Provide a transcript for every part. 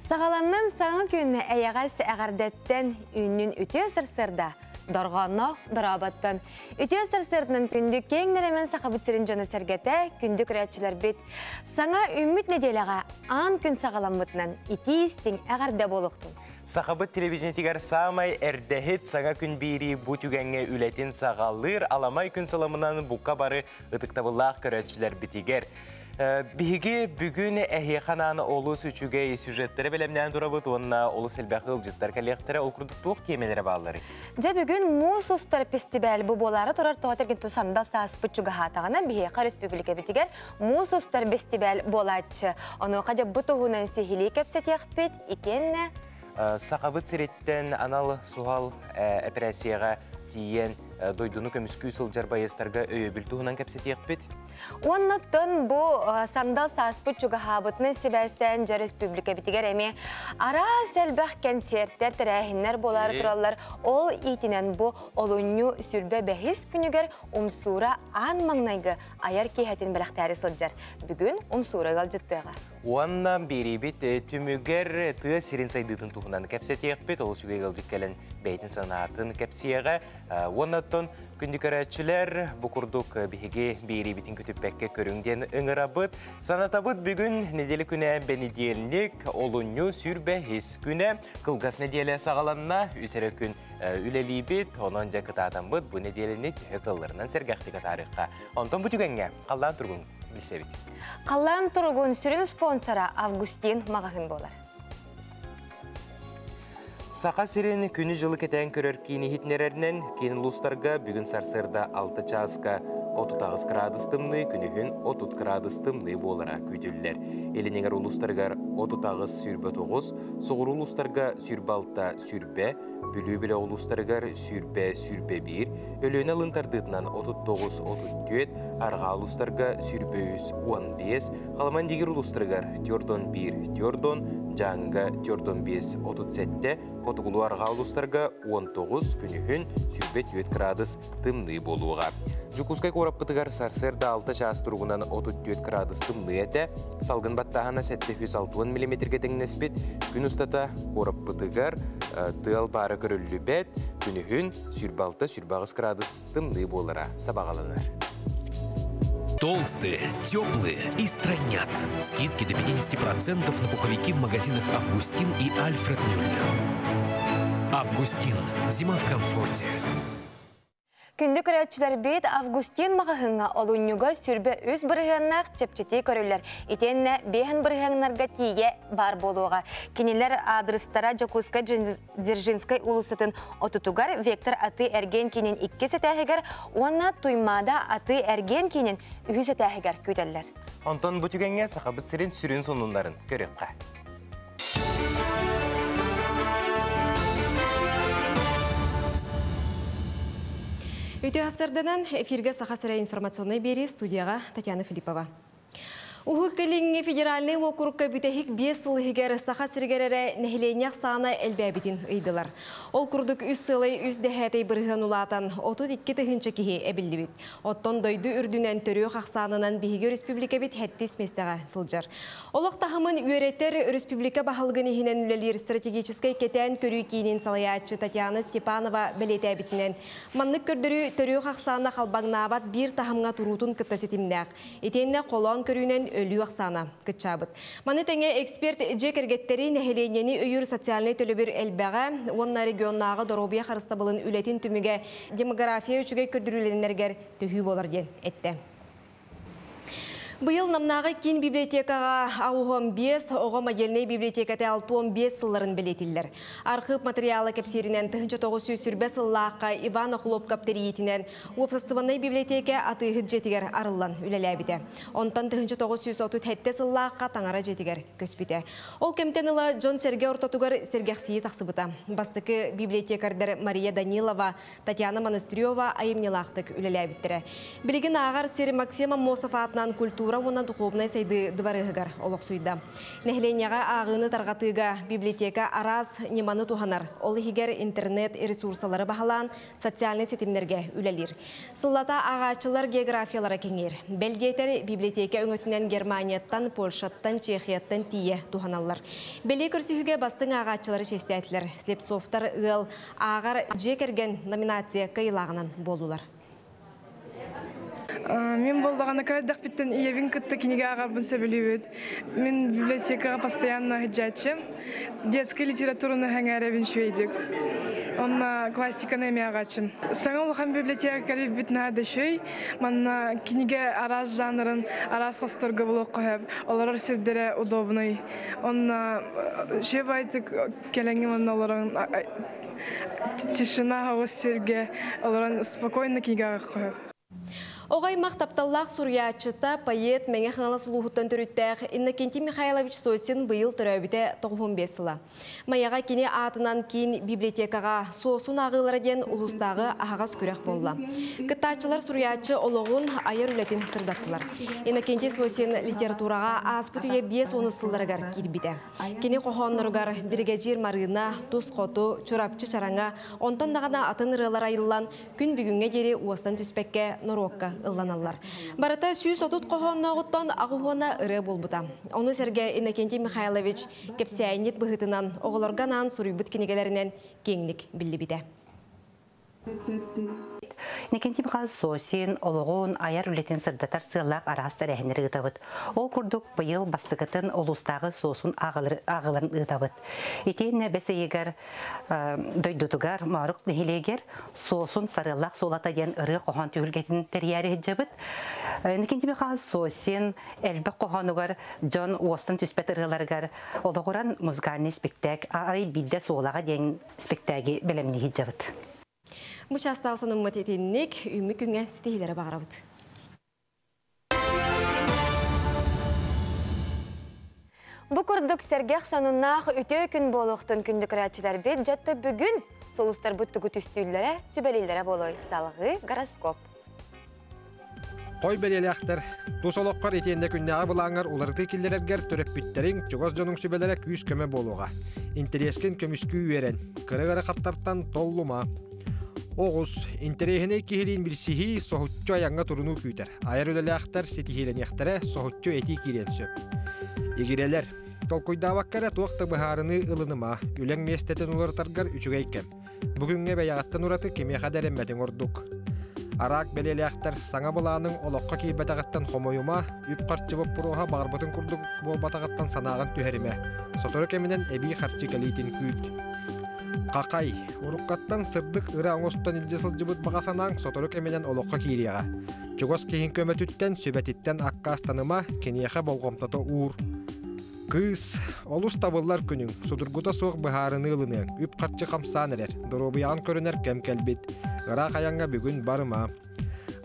Саҕаланнын саҥа күн эйэҕэс эҕэрдэттэн, үүннүн үтүө сарсыарда, дорҕоонноох дорооботтон. Үтүө сарсыарданан күндү киэҥ нэлэмэн Сахабыт сирин дьоно-сэргэтэ, күндү көрөөччүлэрбит. Саҥа үүммүт нэдиэлэҕэ аан күн саҕаламмытынан итии-истиҥ эҕэрдэ буолуохтун. Сахабыт телевидениетигэр саамай эрдэһит саҥа күн биэрии бу түгэҥҥэ үлэтин саҕалыыр аламай күн сыламынан бука бары ытыктабыллаах көрөөччүлэрбитигэр Биһиги бүгүн эһиэхэ анаан олус үчүгэй сюжеттары бэлэмнээн турабыт уонна олус элбэх ыалдьыттар кэлиэхтэрэ. Ол курдук туох тиэмэлэрэ баалларый? Дьэ бүгүн муус устар фестиваль бу буолаары турар тоҕо тэргин сандал сааспыт чугаһаатаҕына биһиэхэ республикабитигэр муус устар фестиваль буолааччы. Онуоха дьэ бу туһунан сиһилии кэпсэтиэхпит итиэннэ Сахабыт сириттэн анал суһал эпэрээссийэҕэ тиийэн дойдуну көмүскүү сылдьар байыастарга өйөбүл туһунан кэпсэтиэхпит. Уоннаттан бу сандал сааспыт чугаһаабытынан сибээстээн дьэ республикабитигэр эмиэ араас элбэх кэнсиэртэр, тэрээһиннэр буолаары тураллар. Ол иитинэн бу олунньу сүрбэ бэһис күнүгэр Умсуура аан маҥнайгы айар киэһэтин бэлэхтээри сылдьар. Бүгүн Умсуура ыалдьыттыаҕа. Уонна биэриибит түмүгэр тыа сирин сайдыытын туһунан кэпсэтиэхпит. Олус үчүгэй ыалдьыт кэлэн бэйэтин санаатын кэпсиэҕэ. Уонна оттон күндү көрөөччүлэр, бу курдук биһиги биэриибитин көтүппэккэ көрүҥ диэн ыҥырабыт. Санатабыт бүгүн неделя күнэ бэнидиэлник, олунньу 25 күнэ, кылгас нэдиэлэ саҕаланна, үс эрэ күн үлэлиибит, онон дьэ кытаатаммыт бу нэдиэлэни төһө кылларынан сэргэхтик атаарыахха. Онтон бу түгэҥҥэ халлаан туругун билсэбит. Халлаан туругун сүрүн спонсора Августин маҕаһыын буолар. Саха сирин күнү-дьылы кэтээн көрөр киин иһитиннэрэринэн, киин улуустарга бүгүн сарсыарда 6 чааска 38 кыраадыс тымныы, күнүһүн 30 кыраадыс тымныы буолара күүтүллэр. Илин эҥэр улуустарыгар 38-29, соҕуруу улуустарга 26-20, Бүлүү бөлөх улуустарыгар 20-21, Өлүөнэ алын тардыытынан 39-34, арҕаа улуустарга 23-15, Халаман-Дигир улуустарыгар 41-4, Дьааҥыга 45-37, хотугулуу-арҕаа улуустарга 19, күнүһүн 24 кыраадыс тымныы буолуоҕа. Дьокуускай куораппытыгар сарсыарда 6 чаас туругунан 34 кыраадыс тымныы этэ, салгын баттааһына 760 миллиметргэ тэҥнэспит. Күн устата куораппытыгар тыал баара көрүллүбэт, күнүһүн 26-28 кыраадыс тымныы буолара сабаҕаланар. Толстые, теплые и стройнят. Скидки до 50% на пуховики в магазинах «Августин» и «Альфред Мюллер». «Августин». Зима в комфорте. Күндү көрөөччүлэрбит Августин маҕаһыыҥҥа олунньуга 23 бырыһыаннаах чэпчэтии көрүллэр. Итиэннэ биэһин бырыһыаннарга тиийэ баар буолуоҕа. Кинилэр аадырыстара Дьокуускай Дзержинскай уулуссатын отутугар Вектор атыы-эргиэн киинин иккис этээһигэр уонна Туймаада атыы-эргиэн киинин үһүс этээһигэр күүтэллэр. Онтон бу түгэҥҥэ Сахабыт сирин сүрүн сонуннарын көрүөххэ. Үтүө сарданан эфиргэ Саха сирэ информационнай биэрии студияҕа Татьяна Филиппова. Уһук Илиҥҥи федеральнай уокурукка бүтэһик биэс сыл иһигэр Саха сиригэр эрэ нэһилиэнньэ ахсаана элбээбитин ыйдылар. Ол курдук үс сыалай үс дэһээтэй бырыһыан улаатан 32 тыһыынча киһи эбиллибит. Оттон дойду үрдүнэн төрүөх ахсаанынан биһиги өрөспүүбүлүкэбит сэттис миэстэҕэ сылдьар. Олох таһымын үөрэтэр өрөспүүбүлүкэ баһылыгын иһинэн үлэлиир стратегическай кэтээн көрүү киинин салайааччы Татьяна Степанова бэлиэтээбитинэн, маннык көрдөрүү төрүөх ахсаана халбаҥнаабат биир таһымҥа туруутун кытта ситимнээх. Итиэннэ холоон көрүүнэн өлүү ахсаана кыччаабыт. Маны тэҥэ эксперт дьиэ кэргэттэри нэһилиэнньэни өйүүр социальнай төлөбүр элбэҕэ уонна регионнааҕы доруобуйа харыстабылын үлэтин түмүгэ демография үчүгэй көрдөрүүлэнэригэр төһүү буолар диэн эттэ. Быйыл Намнааҕы киин библиотекаҕа АУХОМ 5 оҕо модельнай библиотеката 65 сылларын бэлиэтиллэр. Архыып материала кэпсииринэн 1920 сыллаахха Иван Охлопков тэрийиитинэн Уопсастыбаннай библиотека атыыһыт дьиэтигэр арыллан үлэлээбитэ. Онтон 1937 сыллаахха таҥара дьиэтигэр көспүтэ. Ол кэмтэн ыла дьон-сэргэ ортотугар сэргэхсийии тахсыбыта. Бастакы библиотекардар Мария Данилова, Татьяна Монастырева айымньылаахтык үлэлээбиттэрэ. Билигин ааҕар сир Максим Аммосов аатынан культура Култуура уонна духуобунай сайдыы дыбарыаһыгар олохсуйда. Нэһилиэнньэҕэ ааҕыыны тарҕатыыга библиотека араас ньыманы туһанар, ол иһигэр интернет ресурсалары баһылаан социальнай ситимнэргэ үлэлиир. Сыллата ааҕааччылар географиялара кэҥиир. Бэл диэтэр, библиотека өҥөтүнэн Германияттан, Польшаттан, Чехияттан тиийэ туһаналлар. Бэлиэ көрсүһүүгэ бастыҥ ааҕааччылары чиэстээтилэр. Слепцовтар ыал ааҕар дьиэ кэргэн номинация кыайыылааҕынан буоллулар. Мин буоллаҕына кыра эрдэхпиттэн ийэбин кытта кинигэ ааҕарбын сөбүлүүбүт. Мин библиотекаҕа постоянно сылдьааччым. Детскай литератураны сэҥээрэбин үчүгэйдик. Онно классиканы эмиэ ааҕааччым. Саҥа улахан библиотека кэлбит наһаа да үчүгэй. Манна кинигэ араас жанрын араас хосторго булуохха сөп. Олорор сирдэрэ удобнай. Онно үчүгэй баайдык кэлэҥҥин манна олорон тишина оҕус сиргэ олорон спокойно кинигэ ааҕыахха сөп. Оҕо аймах тапталлаах суруйааччыта, поэт, Мэҥэ Хаҥалас улууһуттан төрүттээх Иннокентий Михайлович Сосин быйыл төрөөбүтэ 95 сыла. Майаҕа кини аатынан киин библиотекаҕа Суосун ааҕыылара диэн улуустааҕы аһаҕас күрэх буолла. Кыттааччылар суруйааччы олоҕун, айар үлэтин сырдаттылар. Иннокентий Сосин литератураҕа ааспыт үйэ 50 сылларыгар киирбитэ. Кини хоһоонноругар Биригэдьиир Марыына, Тус хоту, Чурапчы чараҥа, онтон даҕаны атын ырыалар айыллан, күн бүгүҥҥэ диэри уостан түспэккэ норуокка ылланаллар. Барыта 130 хоһооннооҕуттан аҕыс уона ырыа буолбута. Ону сэргэ Иннокентий Михайлович кэпсээнньит быһыытынан оҕолорго анаан суруйбут кинигэлэринэн киэҥник биллибитэ. Иннокентий Михайлович Сосин олоҕун, айар үлэтин сырдатар сыаллаах араас тэрээһиннэри ыытабыт. Ол курдук быйыл бастакытын улуустааҕы Суосун ааҕыыларын ыытабыт. Итиэннэ бэс ыйыгар дойдутугар Моорук нэһилиэгэр Суосун сарыаллаах суолата диэн ырыа хоһоон түһүлгэтин тэрийээри сылдьабыт. Иннокентий Михайлович Сосин элбэх хоһоонугар дьон уостан түспэт ырыаларыгар олоҕуран музыкальный спектакль арай биирдэ суолаҕа диэн спектаги бэлэмнии сылдьабыт. Бу чаастаах сонуммут итинник үүммүт күҥҥэ ситиһиилэри баҕарабыт. Бу курдук сэргэх сонуннаах үтүө күн буолуохтун күндү көрөөччүлэрбит дьэтто бүгүн сулустарбыт тугу түстүүллэрэ, сүбэлииллэрэ буолуой салҕыы гороскоп. Хой бэлиэлээхтэр, тус олоххор итиэннэ күннээҕи былааҥҥар уларытыы киллэрэргэр төрөппүттэриҥ, чугас дьонуҥ сүбэлэрэ күүс-көмө буолуоҕа. Интэриэскин көмүскүү үөрэн, кыра-кыра хаттартан толлума. Оҕус, интэриэһинэй киһилиин билсиһии соһуччу айаҥҥа турунуу күүтэр. Айар үлэлээхтэр ситиһиилэниэхтэрэ, соһуччу этии киириэн сөп. Игирэлэр, толкуйдаабакка эрэ туох да быһаарыныы ылыныма, үлэҥ миэстэтин уларытаргар үчүгэй кэм. Бу күҥҥэ бэйэҕиттэн ураты кимиэхэ да эрэммэтиҥ ордук. Араак бэлиэлээхтэр саҥа былааныҥ олоххо киирбэтэҕиттэн хомойума, үп-харчы боппуруоһа баҕарбытыҥ курдук буолбатаҕыттан санааҕын түһэримэ. Сотору кэминэн эбии харчы кэлиитин күүт. Хахай, уруккаттан сырдык ыра оҥостон илдьэ сылдьыбыт баҕа санааҥ сотору кэминэн олоххо киириэҕэ. Чугас киһиҥ көмөтүттэн, сүбэтиттэн аккаастаныма, киниэхэ болҕомтото уур. Кыыс, олус табыллар күнүҥ, судургута суох быһаарыныы ылыныаҥ, үп-харчы хамсаан эрэр, доруобуйаҕын көрүнэр кэм кэлбит. Ыраах айаҥҥа бүгүн барыма.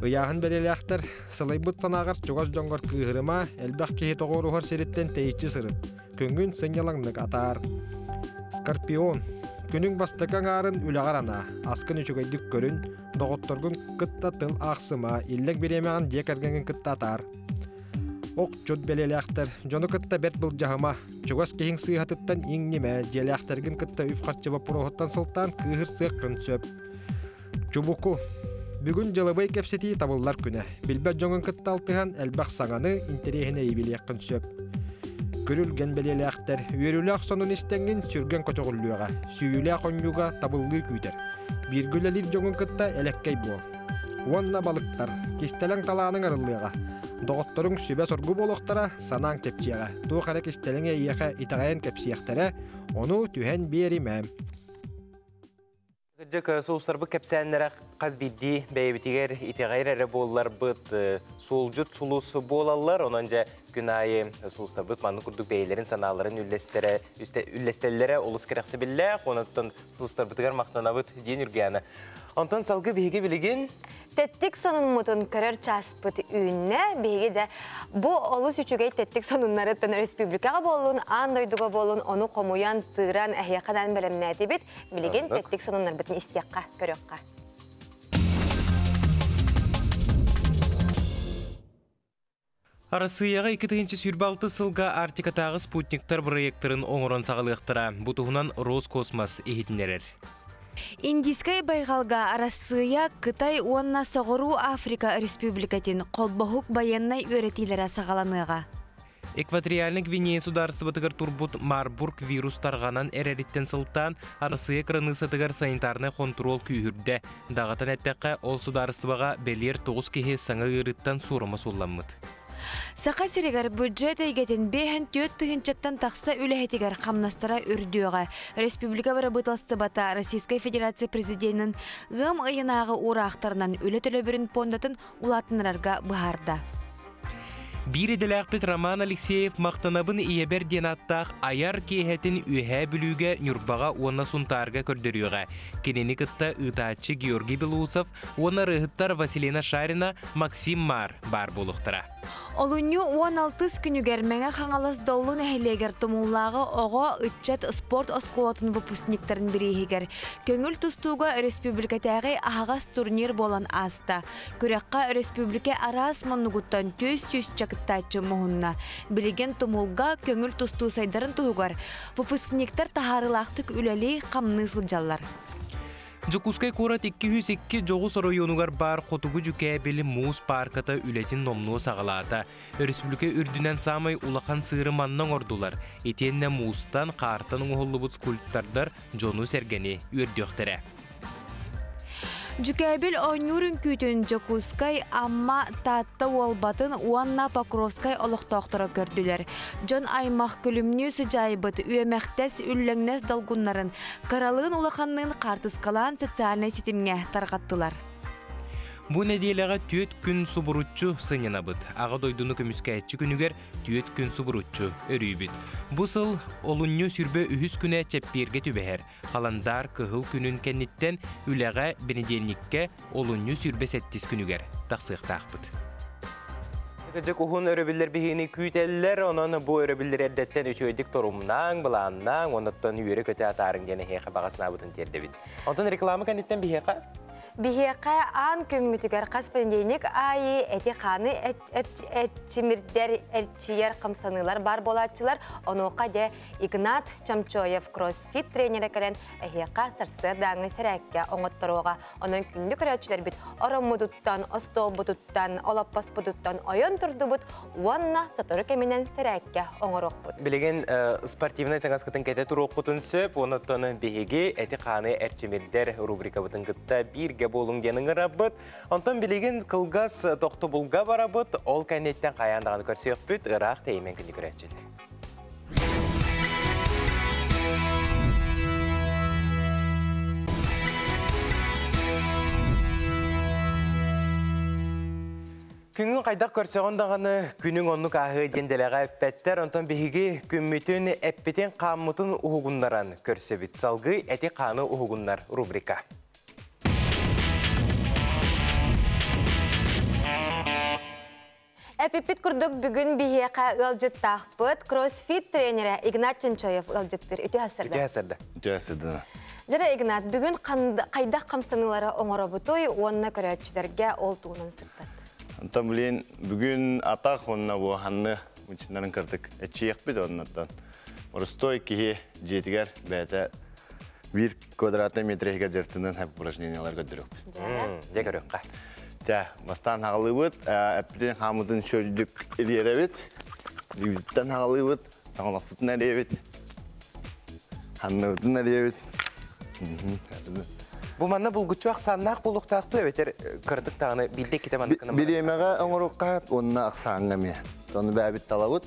Ыйааһын бэлиэлээхтэр, сылайбыт санааҕар чугас дьоҥҥор кыыһырыма, элбэх киһи тоҕуоруһар сириттэн тэйиччи сырыт. Күҥҥүн сынньалаҥнык атаар. Скорпион. Күнүҥ бастакы аҥаарын үлэҕэр анаа. Аскын үчүгэйдик көрүн, доҕотторгун кытта тыл аахсыма, иллэҥ бириэмэҕин дьиэ кэргэҥҥин кытта атаар. Охчут бэлиэлээхтэр, дьону кытта бэрт былдьаһыма, чугас киһиҥ сыыһатыттан иҥнимэ, дьиэлээхтэргин кытта үп-харчы боппуруоһуттан сылтаан кыыһырсыаххын сөп. Чубуку. Бүгүн дьылабыай кэпсэтии табыллар күнэ. Билбэт дьоҥун кытта алтыһан элбэх саҥаны, интэриэһинэйи билиэххин сөп. Күрүлгэн бэлиэлээхтэр, үөрүүлээх сонун истэҥҥин сүргэн көтөҕүллүөҕэ, сүүйүүлээх онньууга табыллыы күүтэр. Бииргэ үлэлиир дьоҥун кытта элэккэй буол. Уонна балыктар, кистэлэҥ талааныҥ арыллыаҕа. Доҕотторуҥ сүбэ-соргу буолуохтара, санааҥ чэпчиэҕэ. Туох эрэ кистэлэҥи эйиэхэ итэҕэйэн кэпсиэхтэрэ, ону түһэн биэримэ. Кырдьык, сулустарбыт кэпсээннэрэ хас биирдии бэйэбитигэр итэҕэйэр эрэ буолларбыт суолдьут сулус буолаллар. Онон дьэ күн аайы сулустарбыт маннык курдук бэйэлэрин санааларын үллэстэрэ, үллэстэллэрэ олус кэрэхсэбиллээх. Онон сулустарбытыгар махтанабыт диэн Үргээнэ. Онтон салгы биһиги билигин Тэттик сонуммутун көрөр чааспыт үүннэ. Биһиги дьэ бу олус үчүгэй тэттик сонуннарыттан республикаҕа буоллун, аан дойдуга буоллун, ону хомуйан, тыыран, эһиэхэ бэлэмнээтибит. Билигин тэттик сонуннарбытын истиэххэ, көрүөххэ. Арассыыйаҕа 2026 сылга Арктикатааҕы спутниктар бырайыактарын оҥорон саҕалыахтара. Бу туһунан Роскосмос иһитиннэрэр. Индийскэй байҕалга Арассыыйа, Кытай уонна Соҕуруу Африка Республикатын холбоһук байыаннай үөрэтиилэрэ саҕаланыаҕа. Экваториальнай Гвинея судаарыстыбатыгар турбут Марбург вирус тарҕанан эрэриттэн сылтаан Арассыыйа кыраныыссатыгар санитарнай хонтуруол күүһүрдэ. Даҕатан эттэххэ, ол судаарыстыбаҕа бэлиэр 9 киһи саҥа ыарыыттан суорума суолламмыт. Саха сиригэр бюджет эйгэтин 54 тыһыынчаттан тахса үлэһитигэр хамнастара үрдүөҕэ. Республика бырабыыталыстыбата Российскай Федерация Президенин ыам ыйынааҕы уураахтарынан үлэ төлөбүрүн пуондатын улаатыннарарга быһаарда. Биир идэлээхпит Роман Алексеев «Махтанабын ийэбэр» диэн ааттаах айар киэһэтин Үөһээ Бүлүүгэ, Ньурбаҕа уонна Сунтаарга көрдөрүөҕэ. Кинини кытта ыытааччы Георгий Белоусов уонна ырыаһыттар Василина Шарина, Максим Маар баар буолуохтара. Олунньу 16 күнүгэр Мэҥэ Хаҥалас Доллу нэһилиэгэр Тумуллааҕы оҕо, ыччат спорт оскуолатын выпускниктарын бирииһигэр көҥүл тустууга өрөспүүбүлүкэтээҕи аһаҕас турнир буолан ааста. Күрэххэ өрөспүүбүлүкэ араас муннугуттан 400 кыттааччы муһунна. Билигин Тумулга көҥүл тустуу сайдарын туһугар выпускниктар таһаарыылаахтык үлэлии, хамныы сылдьаллар. Дьокуускай куорат 202 дьоҕус оройуонугар баар Хотугу Дьүкээбил муус паарката үлэтин номнуо саҕалаата. Өрөспүүбүлүкэ үрдүнэн саамай улахан сыыры манна оҥордулар. Итиэннэ муустан, хаартан оҥоһуллубут скульптордар дьону-сэргэни үөрдүөхтэрэ. Дьүкээбил оонньуур үҥкүүтүн Дьокуускай, Амма, Таатта Уолбатын уонна Покровскай олохтоохторо көрдүлэр. Дьон аймах күлүмнүү сыдьаайбыт, үөмэхтэс, үллэҥнэс долгуннарын кыралыын улаханныын хаартыскалаан социальнай ситимҥэ тарҕаттылар. Бу нэдиэлэҕэ түөрт күн субуруччу сынньанабыт. Аҕа дойдуну көмүскээччи күнүгэр түөрт күн субуруччу өрүүбүт. Бу сыл олунньу сүрбэ үһүс күнэ чэппиэргэ түбэһэр. Халандаар кыһыл күнүн кэнниттэн үлэҕэ бэнидиэнньиккэ олунньу 27 күнүгэр тахсыахтаахпыт. Кыдьык уһун өрөбүллэр биһиини күүтэллэр, онон бу өрөбүллэр эрдэттэн үчүгэйдик торумнааҥ, былааннааҥ, оннуттан үөрэ-көтө атаарыҥ диэн эһиэхэ баҕа санаабытын тиэрдэбит. Онтон реклама кэнниттэн биһиэхэ Биһиэхэ аан күммүтүгэр хас понедельник аайы эти-хааны эрчимирдэр, эрчийэр хамсаныылар баар буолааччылар. Онуоха дьэ Игнат Чомчоев кроссфит тренерэ кэлэн эһиэхэ сарсыардааҥҥы сэрээккэ оҥотторуоҕа. Онон күндү көрөөччүлэрбит ороммутуттан, остуолбутуттан, олоппоспутуттан ойон турдубут уонна сотору кэминэн сэрээккэ оҥоруохпут. Билигин спортивнай таҥаскытын кэтэ туруоххутун сөп, онон биһиги эти-хааны эрчимирдэр рубрикабытын кытта бииргэ буолуҥ диэн ыҥырабыт. Онтон билигин кылгас тохтобулга барабыт, ол кэнниттэн хайаан даҕаны көрсүөхпүт, ыраах тэйимэн күндү көрөөччүлэр. Күҥҥүн хайдах көрсөҕүн даҕаны, күнүҥ оннук ааһыа диэн дэлэҕэ эппэттэр. Онтон биһиги күммүтүн, эппитин, хааммытын уһугуннаран көрсөбүт. Салгыы эти-хааны уһугуннар рубрика. Эпиппит курдук бүгүн биһиэхэ ыалдьыттаахпыт кроссфит тренерэ Игнат Чемчоев ыалдьыттыр. Үтүө сарда. Үтүө сарда. Үтүө сарда. Дьэрэ Игнат, бүгүн хайдах хамсаныылары оҥоробутуй уонна көрөөччүлэргэ ол туһунан сырдат. Онтон билин бүгүн атах уонна бу ханны мучуннарын кырдык эчиэхпит оннуттан. Простой киһи дьиэтигэр бэйэтэ бир квадратный метр дьартынан хэп упражнениялар көрдөрөкпүт. Дьэ көрүөххэ. Тә, бастаан хаҕалыыбыт, эппитин хаамытын шөрдүк ириэрэбит, лүүттэн хаҕалыыбыт, таҥалаппытын эриэбит, ханныбытын эриэбит. Бу манна булгуччу ахсааннаах буолуохтаах дуо эбэтэр кыратык даҕаны биирдэ иккитэ маннык Бириэмэҕэ оҥоруохха уонна ахсааҥҥа эмиэ. Ону бэйэбит талабыт.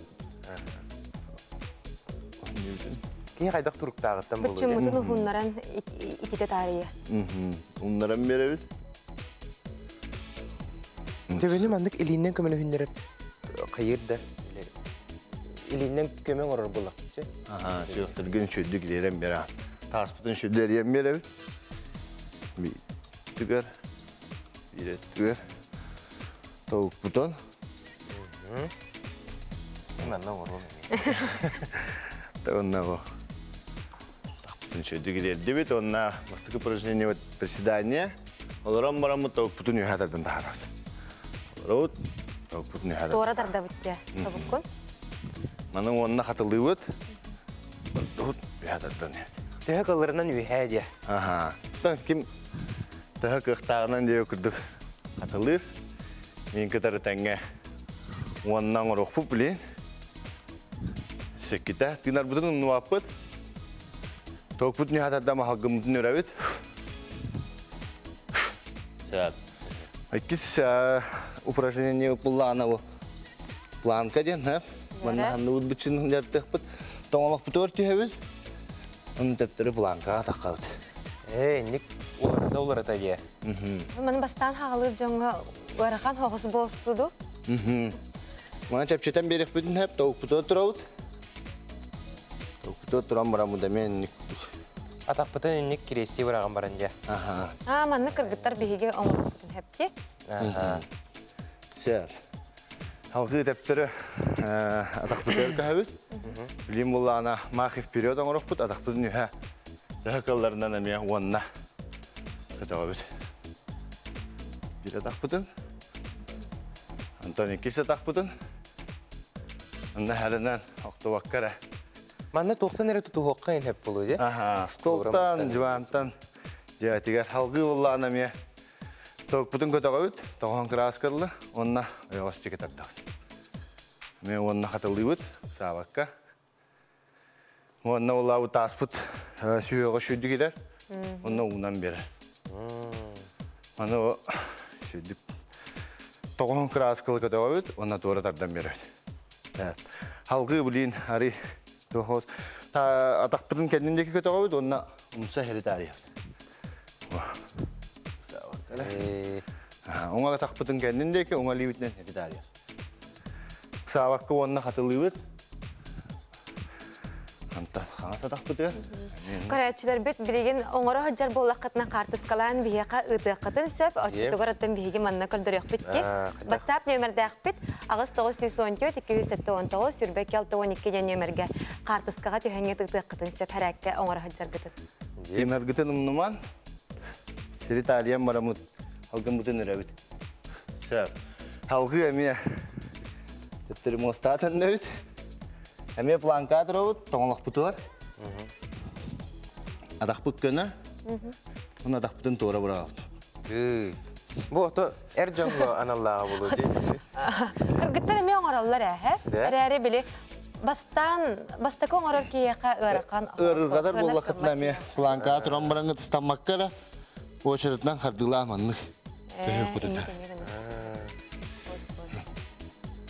Киһи хайдах туруктааҕыттан буолуо. Быччыммытын уһуннаран ититэ таарыйа. Уннаран биэрэбит. Төбөнү маннык илииннэн көмөлөһүннэрэр хайыр да илииннэн көмө оҥорор буоллахчы. Аха, сүөхтөргүн сүрдүк илиэрэн биэрэ. Тааспытын сүрдэриэн биэрэбит. Түгэр, биирэ түгэр. Толукпутун. Манна оҥоруом. Онна бу. Тахпытын сүрдүк илиэрдибит, онна бастакы упражнение вот приседание. Олорон бараммыт толукпутун үһэ тардан таһаарабыт. Олоробут. Туора тардабыт дии. Тобуккун. Маны уонна хатылыыбыт. Тут үһэ тардан. Төһө кылларынан үһэ дии. Аха. Ким төһө кыахтааҕынан диэ курдук хатылыыр. Мин кытары тэҥҥэ уонна оҥоруохпут билин. Секките тыынарбытын умнубаппыт. Токпут нүһэ тарда маһалгыммытын өрөбүт. Сәт. Иккис упражнение буллаана бу. Планка диэн, ха? Манна ханныбыт бычын жарттыхпыт. Тоҥолохпутугар түһэбит. Оны төптөрү планкаға таққабыт. Э, ник уларата уларата дии. Маны бастаан хаҕалыыр дьоҥҥо ыарахан хоҕус буолсуду. Мана чэпчэтэн биэрэхпитин хэп, тоҕукпутугар турабыт. Тоҕукпутугар туран бараммыт эмиэ инник. Атахпытын инник кириэстии быраҕан баран дьэ. Аха. Аа, маннык кыргыттар биһиги оҥорбутун хэпти. Аха. Сэр. Халгыы тэптөрү атахпытыгар көһөбүт. Билим буллаана махи вперед оҥорохпут, атахпытын үһэ төһө кылларынан эмиэ уонна көтөҕөбүт. Биир атахпытын, Антон иккис атахпытын, онно хәрінен охтубакка эрэ. Манна туохтан эрэ тутуһуохха ин хэп болу дии. Аха, столтан, дьыбантан, дьиэтигэр халгыы буллаана эмиэ Токпутун көтөҕөбүт, тоҕоһон кырааскалла, уонна ойоҕос диэки тардабыт. Эмиэ уонна хатылыыбыт, саабакка. Уонна улаабыт тааспыт сүһүөҕэ сүрдүк кирэр, уонна уунан биэрэр. Аны сүрдүк тоҕоһон кырааскалы көтөҕөбүт, уонна туора тардан биэрэбит. Халгыы билин ари тоҕос атахпытын кэннин диэки көтөҕөбүт уонна умса хери таарыйабыт. Уҥа атахпытын кэннин диэки, уҥа илиибитинэн хери таарыйабыт. Саабакка уонна хатылыыбыт. Антан хаҥас атахпытыгар. Көрөөччүлэрбит билигин оҥоро сылдьар буоллаххытына хаартыскалаан биһиэхэ ыытыаххытын сөп. Оччотугар оттон биһиги манна көрдөрүөхпүт ки. WhatsApp нүөмэрдээхпит 8914 279 22 диэн нүөмэргэ хаартыскаҕа түһэҥҥэ ыытыаххытын сөп хэрээккэ оҥоро сылдьаргытын. Тыынаргытын умнуман, сири таарыйан бараммыт, алгыммытын өрөбүт. Сөп. Халгыы эмиэ төттөрү муостаат өннөбүт. Эмиэ планка туробут, тоҥолохпутугар. Атахпыт көнө. Уну атахпытын туора быраҕабыт. Бу ото эр дьоҥҥо аналлааҕа буолуо дии. Кыргыттар эмиэ оҥороллор ээ, эрээри били бастаан бастакы оҥорор киһиэхэ ыарахан. Ыарырҕатар буоллаххытына эмиэ планкаҕа туран бараҥҥыт ыстаммакка эрэ очередынан хардыылаах маннык төһө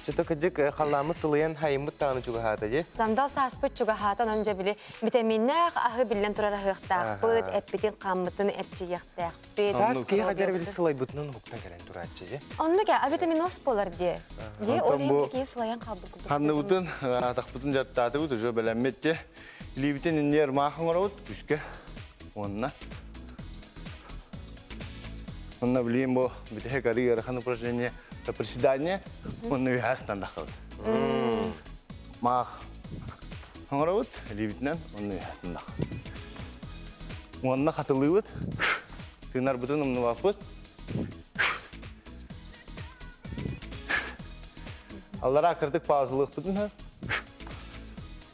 Чото кыдьык халлааммыт сылыйан хайыммыт даҕаны чугаһаата дии. Сандал сааспыт чугаһаата, онон дьэ били витаминнээх аһы биллэн турар аһыахтаахпыт, эппитин хааммытын эрчийиэхтээхпит. Саас киһи хайдар били сылайбытынан уһуктан кэлэн турааччы дии. Оннук а витаминоз буолар дии. Дии ол иһин киһи сылайан хаалбыт курдук. Ханныбытын, атахпытын дьарыктаатыбыт, уже бэлэммит дии. Илиибитин иннигэр маах оҥоробут, күскэ. Уонна Онно билигин бу бүтэһик арыы ыарахан упражнение приседание уонна үһээс тандахабыт. Маах оҥоробут илиибитинэн уонна үһээс тандах. Уонна хатылыыбыт, тыынарбытын умнубаппыт. Аллараа кырдык паузалыахпытын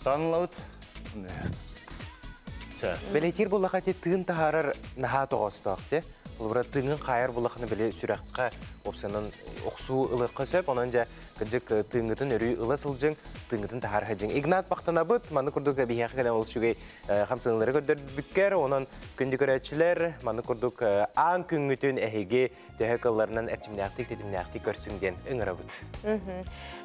таанылабыт. Бэлэтиир буллаха ти тыын таһаарар наһаа тоҕоостоох те. Холобура тыыҥын хаайар буллахына били сүрэххэ опсанан охсуу ылыахха сөп. Онон дьэ кырдьык тыыҥҥытын өрүү ыла сылдьыҥ, тыыҥҥытын таһаар сылдьыҥ. Игнат махтанабыт, маны курдук биһиэхэ кэлэн ол үчүгэй хамсаныылары көрдөрбүккэр, онон күндү көрөөччүлэр, маны курдук аан күҥҥүтүн эһиги төһө кылларынан эрчимнээхтик, тэтимнээхтик көрсүҥ диэн ыҥырабыт.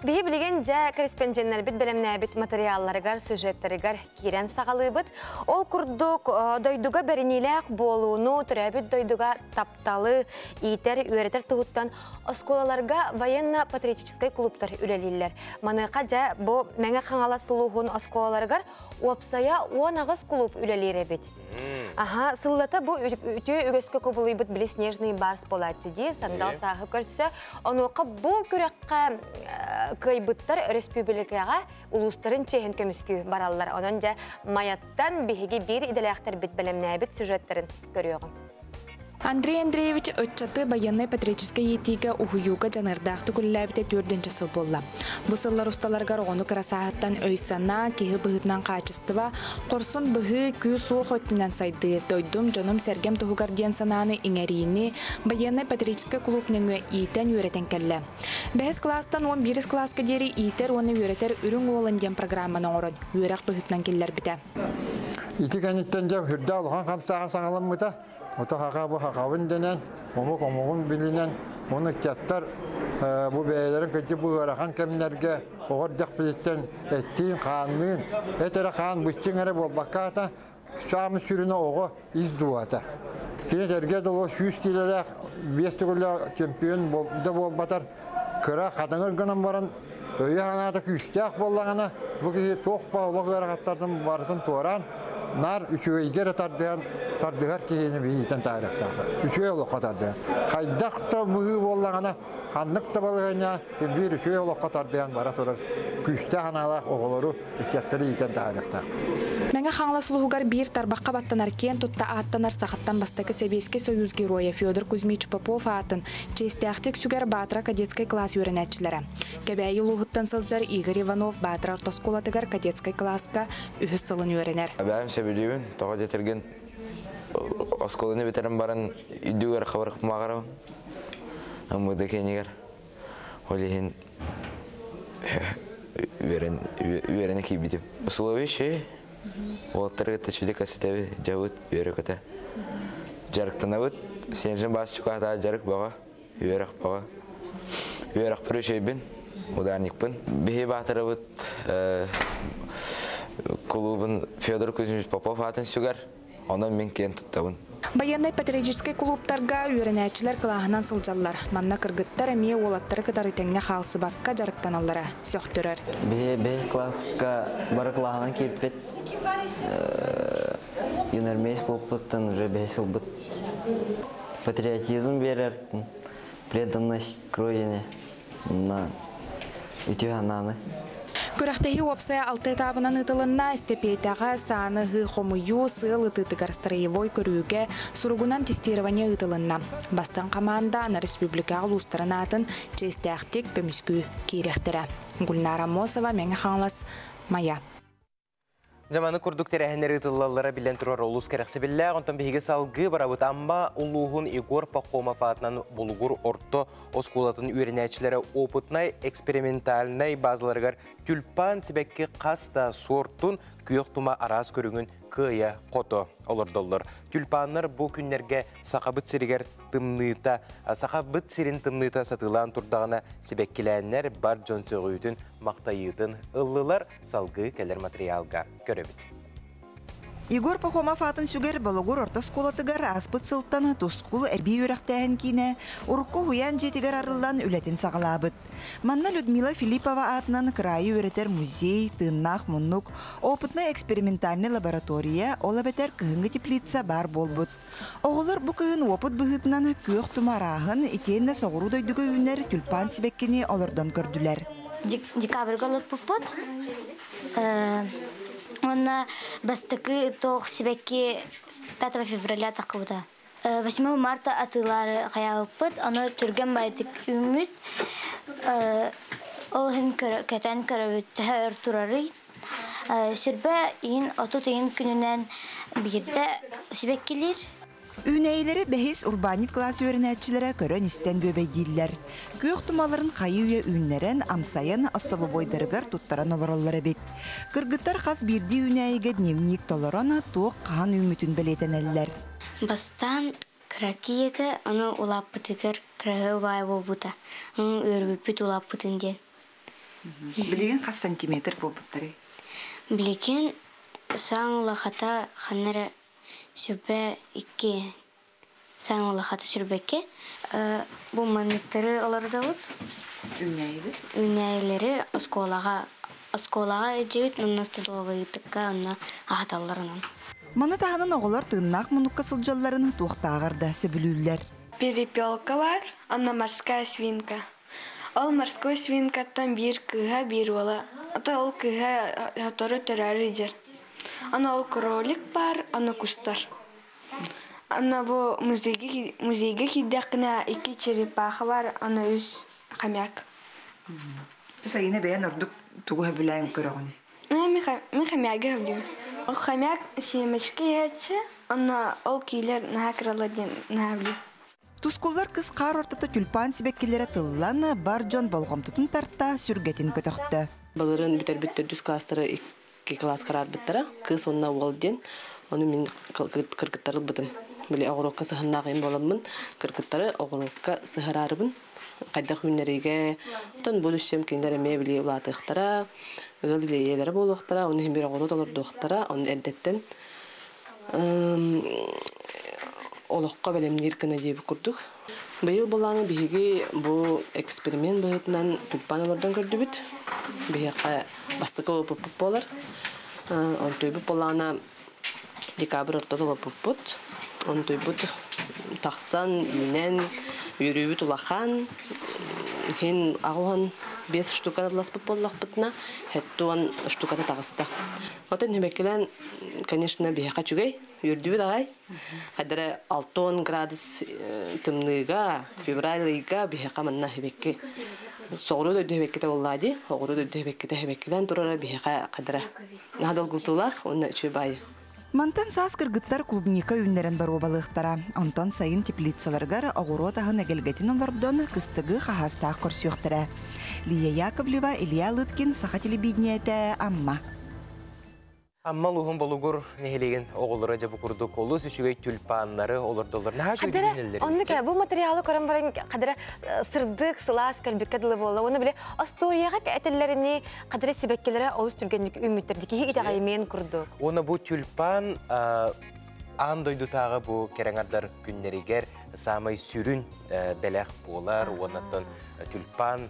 Биһи билигин дьэ корреспонденттэрбит бэлэмнээбит материалларыгар, сюжеттарыгар киирэн саҕалыыбыт. Ол курдук дойдуга бэриниилээх буолууну, төрөөбүт дойдуга тапталы иитэр, үөрэтэр туһуттан оскуолаларга военно-патриотическай клубтар үлэлииллэр. Маныаха дьэ бу Мэҥэ Хаҥалас улууһун оскуолаларыгар уопсайа 18 клуб үлэлиир эбит. Аха, сыллата бу үтүө үгэскэ кубулуйбут били снежный барс буолааччы дии, сандал сааһы көрсө. Онуоха бу күрэххэ кыайбыттар өрөспүүбүлүкэҕэ улуустарын чиэһин көмүскүү бараллар. Онон дьэ Майаттан биһиги биир идэлээхтэрбит бэлэмнээбит сюжеттарын көрүөҕүм. Андрей Андреевич ыччаты байыаннай-патриотическай иитиигэ уһуйууга дьаныардаахтык үлэлээбитэ түөрдүнчэ сыл буолла. Бу сыллар усталарыгар оҕону кыра сааһыттан өй-санаа, киһи быһыытынан хаачыстыба, хорсун быһыы, күүс-уох өттүнэн сайдыы, дойдум, дьонум-сэргэм туһугар диэн санааны иҥэриини байыаннай-патриотическай кулууп нөҥүө иитэн-үөрэтэн кэллэ. Бэһис кылаастан уон биирис кылааска диэри иитэр уонна үөрэтэр Үрүҥ Уолан диэн программаны оҥорон, үөрэх быһыытынан киллэрбитэ. Ити кэнниттэн дьэ үрдэ улахан хамсааһын саҥаламмыта. Ото хаха бу хахабын дэнэн, омук омугун билинэн, уонна ыччаттар бу бэйэлэрин кырдьык бу ыарахан кэмнэргэ оҕо эрдэхпититтэн эттиин, хаанныын, эт эрэ хаан быччыҥ эрэ буолбакка аата, саамай сүрүнэ оҕо ис дууһата. Кини эргэ дылы 100 киилэлээх, биэс төгүллээх чемпион да буолбатар, кыра хатыҥыр гынан баран өйө-санаата күүстээх буоллаҕына, бу киһи туох ба олох ыарахаттартан барытын туораан, наар үчүгэйгэ эрэ тардыһан тардыһар киһини биһиитэн таарыахтаах. Үчүгэй олоххо тардыһан. Хайдах да быһыы буоллаҕына, ханнык да балаһыанньа биир үчүгэй олоххо тардыһан бара турар күүстээх санаалаах оҕолору, ыччаттары иитэн таһаарыахтаах. Мэҥэ Хаҥалас улууһугар биир тарбахха баттанар киэн тутта ааттанар сахаттан бастакы Сэбиэскэй Союз Геройа Федор Кузьмич Попов аатын чиэстээхтик сүгэр Баатара кадетскай кылаас үөрэнээччилэрэ. Кэбээйи улууһуттан сылдьар Игорь Иванов Баатара орто оскуолатыгар кадетскай кылааска үһүс сылын үөрэнэр. Бэйэм сөбүлүүбүн, тоҕо диэтэргин оскуоланы бүтэрэн баран үрдүгэр хабырыкмаҕарабын. МВД киинигэр. Ол иһин үөрэн үөрэнэ киирбитим. Условия үчүгэй. Уолаттары кытта үчүгэй кэпсэтэбит, дьабыт, үөрэ-көтө. Дьарыктанабыт. Сенжин баас чукаатаа дьарык бөҕө. Үөрэх бөҕө. Үөрэхпэр үчүгэйбин, ударникпын. Биһи баатырабыт кулуубун Федор Кузьмич Попов аатын сүгэр. Онон мин киэн туттабын. Байыаннай-патриотическай кулууптарга үөрэнээччилэр кылааһынан сылдьаллар. Манна кыргыттар эмиэ уолаттары кытары тэҥҥэ хаалсыбакка дьарыктаналлара сөхтөрөр. Биһи бэһис кылааска бары кылааһынан киирбит. Юнармейс буолбуттан уже бэһис ылбыт. Патриотизм биэрэр, преданность к родине на үтүө санааны. Күрэхтэһии уопсайа алта этабынан ыытылынна. Эстэпиэтэҕэ сааны ыһыы хомуйуу, сыал ытыытыгар строевой көрүүгэ суругунан тестирование ыытылынна. Бастыҥ хамаанда аны республикаҕа улуустарын аатын чиэстээхтик көмүскүү киириэхтэрэ. Гульнара Аммосова, Мэҥэ Хаҥалас, Майа. Дьаманы курдук тэрээһиннэр ыытыллаллара биллэн турар олус кэрэхсэбиллээх. Онтон биһиги салгыы барабыт Амма улууһун Егор Пахомов аатынан Болугур орто оскуолатын үөрэнээччилэрэ опытнай экспериментальнай базаларыгар тюльпан сибэкки хас да суортун күөх тума араас көрүҥүн кыайа-хото олордоллор. Тюльпаннар бу күннэргэ Сахабыт сиригэр тымныыта, Сахабыт сирин тымныыта сатыылаан турдаҕына сибэккилээннэр бар дьон сөҕүүтүн, махтайыытын ыллылар. Салгыы кэлэр матырыйаалга көрөбүт. Егор Пахомов аатын сүгэр Болугур орто оскуолатыгар ааспыт сылтан Тускул эбии үөрэхтээһин киинэ урукку уһуйаан дьиэтигэр арыллан үлэтин саҕалаабыт. Манна Людмила Филиппова аатынан кыраайы үөрэтэр музей, тыыннаах муннук, опытнай экспериментальнай лаборатория, ол эбэтэр кыһыҥҥы теплица баар буолбут. Оҕолор бу кыһын уопут быһыытынан күөх тума арааһын итиэннэ соҕуруу дойдуга үүнэр тюльпан сибэккини олордон көрдүлэр. Декабрьга олорпуппут. Уонна бастакы туох сибэкки 5 февраля таххыбыта. 8 марта атыылаары хайаабыппыт, ону түргэн баайдык үүммүт. Ол иһин кэтэн көрөбүт төһө өр турарый. Сүрбэ иин 30 иин күнүнэн биирдэ сибэккилиир. Үүнээйилэри бэһис урбаанньыт кылаас үөрэнээччилэрэ көрөн-истэн бүөбэйдииллэр. Күөх тумаларын хайы-үйэ үүннэрэн, амсайан, остолобуойдарыгар туттаран олороллор эбит. Кыргыттар хас биирдии үүнээйигэ дневник толорон, туох хаһан үүммүтүн бэлиэтэнэллэр. Бастаан кыракий этэ, ону улааппытыгар кыраһыабай буолбута. Ону үөрбүппүт улааппытын диэн. Билигин хас сантиметр буолбуттарый? Билигин саҥ улахата ханна эрэ сүрбэ икки саҥ улахата сүрбэкки бу манныктары олордобут. Үүнээйибит? Үүнээйилэри оскуолаҕа оскуолаҕа илдьибит уонна столовыйдыкка онно аһаталлар онон. Маны таһынан оҕолор тыыннаах муннукка сылдьалларын туохтааҕар да сөбүлүүллэр. Перепелка бар, онно морская свинка. Ол морской свинкаттан биир кыыһа, биир уола. Ото ол кыыһа сотору төрөөрү дьэр. Аны ол кролик бар, аны кустар. Аны бу музейга музейга киирдэххинэ икки черепаха бар, аны үс хомяк. Сайына бэйэн ордук тугу сөбүлээн көрөҕүн? Мин хомягы сөбүлүүм. Хомяк семечки иһээччи, онно ол киилэр наһаа кыралар диэн наһаа сөбүлүүм. Тускуллар кыс хаар ортото тюльпан сибэккилэрэ тыллан, бар дьон болҕомтотун тарта, сүргэтин көтөхтө. Былырын бүтэрбит төрдүс класстары икки класс караарбыттара. Кыыс уонна уол диэн. Ону мин кыргыттары ылбытым. Били оҕуруокка сыһыннаах им боламмын, кыргыттары оҕуруокка сыһараарыбын. Хайдах үүннэриигэ, оттон бу үссөм кинилэр эмиэ били улаатыахтара, ыал илиэйэлэрэ буолуохтара, оны иһин бир оҕуруот олордуохтара, оны эрдэттэн олоххо бэлэмниир гына диэбит курдук. Быйыл булааны биһиги бу эксперимент быһыытынан тюльпан олордон көрдүбүт. Биһиэхэ бастакы опыппыт буолар. Онтуйбут булаана декабрь ортото олорбуппут. Онтуйбут тахсан, үүнэн, үөрүүбүт улахан. Иһин аҕуһан 5 штука ласпыт буоллахпытына, хеттуон штуката таҕыста. Отон химеккелен, конечно, биһиэхэ үчүгэй, үөрдүбүт аҕай. Хадара 60 градус тымныыга, февраль ыйга биһиэхэ манна хибекки соҕуруу дойду хибеккитэ буоллаа дии. Оҕуруу дойду хибеккитэ хибеккилэн турара биһиэхэ хадара наһаа долгутуулаах уонна үчүгэй баайы. Мантан саас кыргыттар клубника үүннэрэн боруобалыахтара. Онтон сайын теплицаларыгар оҕуруот аһын эгэлгэтин олордон кыстыгы хаһаастаах көрсүөхтэрэ. Лия Яковлева, Илья Лыткин, Саха телевидениетэ, Амма. Амма улууһун Болугур нэһилиэгин оҕолоро дьэ бу курдук олус үчүгэй тюльпаннары олордоллор. Наһаа үчүгэй үүнэллэр. Оннук бу материалы көрөн баран хадара сырдык, сылаас кэлбиккэ дылы буолла. Уонна били остуоруйаҕа этэллэрини хадара сибэккилэрэ олус түргэнник үүммүттэр. Киһи итэҕэйимиэн курдук. Уонна бу тюльпан аан дойдутааҕы бу кэрэҥардар күннэригэр саамай сүрүн бэлэх буолар. Уоннаттан тюльпан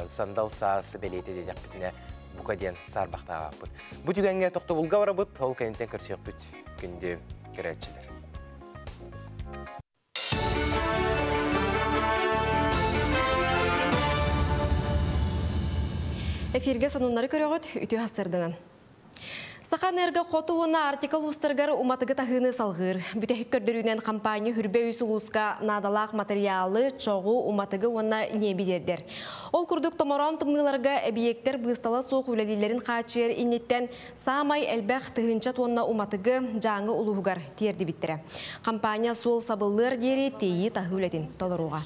сандал саас бэлиэтэ диэтэхпитинэ бука диэн саарбахтаабаппыт. Бу түгэҥҥэ тохтобулга барабыт, ол кэнниттэн көрсүөхпүт күндү көрөөччүлэр. Эфирге сонуннары көрөҕүт, үтүө хастырданан. Саха энерго хоту уонна Арктика улуустарыгар уматыгы таһыыны салҕыыр. Бүтэһик көрдөрүүнэн компания хүрбэ үс улууска наадалаах материалы, чоҕу, уматыгы уонна ньиэби тиэрдэр. Ол курдук томороон тымныыларга эбийиэктэр быыстала суох үлэлииллэрин хааччыйар инниттэн саамай элбэх тыһыынча туонна уматыгы Дьааҥы улууһугар тиэрдибиттэрэ. Компания суол сабыллыар диэри тиэйии таһыы үлэтин толоруоҕа.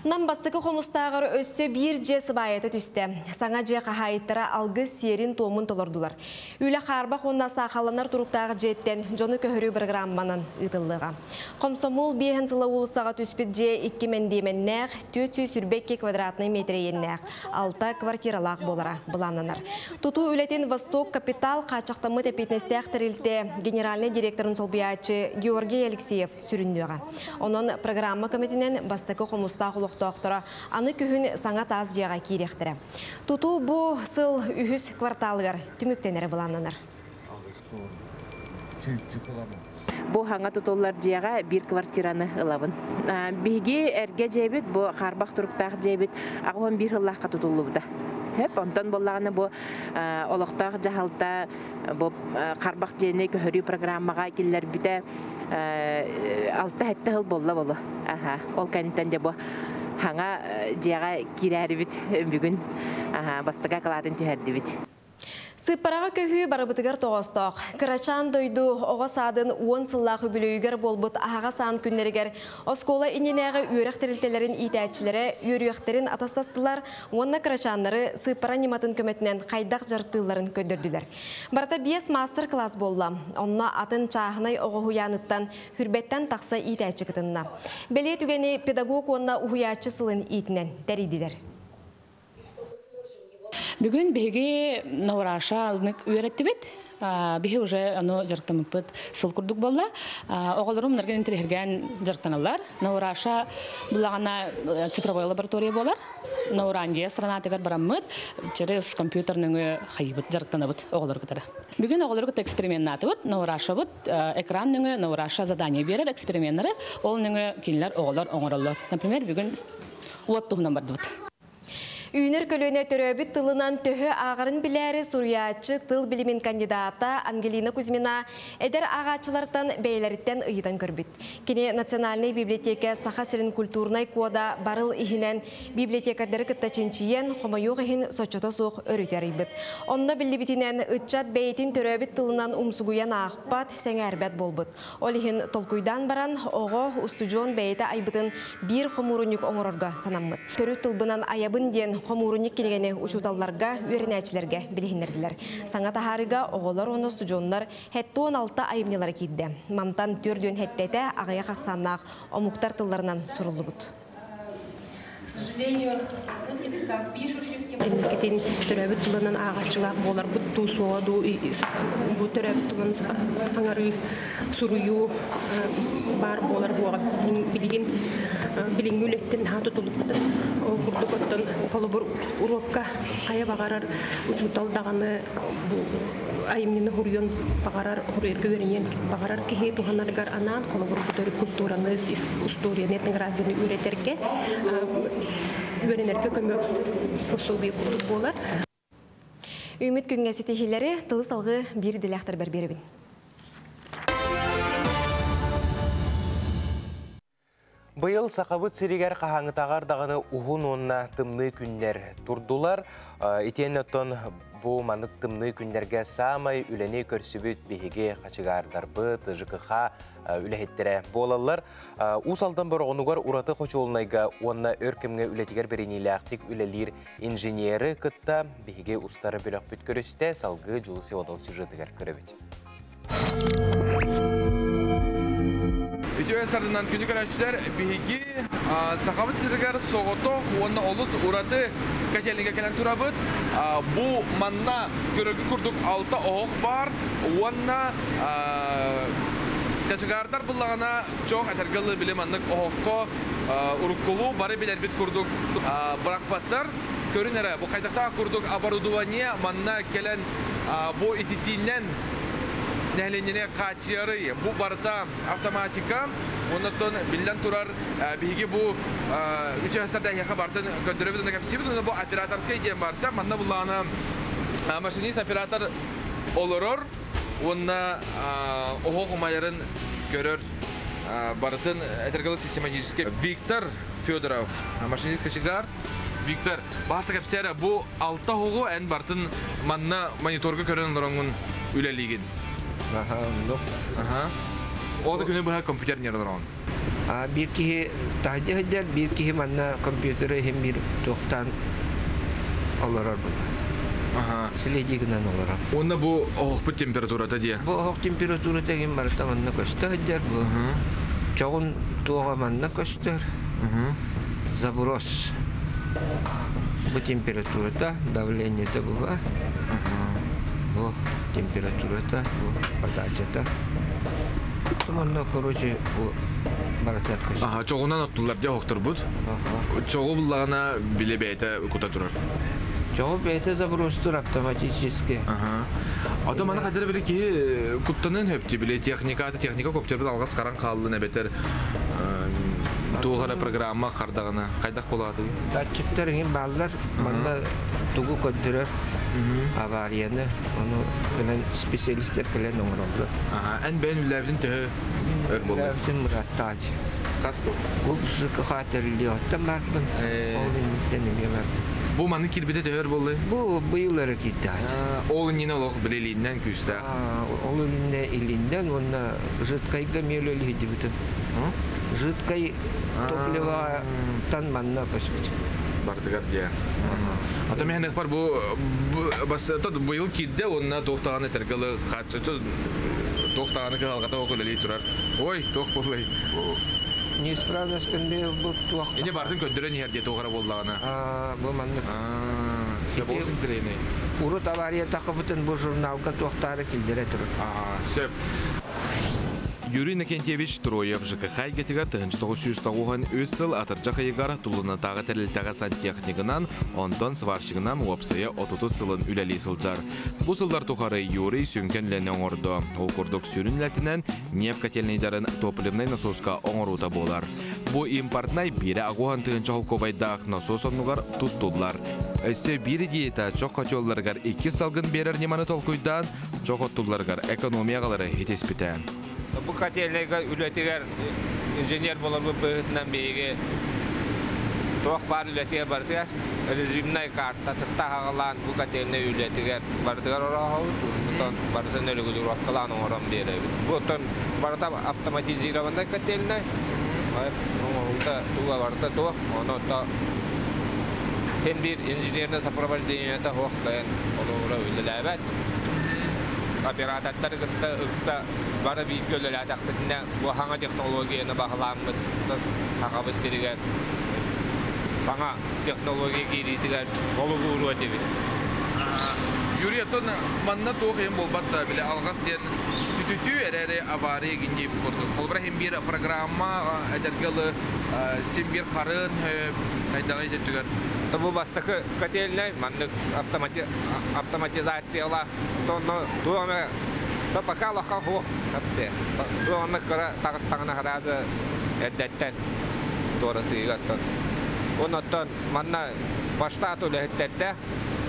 Нам бастакы хомустааҕар өссө биир дьиэ сыбаайата түстэ. Саҥа дьиэ хаһаайыттара алгыс сиэрин-туомун толордулар. Үлэ хаарбах уонна саахалланар туруктаах дьиэттэн дьону көһөрүү программанан ыытыллыаҕа. Хомсомуол биэһин сыла уулуссаҕа түспүт дьиэ икки мэндиэмэннээх, 422 квадратнай метр иэннээх, алта квартиралаах буолара былааннанар. Тутуу үлэтин Восток Капитал хааччахтаммыт эппиэтинэстээх тэрилтэ генеральнай директорын солбуйааччы Георгий Алексеев сүрүннүөҕэ. Онон программа көмөтүнэн бастакы хомустаах олохтоохторо аны күһүн саҥа таас дьиэҕэ киириэхтэрэ. Тутуу бу сыл үһүс кварталыгар түмүктэнэрэ былааннанар. Бу хаҥа тутуллар дьиэҕэ биир квартираны ылабын. Биһиги эргэ дьиэбит, бу хаарбах туруктаах дьиэбит 81 сыллаахха тутуллубута. Хөп, онтон буоллаҕына бу олохтоох дьаһалта бу харбах дьиэни көһөрүү программаҕа киллэрбитэ алта-сэттэ сыл буолла болу. Аха, ол кэнниттэн дьэ бу хаҥа дьиэҕэ киирээрибит бүгүн бастакы акылаатын түһэрдибит. Сыыппараҕа көһүү барыбытыгар тоҕоостоох. Кырачаан дойду оҕо саадын уон сыллаах үбүлүөйүгэр буолбут аһаҕас аан күннэригэр оскуола иннинээҕи үөрэх тэрилтэлэрин иитээччилэрэ үөрүйэхтэрин атастастылар уонна кырачааннары сыыппара ньыматын көмөтүнэн хайдах дьарыктыылларын көрдөрдүлэр. Барыта биэс маастар-кылаас буолла. Онно атын чааһынай оҕо уһуйааныттан хүрбэттэн тахса иитээччи кытынна. Бэлиэ түгэни педагог уонна уһуйааччы сылын иитинэн тэрийдилэр. Бүгүн биһиги Наураша үөрэттибит. Биһи уже ону дьарыктаммыппыт сыл курдук буолла. Оҕолорум наргын интириһиргээн дьарыктаналлар. Наураша булаҕана цифровой лаборатория буолар. Наурандия странатыгар бараммыт через компьютер нөҥүө хайыбыт дьарыктанабыт оҕолор кытары. Бүгүн оҕолору кытта эксперименнаатыбыт. Наурашабыт экран нөҥүө Наураша задание биэрэр эксперименнары. Ол нөҥүө кинилэр оҕолор оҥороллор. Например, бүгүн уот туһунан бардыбыт. Үүнэр көлүөнэ төрөөбүт тылынан төһө ааҕарын билээри суруйааччы, тыл билимин кандидата Ангелина Кузьмина эдэр ааҕааччылартан бэйэлэриттэн ыйытан көрбүт. Кини Национальнай библиотека Саха сирин культурнай кода барыл иһинэн библиотекардары кытта чинчийэн, хомойуох иһин соччото суох өрүтү арыйбыт. Онно биллибитинэн, ыччат бэйэтин төрөөбүт тылынан умсугуйан аахпат, сэҥээрбэт буолбут. Ол иһин толкуйдаан баран, оҕо, устудьуон бэйэтэ айбытын биир хомуурунньук оҥорорго санаммыт. Төрүт тылбынан айабын диэн хомуурунньук кинигэни учууталларга, үөрэнээччилэргэ билиһиннэрдилэр. Саҥа таһаарыыга оҕолор уонна устудьуоннар 76 айымньылара киирдэ. Мантан 47-тэ аҕыйах ахсааннаах омуктар тылларынан суруллубут. Инникитин төрөөбүт тылынан ааҕааччылаах буоларбыт дуу, суоҕа дуу, бу төрөөбүт тылын саҥарыы, суруйуу баар буолар буоҕа билигин билиҥҥи үлэттэн наһаа тутулуктар. Ол курдук оттон холобур уруокка хайа баҕарар учуутал даҕаны бу айымньыны хуруйан баҕарар, хуруйарга үөрэниэн баҕарар киһи туһанарыгар анаан холобур бу төрүт культураны, историяны, этнографияны үөрэтэргэ үөрэнэргэ көмө пособие курдук буолар. Үүмүт күҥҥэ ситиһиилэри тылы салгыы биир идэлээхтэрбэр биэрэбин. Быйыл Сахабыт сиригэр хаһааҥҥытааҕар даҕаны уһун уонна тымныы күннэр турдулар. Итиэннэ оттон бу маннык тымныы күннэргэ саамай үлэни көрсүбүт биһиги хачыгаардарбыт, ЖКХ үлэһиттэрэ буолаллар. Уус Алдан Бороҕонугар ураты хочуолунайга уонна өр кэмҥэ үлэтигэр бэриниилээхтик үлэлиир инженеры кытта биһиги устар бөлөхпүт көрүстэ, салгыы Дьулус Иванов сюжетыгар көрөбүт. Үтүө сарынан күнү көрөөччүлэр биһиги Сахабыт сиригэр соҕотох уонна олус ураты котельнига кэлэн турабыт. Бу манна көрөргүт курдук алта оһох баар уонна кочегардар буллаҕына чох этэргэ дылы били маннык оһоххо уруккулуу бары билэрбит курдук бырахпаттар. Көрүн эрэ, бу хайдахтаах курдук оборудование манна кэлэн бу ититиинэн нэһилиэнньэни хааччыйарый? Бу барыта автоматика. Оннуттан биллэн турар, биһиги бу үтүөстэрдэ эһиэхэ барытын көрдөрөбүт уонна кэпсиибит. Уонна бу операторскай диэн барса, манна буллаҕына машинист оператор олорор уонна оһох умайарын көрөр барытын этэргэ систематически. Виктор Федоров, машинист кочегар. Виктор, баста кэпсээрэ, бу алта оһоҕу эн бартын манна мониторга көрөн олороҥҥун үлэлиигин. Аха, оннук. Аха. Ол да күнү быһа компьютер ньэр олороҕун. Биир киһи таһырдьа сылдьар, биир киһи манна компьютеры иһин биир туохтаан олорор буолла. Аха. Следи гынан олорор. Уонна бу оһохпут температурата диэ? Бу оһох температурата игин барыта манна көстө сылдьар. Бу чоҕун туоҕа манна көстөр. Заброс. Бу температурата, давлениета була. Бу температурата, бу подачата. Манна, короче, бу барыта көстөр. Аха, чоҕунан оттуллар дьэ оһохторбут. Чоҕу буллаҕына биле бэйэтэ кута турар. Чоҕу бэйэтэ забростур автоматически. Аха. Ото маны хадыр били киһи куттанын хөптү били техниката техника көптөрбүт алҕас харан хааллын эбэтэр туох эрэ программа хардаҕына хайдах буолаатый? Датчиктар иһин бааллар. Манна тугу көрдөрөр аварияны ону кэлэн специалистер кэлэн оҥороллор. Аха, эн бэйэн үллээбитин төһө өр буолла? Үллээбитин мыраттаач. Хас сыл? Бу ЖКХ тэриллиэҕиттэн барбын. Ол инниттэн эмиэ барбын. Бу маннык киирбитэ төһө өр буоллай? Бу быйыл эрэ киирдэ. Ол иннинэ олох били илииннэн күүстээх. Ол иннинэ илииннэн уонна жидкайга эмиэ үлэлиһидибитим. Жидкай топливоттан манна көспүт. Бардыгар диэ. Ата мен бар бу бас быйыл киирдэ уонна туохтаҕаны этэргэ хааччы туохтаҕаны кыһалҕата үлэлии турар. Ой, туох буоллай? Неисправность конвейер бу туох. Ини бартын көрдөрөн иһэр диэ туох эрэ буоллаҕына. Бу маннык. Сөп треней. Урут авария тахыбытын бу журналга туохтаары киллэрэ турар. Сөп. Юрий Иннокентьевич Троев ЖКХ эйгэтигэр 1993 сыл атырдьах ыйыгар Тулунатааҕы тэрилтэҕэ сантехнигынан, онтон сварщигынан уопсайа 30 сылын үлэлии сылдьар. Бу сыллар тухары Юрий сүҥкэн үлэни оҥордо. Ол курдук сүрүн үлэтинэн нефть котельнайдарын топливнай насоска оҥоруута буолар. Бу импортнай биирэ аҕуһан тыһыынча холкуобайдаах насос оннугар туттуллар. Өссө биир идеята чох котелларыгар иккис салгын биэрэр ньыманы толкуйдаан, чох оттулларыгар экономия аҕалары итиспитэ. Бу котельнайга үлэтигэр инженер буоларбыт быһыытынан биһиги туох баар үлэтигэр барытыгар режимнай карта таһаҕалаан бу котельнай үлэтигэр барытыгар орооһобут, онтон барытын регулировкалаан оҥорон биэрэбит. Бу оттон барыта автоматизированный котельнай, оҥоһуута туга барыта туох, ону тем биир инженерное сопровождение суох кыайан олоҕура үлэлээбэт. Оператордары кытта ыкса бары бииргэ үлэлээтэхпитинэ бу саҥа технологияны баһылааммыт Сахабыт сиригэр саҥа технология киириитигэр олугууруо этибит. Юрий, оттон манна туох иһин буолбат да, били алҕас диэн түтүтүү эрээри авария гин курдук. Холобура иһин биир программа этэргэ ылы син биир харын хайдаҕый түгэр. Бу бастакы котельнай маннык автоматизациялаах тонно туох то пока лаха хуох апте. Туох эмэ кыра таҕыстаҕына хараады эрдэттэн туоратыыгаттан. Оннуттан манна баштаат үлэһиттерде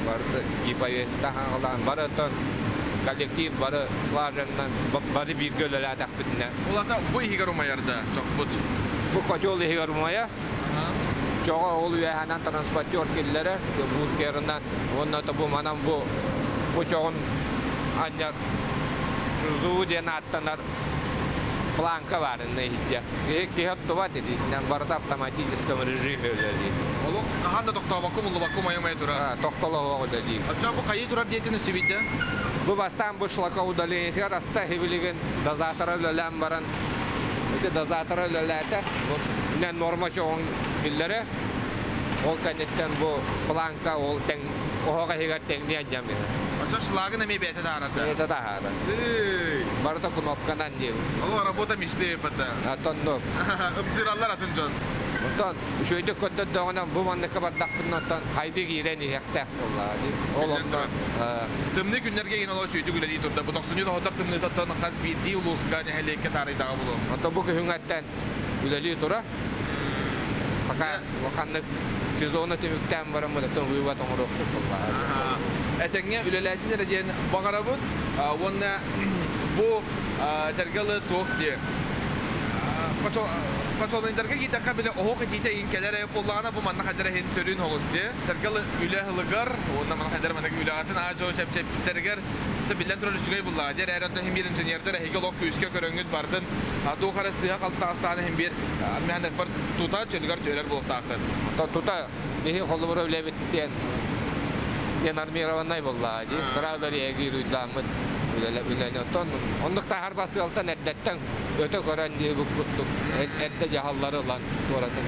бары гиповеттаһаҕалаан барытын коллектив бары слаженно бары бииргэ үлэлээтэхпитинэ. Улата бу иһигэр умайарда чохпут. Бу котел иһигэр умайа. Чоҕо ол үөһэнэн транспортер киллэрэр, бункерынан, уонна бу манан бу бу чоҕун анньар ШЗУ диэн ааттанар планка бар иһитте. Киһи оттубат итинэн барыта автоматическом режиме үлэлиир. Олох хаһан да тохтообокко, муллубакка умайа-умайа турар. Тохтолоох үлэлиир. Оччо бу хайыы турар диэтин үсүбүйдэ? Бу бастаан бу шлакоудалениетигэр аста хибилигин дозатора үлэлээн баран, ити дозатора үлэлээтэ. Бу норма чоҕун биллэрэ. Ол кэнниттэн бу планка ол тэҥ оһох иһигэр тэҥниэн дьам. Оччо шлагын эмиэ бэйэтэ таһаарар. Бэйэтэ таһаарар. Барыта кнопканан диир. Ол работа мечты бата. Атоннук. Ыпсыраллар атын дьон. Онтон үчүгэйдик көрдөрдөҕүнэн бу манныкка бардахпытын оттон хайдыы киирэн иһиэхтээх буоллаҕа дии. Ол онтон Тымныы күннэргэ ген олоо сүйдүк үлэлии турда. Бу тохсунньу тоһотор тымныытаттан хас биирдии улууска нэһилиэккэ таарыйдаҕа булуо. Онтон бу күһүҥҥэттэн үлэлии тура. Пока ханнык сезона түмүктээн баран мудаттан вывод оҥоруохпут буоллаҕа. Этэҥҥэ үлэлээтин эрэ диэн баҕарабыт. Уонна бу этэргэ туох диэ. Хочолойдарга киитэххэ бile оһох итиитэ иин кэлэр эйэ буоллаҕына бу манна хадара иһин сөрүүн оҕус диэ. Этэргэ үлэ ылыгар уонна манна хадара манна үлэҕэтин аа-дьоо чэпчэппиттэригэр биллэн турар үчүгэй буллаҕа диэр ээр онтон иһин биир инженердэр эһиги олох күүскэ көрөҥҥүт бардын туох эрэ сыыһа халтаастаан иһин биир мэһэнэкпэр тута чөлүгэр түһэрэр буолуохтааххын. Тута биһи холобура үлэбит диэн нормированный буоллаҕа дии. Сразу реагируйдааммыт үлэни. Оттон оннук таһар басыалтан эрдэттэн өтө көрөн дии курдук эрдэ дьаһаллары ылан туоратын.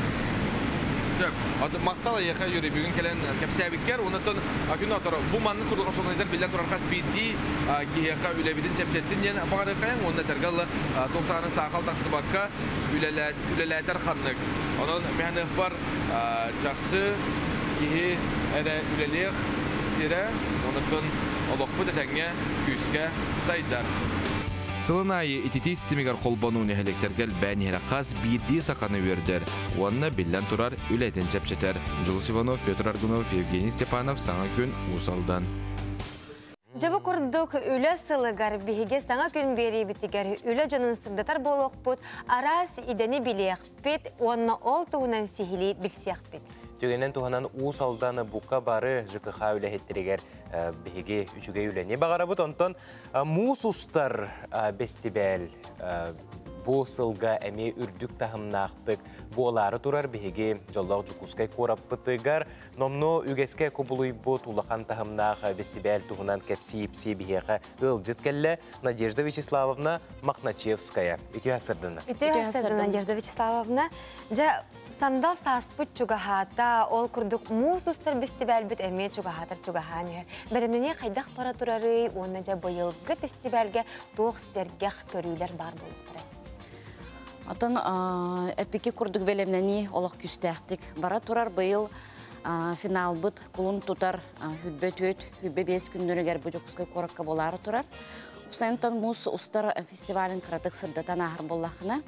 Махтал эйиэхэ, Юрий, бүгүн кэлэн кэпсээбиккэр. Онтон күн отор бу маннык курдук хочолойдар биллэн турар хас биирдии киһиэхэ үлэбитин чэпчэттин диэн баҕарыаххайыҥ уонна этэргэ ылы туохтааны саахал тахсыбакка үлэлээтэр ханнык. Онон мэһэныахпар чахчы киһи эрэ үлэлиэх сирэ, онтон олохпут этэҥҥэ күүскэ сайдар. Сылын аайы ититии ситимигэр холбонуу нэһилиэктэргэ элбээн иһэрэ хас биирдии саханы үөрдэр уонна биллэн турар үлэтин чэпчэтэр. Дьулус Иванов, Петр Аргунов, Евгений Степанов, Саҥа күн, Уус Алдан. Дьэ бу курдук үлэ сылыгар биһиги саҥа күн биэриибитигэр үлэ дьонун сырдатар буолуохпут, араас идэни билиэхпит уонна ол туһунан сиһилии билсиэхпит. Түгэнинэн туһанан Уус Алдан бука бары ЖКХ үлэһиттэригэр биһиги үчүгэй үлэни баҕарабыт. Онтон муус устар бэстибээл бу сылга эмиэ үрдүк таһымнаахтык буолаары турар. Биһиги дьоллоох Дьокуускай куораппытыгар номнуо үгэскэ кубулуйбут улахан таһымнаах бэстибээл туһунан кэпсии-ипсии биһиэхэ ыалдьыт кэллэ Надежда Вячеславовна Мохначевская. Үтүө сарсыарданан. Үтүө сарсыарданан, Надежда Вячеславовна. Дьэ, сандал сааспыт чугаһаата, ол курдук муус устар бэстибээлбит эмиэ чугаһаатар чугаһаан иһэр. Бэлэмнэнии хайдах бара турарый уонна дьэ быйылгы фестивальгэ туох сэргэх көрүүлэр баар буолуохтарай? Отон эпики курдук бэлэмнэнии олох күүстээхтик бара турар. Быйыл финалбыт кулун тутар хүрбэ түөт, хүрбэ бес күннөрүгэр бу Дьокуускай куоракка буолаары турар. Упсайынтан муус устар фестивалын кыратык сырдатан ааһар буоллахына,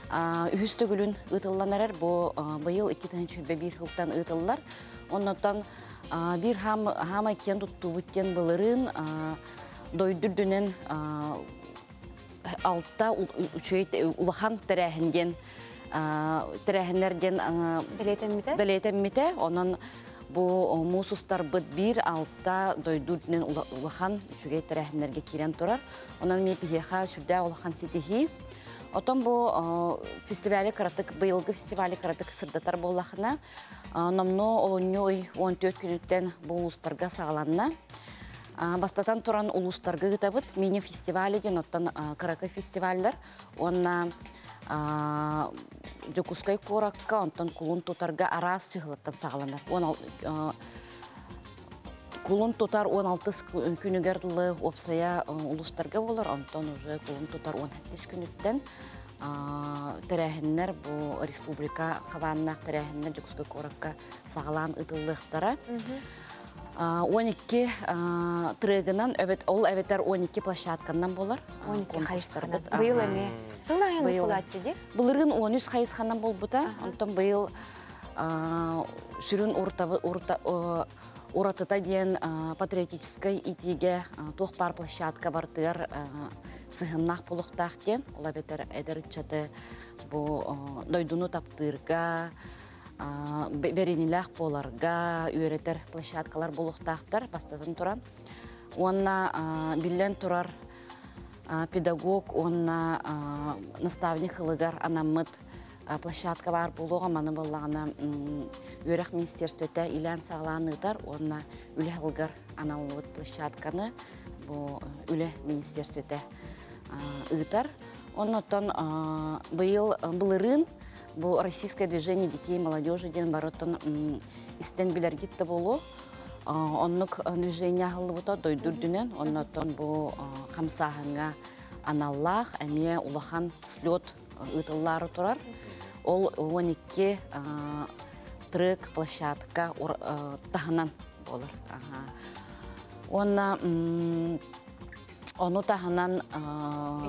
үһүс төгүлүн ыытыллан эрэр. Бу быйыл 2021 сылтан ыытыллар. Оннотон биир хаамай киэн туттуубут диэн былырыын дойду үрдүнэн алта үчүгэй улахан тэрээһин диэн тэрээһиннэр диэн бэлиэтэммитэ. Онон бу муус устарбыт биир алта дойду үрдүнэн улахан үчүгэй тэрээһиннэргэ киирэн турар. Онон мен биһиэхэ сүрдээх улахан ситиһии. Отон бу фестивали кыратык, быйылгы фестивали кыратык сырдатар буоллахына, номнуо олунньу ый 14 күнүттэн бу улуустарга саҕаланна. Бастатан туран улуустарга ыытабыт мини-фестивали диэн, оттон кыракый фестиваллар уонна Дьокуускай куоракка, онтон кулун тутарга араас чыһылыттан саҕаланар. Кулун тутар 16 күнүгэр дылы уопсайа улуустарга болар, онтон уже кулун тутар 17 күнүттэн тэрээһиннэр бу республика хабааннаах тэрээһиннэр Дьокуускай куоракка саҕалаан ыытыллыахтара. 12 трегынан, ол эбэтэр 12 площадканан болар. 12 хайысханан. Быйыл эме. Сыл айын булааччы ди? Былырын 13 хайысханан болбута. Онтон быйыл сүрүн уратыта диэн патриотическай итиге туох бар площадка бартыгар сыһыннаах булуктаах диэн. Ол эбэтэр эдэр ыччаты бу дойдуну таптыырга, бэринилээх буоларга үөрэтэр площадкалар булуктаахтар бастатын туран. Уонна биллэн турар педагог уонна наставник ылыгар анаммыт площадка бар булуға маны боллағына үөрэх министерствете илән саҕалаан ыытар уонна үлэ ылгар аналлыбыт площадканы бу үлэ министерствете ыытар. Оннотон быйыл былырыын бу Российское движение детей и молодежи диэн барытын истен билэргит да болу. Оннук движение аһыллыбыта дойду үрдүнэн, оннотон бу хамсааһыҥҥа аналлаах эмиэ улахан слет ыытыллаары турар. Ол 12 трек площадка таһынан болар. Онна ону таһынан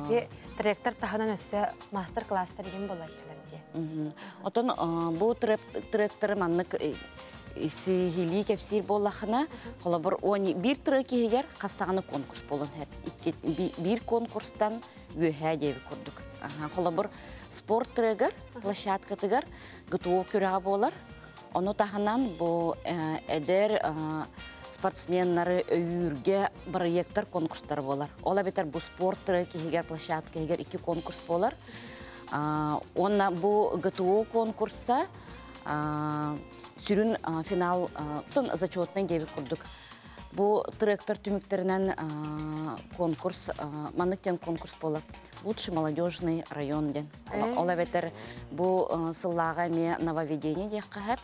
Ити тректор таһынан өссө мастер-класстар деген болаччылар ди. Отон бу тректоры маннык сихили кепсир боллахына, холобур бир трек киһигер хастаҕаны конкурс болун хеп. Бир конкурстан үөһээ диэби курдук. Холобур спорт трегер, площадкатыгар ГТО күрэҕэ болар. Ону таһынан бу эдэр спортсменнары өйүүргэ проекттар конкурстар болар. Ол эбэтэр бу спорт киһигер, площадка киһигер икки конкурс болар. Онна бу ГТО конкурса сүрүн финал тон зачетный диэби курдук. Бу тректор түмүктеринен конкурс, маннык диэн конкурс болар. Лучший молодежный район ден. Ол эбэтэр бу сыллааҕа эмиэ нововведение диэххэ хэп.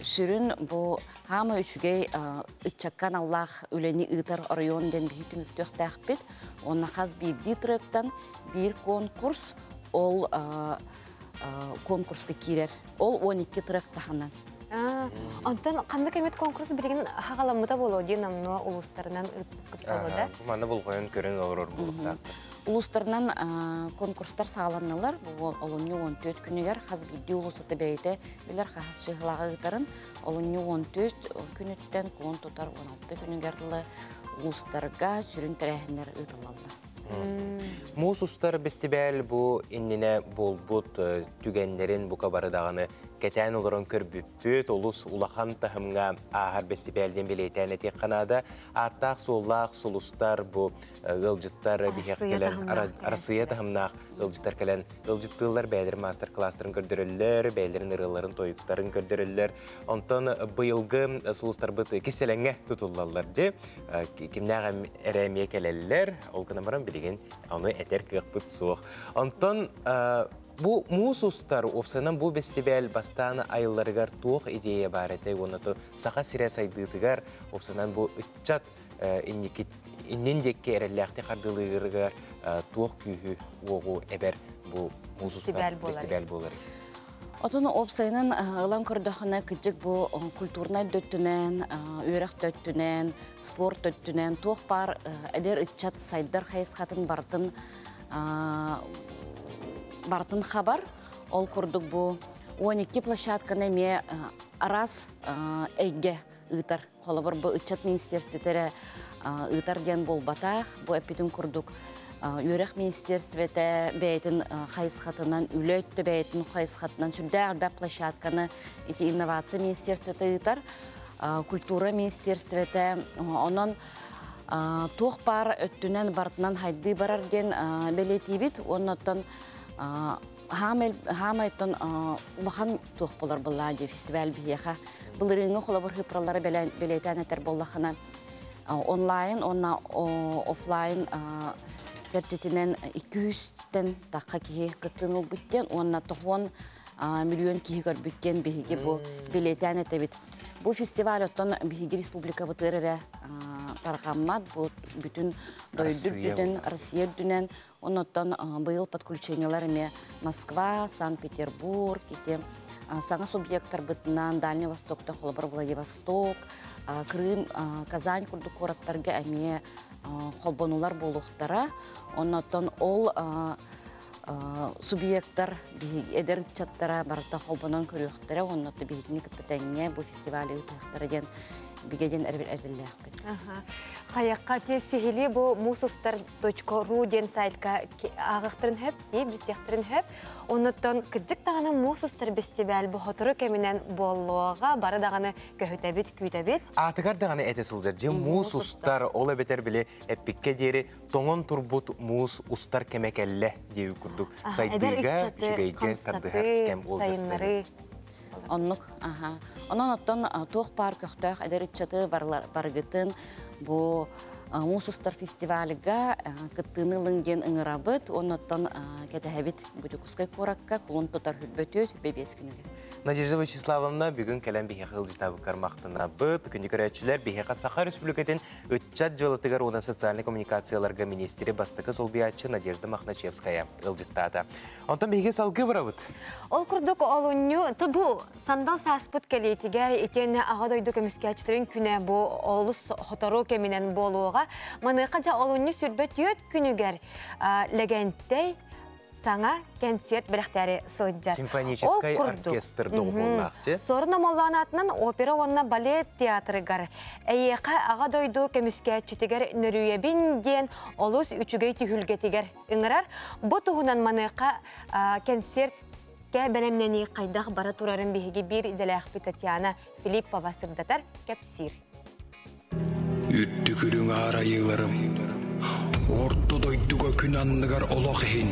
Сүрүн бу хаама үчүгэй ыччаккан аллаах үлэни ыытар район ден биһи түмүктүөхтээхпит. Онна хас биирдии тректан биир конкурс ол конкурска киирэр. Ол 12 трек таһынан. Онтон қанды кемет конкурс билигин хагаламмыта боло диэн амно улустарынан ыыппыт боло да? Бу манна булгойон көрөн олорор булуктаахтар. Улустарынан конкурстар саҕаланнылар. Бу олунньу 14 күнүгэр хас биирдии улусата бэйэтэ билэр хахас чыһылааҕы ыытарын. Олунньу 14 күнүттэн кулун тутар 16 күнүгэр дылы улустарга сүрүн тэрээһиннэр ыытыллаллар. Муус устар бестибэл бу иннинэ буолбут түгэннэрин бука барыдаҕаны кэтээн олорон көрбүппүт, олус улахан таһымҥа ааһар бестибээлден билиэтээн этиэххэ ааттаах суоллаах сулустар бу ыалдьыттар биһиэх кэлэн Арассыыйа таһымнаах ыалдьыттар кэлэн ыалдьыттыыллар бэйэлэрин мастер-класстарын көрдөрөллөр, бэйэлэрин ырыаларын, тойуктарын көрдөрөллөр. Онтон быйылгы сулустарбыт киселеңҥэ тутуллаллар ди. Кимнээх эрэ эмиэ кэлэллэр, ол гынан баран билигин ону этэр кыахпыт суох. Онтон бу муус устар уопсайынан бу бестибэл бастаан айылларыгар туох идея бар этэй, уонна саха сирэ сайдыытыгар уопсайынан бу ыччат иннин диэкки эрэллээхти хардылыырыгар туох күүһү уоҕу эбэр бу муус устар фестиваль буолар? Отон уопсайынан ылан көрдөхүнэ кыдьык бу культурнай дөттүнэн, үөрэх дөттүнэн, спорт дөттүнэн туох баар эдэр ыччат сайдар хайысхатын бартын бартын хабар. Ол курдук бу 12 площадканы эмиэ араас эйгэ ыытар. Холобур бу ыччат министерствотера ыытар диэн буолбатах. Бу эппитим курдук үөрэх министерствете бэйэтин хайысхатынан, үлэ өттө бэйэтин хайысхатынан сүрдээх элбэх площадканы ити инновация министерствота ыытар, культура министерствете онон туох баар өттүнэн барытынан хайдыы барар диэн бэлиэтиибит. Оннуттан хаамайтон улахан туох болар буллаа дии фестиваль биһиэхэ. Былырыыҥҥы холобур хыпралары бэлиэтээн этэр буоллахына онлайн уонна офлайн чэрчитинэн 200-тэн тахха киһи кыттыын ылбыт диэн уонна 90 миллион киһи көрбүт диэн биһиги бу бэлиэтээн этэбит. Бу фестиваль оттон биһиги республикабытыгар эрэ тарҕаммат, бу бүтүн дойду үрдүнэн, Россия үрдүнэн, оннуттан быйыл подключениелар эмиэ Москва, Санкт-Петербург, ити саҥа субъекттарбытынан Дальний Востоктан холобур Владивосток, Крым, Казань курдук куораттарга эмиэ холбонулар буолуохтара. Оннуттан ол субъекттар эдэр ыччаттара барыта холбонон көрүөхтэрэ, оннуттан биһигини кытта тэҥҥэ бу фестивали ыытыахтара диэн бигэ диэн эрэллээхпит. Хайакка те сихили бу муусустар.ру диэн сайтка ааҕыахтарын хөп, тии билсиэхтэрин хөп. Оннуттан кырдьык даҕаны муус устар бэстибээл бу сотору кэминэн буоллуоҕа, бары даҕаны көһүтэбит, күүтэбит. Аатыгар даҕаны этэ сылдьар дьэ муус устар, ол эбэтэр били эппиккэ диэри тоҥон турбут муус устар кэмэ кэллэ диэбит курдук сайдыыга, үчүгэйгэ тардыһар кэм уолдьастары. Оннук, аха. Онон оттон туох баар көхтөөх эдэр ыччаты барыгытын бу муус устар фестивальга кыттыыны ылыҥ диэн ыҥырабыт. Оннуттан кэтэһэбит бу Дьокуускай куоракка кулун тутар хүрбөтүөт бэбиэс күнүгэр. Надежда Вячеславовна бүгүн кэлэн биһиэхэ ыалдьытаабыккар махтанабыт. Күндү көрөөччүлэр, биһиэхэ Саха Республикатын ыччат дьыалатыгар уонна социальнай коммуникацияларга министри бастакы солбуйааччы Надежда Мохначевская ыалдьыттаата. Онтон биһиги салгыы барабыт. Ол курдук олунньу бу сандал сааспыт кэлиитигэр итиэннэ Аҕа дойду көмүскээччилэрин күнэ бу олус сотору кэминэн буолуоҕа. Маныаха дьэ олунньу 24 күнүгэр Лэгэнтэй саҥа кэнсиэрт бэлэхтээри сылдьар. Симфоническай оркестр доҕуһуоллаах Сорун Омоллоон аатынан опера уонна балет театрыгар Эйиэхэ Аҕа дойду көмүскээччитигэр нөрүйэбин диэн олус үчүгэй түһүлгэтигэр ыҥырар. Бу туһунан маныаха кэнсиэрткэ бэлэмнэнии хайдах бара турарын биһиги биир идэлээхпит Татьяна Филиппова сырдатар, кэпсиир. Үрдүк үрүҥ аарайыыларым, орто дойдуга күн анныгар олох иһин,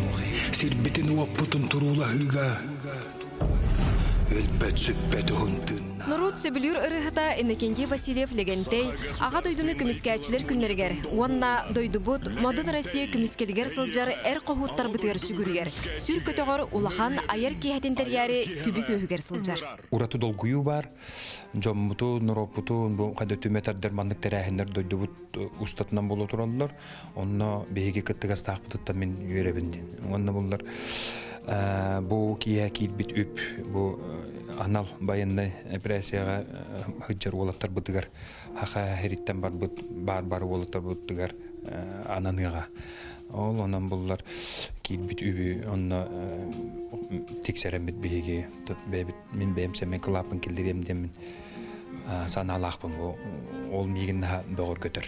сирбитин-уоппутун туруулаһыыга өлбөт-сүппэт уһун тыыннаах. Норуот сөбүлүүр ырыаһыта Иннокентий Васильев Лэгэнтэй Аҕа дойдуну көмүскээччилэр күннэригэр уонна дойдубут Модун Россия көмүскэлигэр сылдьар эр хоһууттарбытыгар сүгүрүйэр, сүр көтөҕөр улахан айар киэһэтин тэрийээри түбүк үөһүгэр сылдьар. Ураты долгуйуу баар. Дьоммутун, норуоппутун бу хайда түмэ тардар маннык тэрээһиннэр дойдубут устатынан буола тураллар. Онно биһиги кыттыгастаахпытыттан мин үөрэбин диэн. Уонна буллар бу киэһэ киирбит үп бу анал байыаннай операцияҕа сылдьар уолаттарбытыгар хаха иһириттэн барбыт баар бар уолаттарбытыгар ананыаҕа. Ол онон буллар киирбит үбү онно тиксэрэммит биһиги бэйэбит мин бэйэм сэмэн кылааппын киллэриэм диэммин санаалаахпын ол миигин наһаа бөҕөргөтөр.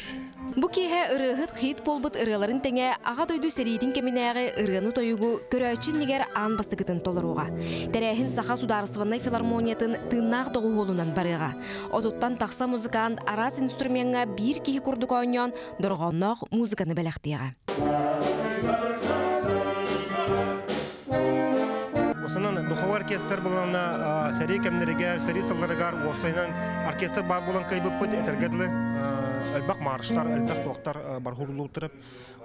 Бу киэһэ ырыаһыт хит буолбут ырыаларын тэҥэ Аҕа дойду сэриитин кэминээҕи ырыаны-тойугу көрөөччү иннигэр аан бастакытын толоруоҕа. Тэрээһин Саха судаарыстыбаннай филармониятын тыыннаах доҕуһуолунан барыаҕа. Отуттан тахса музыкант араас инструмеҥҥа биир киһи курдук оонньоон дорҕоонноох музыканы бэлэхтиэҕэ. Осунан духовой оркестр булана сэрии кэмнэригэр, сэрии сылларыгар уопсайынан оркестр баар буолан кыайбыппыт этэргэ дылы элбэх марштар, элбэх туохтар бархурлууттарып.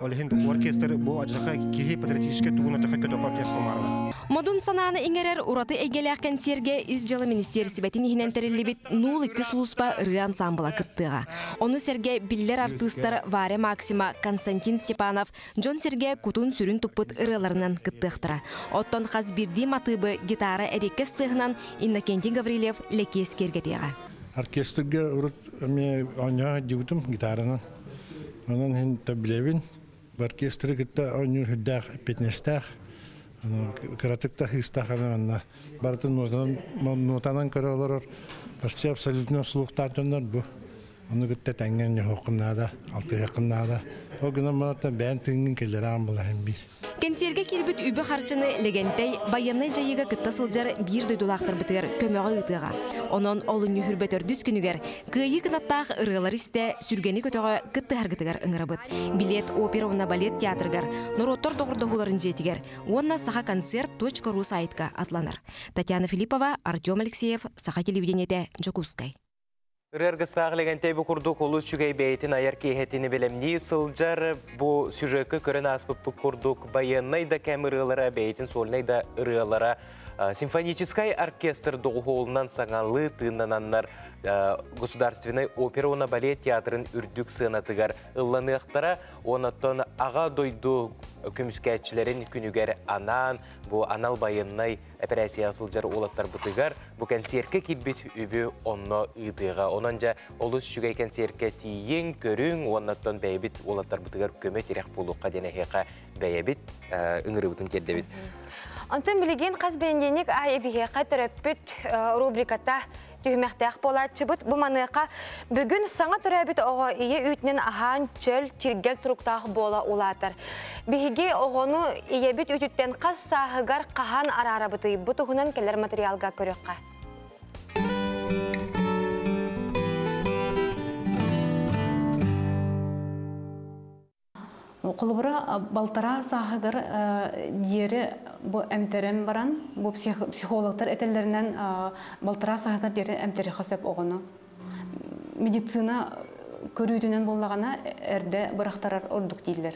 Ол иһин духовой оркестр бу адьырҕа киһи патриотическай тугун адьырҕа көтөҕөр диэх кумаарла. Модун санааны иҥэрэр ураты эйгэлээх кэнсиэргэ Ис дьыала министиэристибэтин иһинэн тэриллибит Нуул икки сулууспа ырыа ансаамбыла кыттыаҕа. Ону сэргэ биллэр артыыстар Варя Максима, Константин Степанов дьон-сэргэ кутун-сүрүн туппут ырыаларынан кыттыахтара. Оттон хас биирдии матыыбы гитара эриэккэс тыаһынан Иннокентий Гаврильев Лэкиэс киэргэтиэҕэ. Оркестрга урут эмиэ оонньоо дьыбытым гитаранан. Онон иһин билэбин. Оркестры кытта оонньуур сүрдээх эппиэтинэстээх. Кыратык да хыыстаах анна барытын нотанан көрө олорор почти абсолютно слухтаах дьоннор бу. Ону кытта тэҥҥэ ньоһуоххун наада, алтыһыаххын наада. Ол гынан баран бэйэн тыыҥҥын киллэрэҕин былаһын биир. Кэнсиэргэ киирбит үбү-харчыны Лэгэнтэй байыаннай дьайыыга кытта сылдьар биир дойдулаахтарбытыгар көмөҕө ыытыаҕа. Онон олунньу хүрбэ төрдүс күнүгэр Кыайыы кынаттаах ырыалары истэ, сүргэни көтөҕө кыттыһаргытыгар ыҥырабыт. Билиэт опера уонна балет театрыгар, норуоттар доҕордоһууларын дьиэтигэр уонна сахаконцерт.ру сайтка атланар. Татьяна Филиппова, Артем Алексеев, Саха телевидениетэ, Дьокуускай. Ырыаргыстаах Лэгэнтэй бу курдук олус үчүгэй бэйэтин айар киэһэтини бэлэмнии сылдьар. Бу сюжекка көрөн ааспыппыт курдук байыаннай да кэм ырыалара, бэйэтин сольнай да ырыалара симфоническай оркестр доҕуһуолунан саҥалыы тыыннананнар Государственнай опера уонна балет театрын үрдүк сыанатыгар ылланыахтара. Онон аҕа дойду көмүскээччилэрин күнүгэр анаан бу анал байыаннай эпэрээссийэҕэ сылдьар уолаттарбытыгар бу кэнсиэркэ киирбит үбү онно ыытыаҕа. Онон дьэ олус үчүгэй кэнсиэркэ тиийиҥ, көрүҥ уоннаттан бэйэбит уолаттарбытыгар көмө-тирэх буолуохха диэн эһиэхэ бэйэбит ыҥырыыбытын тиэрдэбит. Онтон билигин хас бэнидиэнньик аайы биһиэхэ төрөппүт рубриката түһүмэхтээх буолааччыбыт. Бу маныаха бүгүн саҥа төрөөбүт оҕо ийэ үүтүнэн аһаан чөл, чиргэл туруктаах буола улаатар. Биһиги оҕону ийэбит үүтүттэн хас сааһыгар хаһан араарабытый? Бу туһунан кэлэр материалга көрүөххэ. Холобура, балтараа сааһыгар диэри бу эмтэрэн баран, бу психологтар этэллэринэн балтараа сааһыгар диэри эмтэриэххэ сөп оҕону. Медицина көрүүтүнэн буоллаҕына эрдэ бырахтарар ордук дииллэр.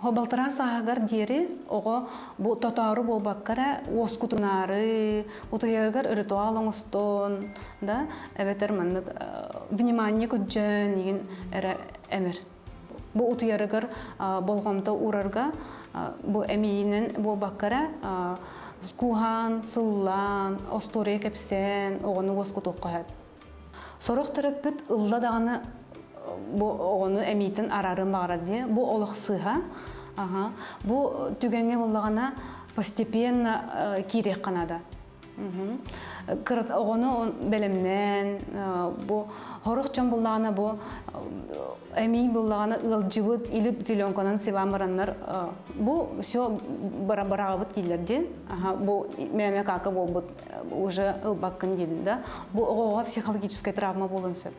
Балтараа сааһыгар диэри оҕо бу тотоору буолбакка эрэ уоскутунаары, утуйарыгар ритуал оҥостон, да, эбэтэр маннык внимание көрдьөөн игин эрэ эмэр. Бу утуйарыгар болҕомто уурарга бу эмиийинэн буолбакка эрэ кууһаан, сыллаан, остуоруйа кэпсээн оҕону уоскутуохха сөп. Сорох төрөппүт ылла даҕаны бу оҕону эмиитин араарыан баҕарар диye. Бу олох сыыһа. Аха. Бу түгэҥҥэ буоллаҕына постепенно киириэххэ наада. Кырат оҕону бэлэмнээн, бу хорох дьон буллаҕына бу эмиий буллаҕына ыалдьыбыт или зеленканан сыбаан бараннар бу все бараҕабыт дииллэр диэн бу мэмэ кака буолбут уже ылбаккын диэн да бу оҕоҕо психологическая травма буолуон сөп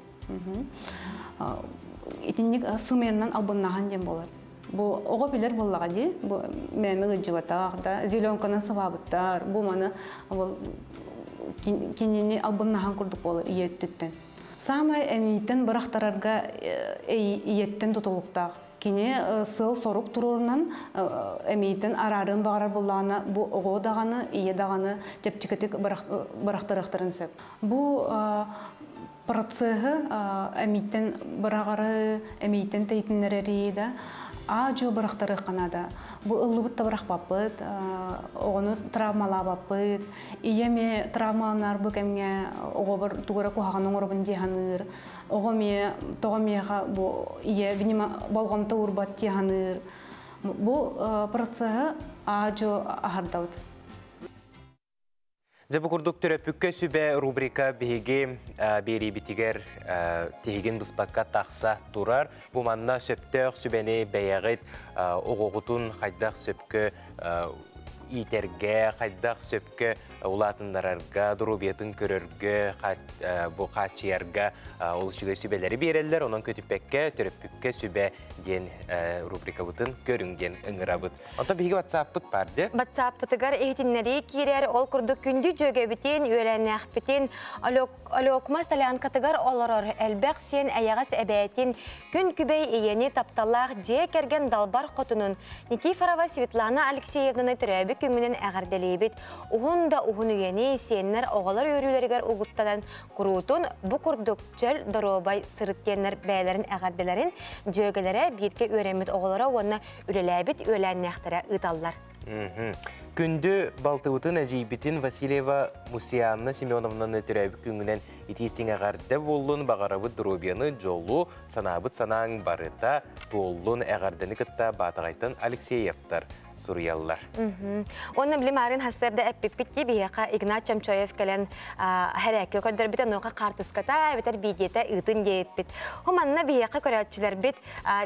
итинник сымыйаннан албыннаһан диэн буолар Бу оҕо билэр буоллаҕа дии, бу мээми ыдьыбатах да, зеленканан сыбаабыттар, бу маны ол кинини албыннаһан курдук буолар ийэ өттүттэн. Саамай эмииттэн бырахтарарга ийэттэн тутулуктаах. Кини сыал-сорук туруорунан эмииттэн араарыан баҕарар буоллаҕына, бу оҕо даҕаны, ийэ даҕаны чэпчэкитик бырахтарыахтарын сөп. Бу процеһы эмииттэн быраҕары, эмииттэн тэйтиннэрэри да аа-дьуо бырахтарыахха наада. Бу ыллыбыт да бырахпаппыт, оҕону травмалаабаппыт. Ийэ эмиэ травмаланар бу кэмҥэ оҕобор тугу эрэ куһаҕаны оҥоробун дии саныыр. Оҕо эмиэ тоҕо миэхэ бу ийэ болҕомто уурбат дии саныыр. Бу процеһы аа-дьуо аһардабыт. Дьэ бу курдук төрөппүккэ сүбэ рубрика биһиги биэриибитигэр тиһигин быспакка тахса турар. Бу манна сөптөөх сүбэни бэйэҕит оҕоҕутун хайдах сөпкө иитэргэ, хайдах сөпкө улаатыннарарга, доруобуйатын көрөргө, бу хааччыйарга ол үчүгэй сүбэлэри биэрэллэр. Онон көтүппэккэ төрөппүккэ сүбэ диэн рубрикабытын көрүҥ диэн ыҥырабыт. Онтон биһиги WhatsApp-пыт баар дии. WhatsApp-пытыгар иһитиннэрии киирэр, ол курдук күндү дьүөгэбитин, үөлээннээхпитин Олекма солянкатыгар олорор элбэх сиэн эйэҕэс эбээтин, күн күбэй ийэни тапталлаах дьиэ кэргэн далбар хотунун Никифорова Светлана Алексеевнаны төрөөбүт күҥҥүнэн эҕэрдэлиибит. Уһун да уһун үйэни сиэннэр оҕолор үөрүүлэригэр угуттанан куруутун бу курдук чөл доруобай сырыт диэннэр бэйэлэрин эҕэрдэлэрин дьүөгэлэрэ, бииргэ үөрэммит оҕолоро уонна үлэлээбит үөлээннээхтэрэ ыыталлар. Күндү балтыбытын, эдьиийбитин Васильева Мусианна Семеновнаны төрөөбүт күҥҥүнэн итии-истиҥ эҕэрдэ буоллун, баҕарабыт доруобуйаны, дьолу, санаабыт санааҥ барыта туоллун, эҕэрдэни кытта Баатаҕайтан Алексеевтар суруйаллар. Уонна били марын хассыарда эппиппит дии биһиэхэ Игнат Чомчоев кэлэн хэрээккэ көрдөрбүтэ, онуоха хаартыската эбэтэр видеота ыытын диэбиппит. Хо манна биһиэхэ көрөөччүлэрбит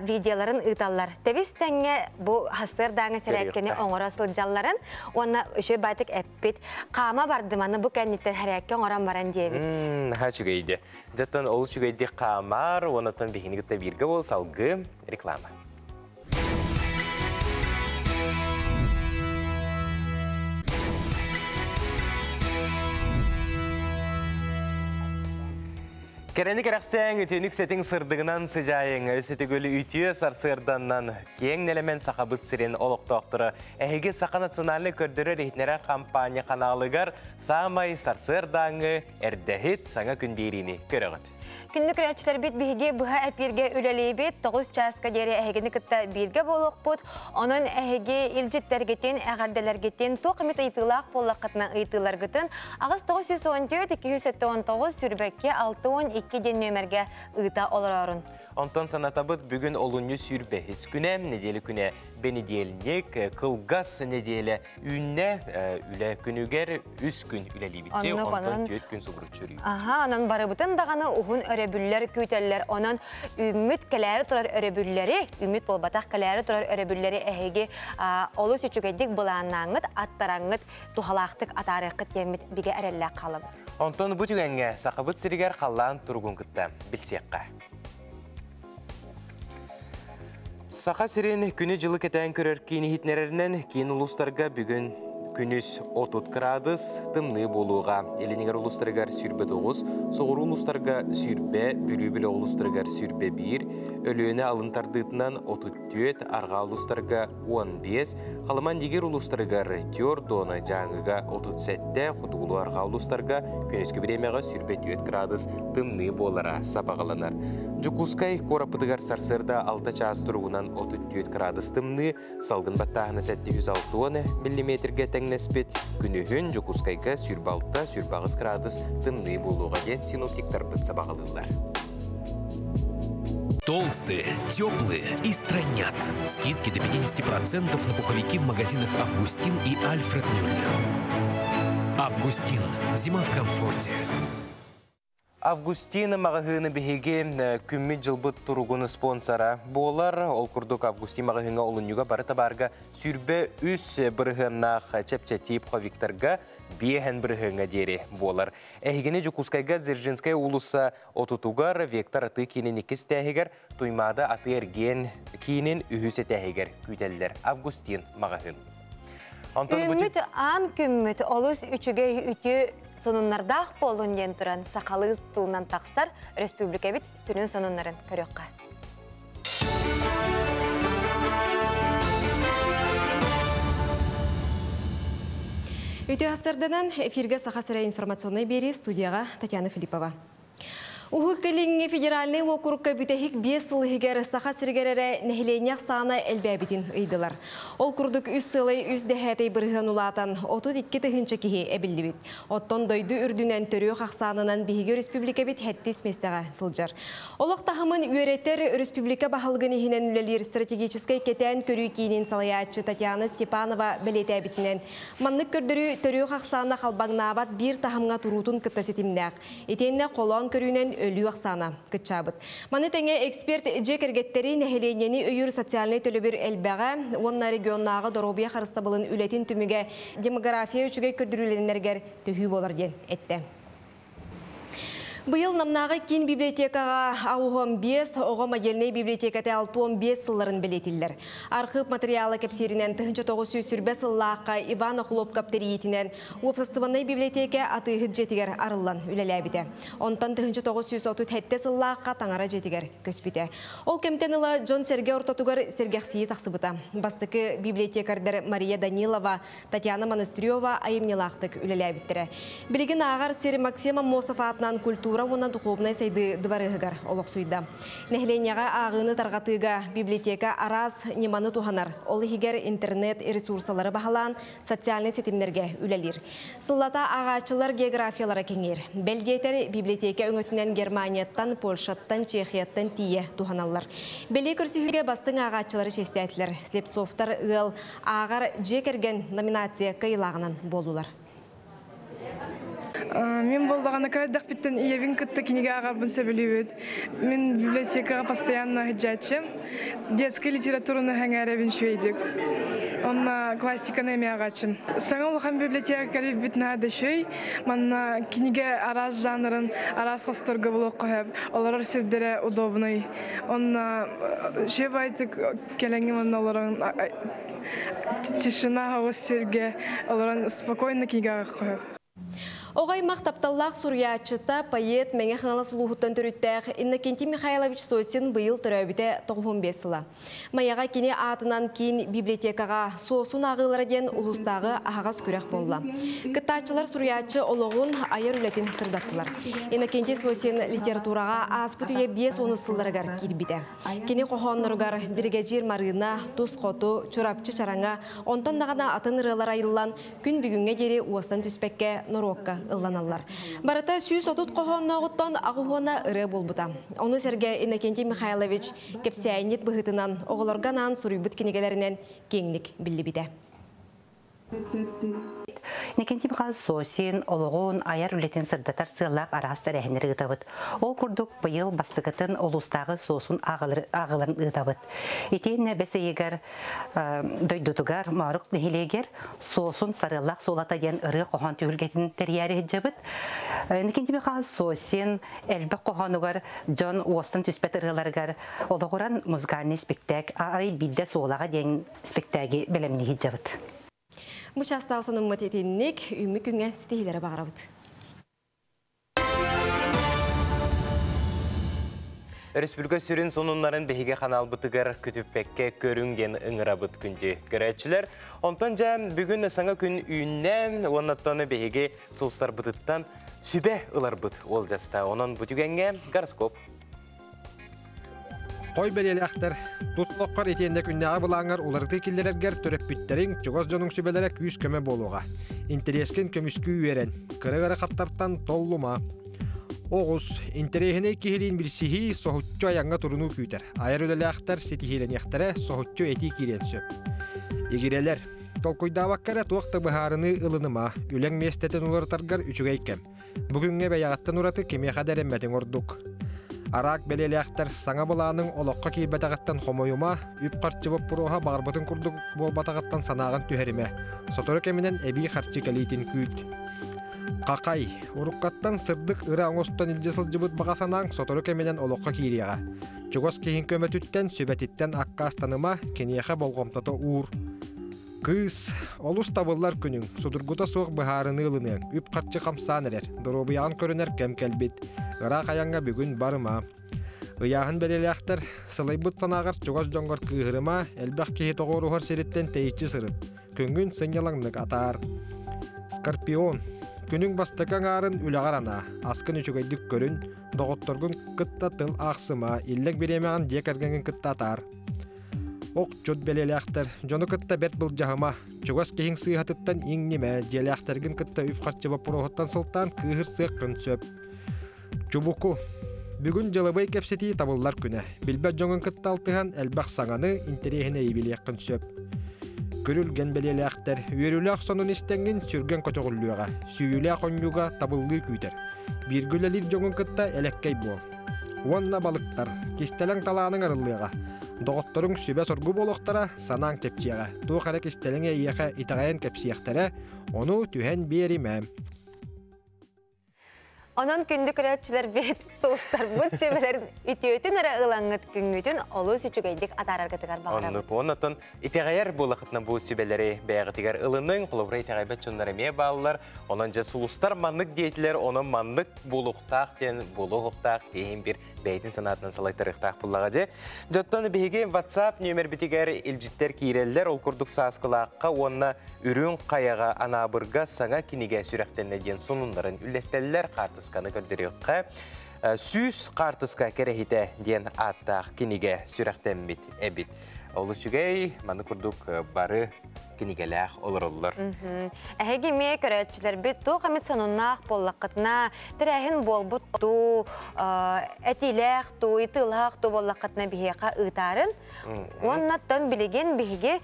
видеоларын ыыталлар. Тэбис тэҥҥэ бу хассыардааҥы сэрээккэни оҥоро сылдьалларын уонна үчүгэй баайтык эппит. Хаама бардым аны бу кэнниттэн хэрээккэ оҥорон баран диэбит. Наһаа үчүгэйди. Дьоттон олус үчүгэйдик хаамар, уоннаттан биһини кытта бииргэ бол салгыы реклама. Кэрэни кэрэхсээҥ, үтүөнүк сэтиҥ сырдыгынан сыдьаайыҥ, өсөтүгүл үтүө сарсыарданнан киэҥ нэлэмэн Сахабыт сирин олохтоохторо эһиги Саха национальнай көрдөрөр-иһитиннэрэр хампаанньа ханаалыгар саамай сарсыардааҥҥы эрдэһит саҥа күн биэриини көрөҕүт. Күндү көрөөччүлэрбит биһиги быһа эпииргэ үлэлиибит. 9 чааска диэри эһигини кытта бииргэ буолуохпут. Онон эһиги илдьиттэргитин, эҕэрдэлэргитин, туох эмит ыйытыылаах буоллаххытына ыйытыыларгытын 8 914 279 сүүрбэккэ 62 диэн нүөмэргэ ыыта олороорун. Онтон санатабыт бүгүн олунньу сүүрбэһис күнэ, нэдиэлэ күнэ бэнидиэлинньик, кылгас нэдиэлэ Үүннэ үлэ күнүгэр үс күн үлэлиибит. Онтон түөрт күн субуруччу өрүү. Аха, онон барыбытын даҕаны уһун өрөбүллэр күүтэллэр. Онон үүммүт кэлээри турар өрөбүллэри, үүммүт буолбатах кэлээри турар өрөбүллэри эһиги олус үчүгэйдик былааннааҥҥыт, аттараҥҥыт, туһалаахтык атаарыаххыт диэммит бигэ эрэллээх хаалабыт. Онтон бу түгэҥҥэ Сахабыт сиригэр халлаан туругун кытта билсиэххэ. Саха сирин күнү-дьылы кэтээн көрөр киин иһитиннэрэринэн, киин улуустарга бүгүн күнүс 30 кыраадыс тымныы буолуоҕа. Илинигэр улуустарыгар 29, соҕуруу улуустарга 20, Бүлүү бөлөх улуустарыгар 21, Өлүөнэ алын тардыытынан 34, арҕаа улуустарга 15, Халыман-Дигир улуустарыгар Тёрдона, Дьааҥыга 37, хотугулуу-арҕаа улуустарга күнүскү бириэмэҕэ 24 кыраадыс тымныы буолара сабаҕаланар. Дьокуускай куораппытыгар сарсыарда 6 чаас туругунан 34 кыраадыс тымныы, салгын баттааһына 760 миллиметргэ тэҥнэспит. Күнүһүн Дьокуускайга 26-28 кыраадыс тымныы буолуоҕа диэн синоптиктарбыт сабаҕалыыллар. Толстые, теплые и стройнят. Скидки до 50% на пуховики в магазинах «Августин» и «Альфред Мюллер». «Августин». Зима в комфорте. Августин маҕаһыыны биһиги күммүт-дьылбыт туругун спонсора буолар. Ол курдук Августин маҕаһыыҥа олунньуга бары табаарга 23 бырыһыаннаах чэпчэтии пуховиктарга биэһэн бырыһыаҥҥа диэри буолар. Эһигини Дьокуускайга Дзержинскэй уулусса отутугар Вектор атыы киинин иккис этээһигэр, Туймаада атыы-эргиэн киинин үһүс этээһигэр күүтэллэр. Августин маҕаһыын. Онтон бу Үүммүт аан күммүт олус үчүгэй үтүө сонуннардаах буоллун диэн туран сахалыы тылынан тахсар республикабит сүрүн сонуннарын көрүөххэ. Үтүө сарданан эфиргэ Саха сирэ информационнай биэрии студияҕа Татьяна Филиппова. Уһук Илиҥҥи федеральнай уокурукка бүтэһик биэс сыл иһигэр Саха сиригэр эрэ нэһилиэнньэ ахсаана элбээбитин ыйдылар. Ол курдук үс сыалай үс дэһээтэй бырыһыан улаатан 32 тыһыынча киһи эбиллибит. Оттон дойду үрдүнэн төрүөх ахсаанынан биһиги өрөспүүбүлүкэбит сэттис миэстэҕэ сылдьар. Олох таһымын үөрэтэр өрөспүүбүлүкэ баһылыгын иһинэн үлэлиир стратегическай кэтээн көрүү киинин салайааччы Татьяна Степанова бэлиэтээбитинэн, маннык көрдөрүү төрүөх ахсаана халбаҥнаабат биир таһымҥа туруутун кытта ситимнээх. Итиэннэ холоон көрүүнэн өлүү ахсаана кыччаабыт. Маны тэҥэ эксперт дьиэ кэргэттэри нэһилиэнньэни өйүүр социальнай төлөбүр элбэҕэ уонна регионнааҕы доруобуйа харыстабылын үлэтин түмүгэ демография үчүгэй көрдөрүүлэнэригэр төһүү буолар диэн эттэ. Быйыл Намнааҕы киин библиотекаҕа 85, оҕо модельнай библиотеката 65 сылларын бэлиэтиллэр. Архыып материала кэпсииринэн 1920 сыллаахха Иван Охлопков тэрийиитинэн уопсастыбаннай библиотека атыыһыт дьиэтигэр арыллан үлэлээбитэ. Онтон 1937 сыллаахха таҥара дьиэтигэр көспүтэ. Ол кэмтэн ыла дьон-сэргэ ортотугар сэргэхсийии тахсыбыта. Бастакы библиотекардар Мария Данилова, Татьяна Монастырева айымньылаахтык үлэлээбиттэрэ. Билигин ааҕар сир Максим Аммосов аатынан культура уонна духовнай сайдыы дыбарыаһыгар олохсуйда. Нэһилиэнньэҕэ ааҕыыны тарҕатыыга библиотека араас ньыманы туһанар, ол иһигэр интернет ресурсалары баһылаан социальнай ситимнэргэ үлэлиир. Сыллата ааҕааччылар географиялара кэҥиир. Бэл диэтэр, библиотека өҥөтүнэн Германияттан, Польшаттан, Чехияттан тиийэ туһаналлар. Бэлиэ көрсүһүүгэ бастыҥ ааҕааччылары чиэстээтилэр. Слепцовтар ыал ааҕар дьиэ кэргэн номинация кыайыылааҕынан буоллулар. Мин буоллаҕына кыра эрдэхпиттэн ийэбин кытта кинигэ ааҕарбын сөбүлүүбүт. Мин библиотекаҕа постоянно сылдьааччым. Детскай литератураны сэҥээрэбин үчүгэйдик. Онно классиканы эмиэ ааҕааччым. Саҥа улахан библиотека кэлбит наһаа да үчүгэй. Манна кинигэ араас жанрын араас хосторго булуохха сөп. Олорор сирдэрэ удобный. Онно үчүгэй баайдык Кэлэҥҥи манна олорон тишина оҕус сиргэ олорон спокойно киигэҕэ хоһор. Оҕо аймах тапталлаах суруйааччыта, поэт Мэҥэ Хаҥалас улууһуттан төрүттээх Иннокентий Михайлович Сосин быйыл төрөөбүтэ 95 сыла. Майаҕа кини аатынан киин библиотекаҕа Суосун ааҕыылара диэн улуустааҕы аһаҕас күрэх буолла. Кыттааччылар суруйааччы олоҕун, айар үлэтин сырдаттылар. Иннокентий Сосин литератураҕа ааспыт үйэ 50 сылларыгар киирбитэ. Кини хоһоонноругар Биригэдьиир Марыына, Тус хоту, Чурапчы чараҥа, онтон даҕаны атын ырыалар айыллан, күн бүгүҥҥэ диэри уостан түспэккэ норуокка ылланаллар. Барыта 130 хоһооннооҕуттан аҕыс уона ырыа буолбута. Ону сэргэ Иннокентий Михайлович кэпсээнньит быһыытынан оҕолорго анаан суруйбут кинигэлэринэн киэҥник биллибитэ. Никентий Михайлович Сосин олоҕун, айар үлэтин сырдатар сыаллаах араас тэрээһиннэри ыытабыт. Ол курдук быйыл бастакытын улуустааҕы Сосун ааҕыларын ыытабыт. Итиэннэ бэс ыйыгар дойдутугар Моорук нэһилиэгэр Сосун сарыаллаах суолата диэн ырыа хоһоон түһүлгэтин тэрийээри сылдьабыт. Никентий Михайлович Сосин элбэх хоһоонугар дьон уостан түспэт ырыаларыгар олоҕуран музыкальный спектакль арай биирдэ суолаҕа диэн спектаги бэлэмнии сылдьабыт. Бу чаастаах сонуммут итинник үүммү күҥҥэ ситиһиилэри баҕарабыт. Өрөспүүбүлүкэ сүрүн сонуннарын биһиги ханаалбытыгар күтүппэккэ көрүҥ диэн ыҥырабыт күндү көрөөччүлэр. Онтон дьэ бүгүн саҥа күн үүннэ уоннаттан биһиги сулустарбытыттан сүбэ ыларбыт уолдьаста. Онон бу түгэҥҥэ гороскоп. Хой бэлиэлээхтэр, тус олоххор итиэннэ күннээҕи былааҥҥар уларытыы киллэрэргэр төрөппүттэриҥ, чугас дьонуҥ сүбэлэрэ күүс-көмө буолуоҕа. Интэриэскин көмүскүү үөрэн, кыра ыарахаттартан толлума. Оҕус, интэриэһинэй киһилиин билсиһии соһуччу айаҥҥа турунуу күүтэр. Айар үлэлээхтэр ситиһиилэниэхтэрэ, соһуччу этии киириэн сөп. Игирэлэр, толкуйдаабакка эрэ туох да быһаарыныы ылыныма, үлэҥ миэстэтин уларытаргар үчүгэй кэм. Бүгүҥҥэ бэйэҕиттэн ураты кимиэхэ да эрэммэтиҥ ордук. Араак бэлиэлээхтэр саҥа былааныҥ олоххо киирбэтэҕиттэн хомойума, үп-харчы боппуруоһа баҕарбытыҥ курдук буолбатаҕыттан санааҕын түһэримэ. Сотору кэминэн эбии харчы кэлиитин күүт. Хахай, уруккаттан сырдык ыра оҥостон илдьэ сылдьыбыт баҕа санааҥ сотору кэминэн олоххо киириэҕэ. Чугас киһиҥ көмөтүттэн, сүбэтиттэн аккаастаныма, киниэхэ болҕомтото уур. Кыыс, олус табыллар күнүҥ, судургута суох быһаарыныы ылыныаҥ, үп-харчы хамсаан эрэр, доруобуйаҕын көрүнэр кэм кэлбит. Ыраах айаҥҥа бүгүн барыма. Ыйааһын бэлиэлээхтэр, сылайбыт санааҕар чугас дьоҥҥор кыыһырыма, элбэх киһи тоҕуоруһар сириттэн тэйиччи сырыт. Күҥҥүн сынньалаҥнык атаар. Скорпион, күнүҥ бастакы аҥаарын үлэҕэр анаа, аскын үчүгэйдик көрүн, доҕотторгун кытта тыл аахсыма, иллэҥ бириэмэҕин дьиэ кэргэҥҥин кытта атаар. Охчут бэлиэлээхтэр, дьону кытта бэрт былдьаһыма, чугас киһиҥ сыыһатыттан иҥнимэ, дьиэлээхтэргин кытта үп-харчы боппуруоһуттан сылтаан кыыһырсыаххын сөп. Чубуку. Бүгүн дьылабыай кэпсэтии табыллар күнэ. Билбэт дьоҥун кытта алтыһан элбэх саҥаны, интэриэһинэйи билиэххин сөп. Күрүлгэн бэлиэлээхтэр, үөрүүлээх сонун истэҥҥин сүргэн көтөҕүллүөҕэ, сүүйүүлээх онньууга табыллыы күүтэр. Бииргэ үлэлиир дьоҥун кытта элэккэй буол. Уонна балыктар, кистэлэҥ талааныҥ арыллыаҕа. Доҕотторуҥ сүбэ-соргу буолуохтара, санааҥ чэпчиэҕэ. Туох эрэ кистэлэҥи эйиэхэ итэҕэйэн кэпсиэхтэрэ, ону түһэн биэримэ. Онон күндү көрөөччүлэрбит, сулустарбыт сүбэлэрин үтүөтүн эрэ ылаҥҥыт күҥҥүтүн олус үчүгэйдик атаараргытыгар баҕарабыт. Оннук. Оннотон итэҕэйэр буолахытына бу сүбэлэри бэйэҕитигэр ылыныҥ, холобура итэҕэйбэт дьоннор эмиэ бааллар. Онон дьэ сулустар маннык диэтилэр, онон маннык буолуохтаах диэн буолуохтаах киһи бир бэйэтин санаатынан салайтарыахтаах буллаҕа дьэ. Дьоттон биһиги WhatsApp нүөмэрбитигэр илдьиттэр киирэллэр, ол курдук Сааскылаахха уонна Үрүҥ Хайаҕа Анаабырга саҥа кинигэ сүрэхтэннэ диэн сонуннарын үллэстэллэр, хаартысканы көрдөрүөххэ. 100 хаартыска кэрэһитэ диэн ааттаах кинигэ сүрэхтэммит эбит. Олус үчүгэй, маны курдук бары кинигэлээх олороллор. Эһиги эмиэ көрөөччүлэрбит туох эмит сонуннаах буоллаххытына, тэрээһин буолбут туу, этиилээх туу, ытыылаах туу буоллаххытына биһиэхэ ыытаарын. Уонна тон билигин биһиги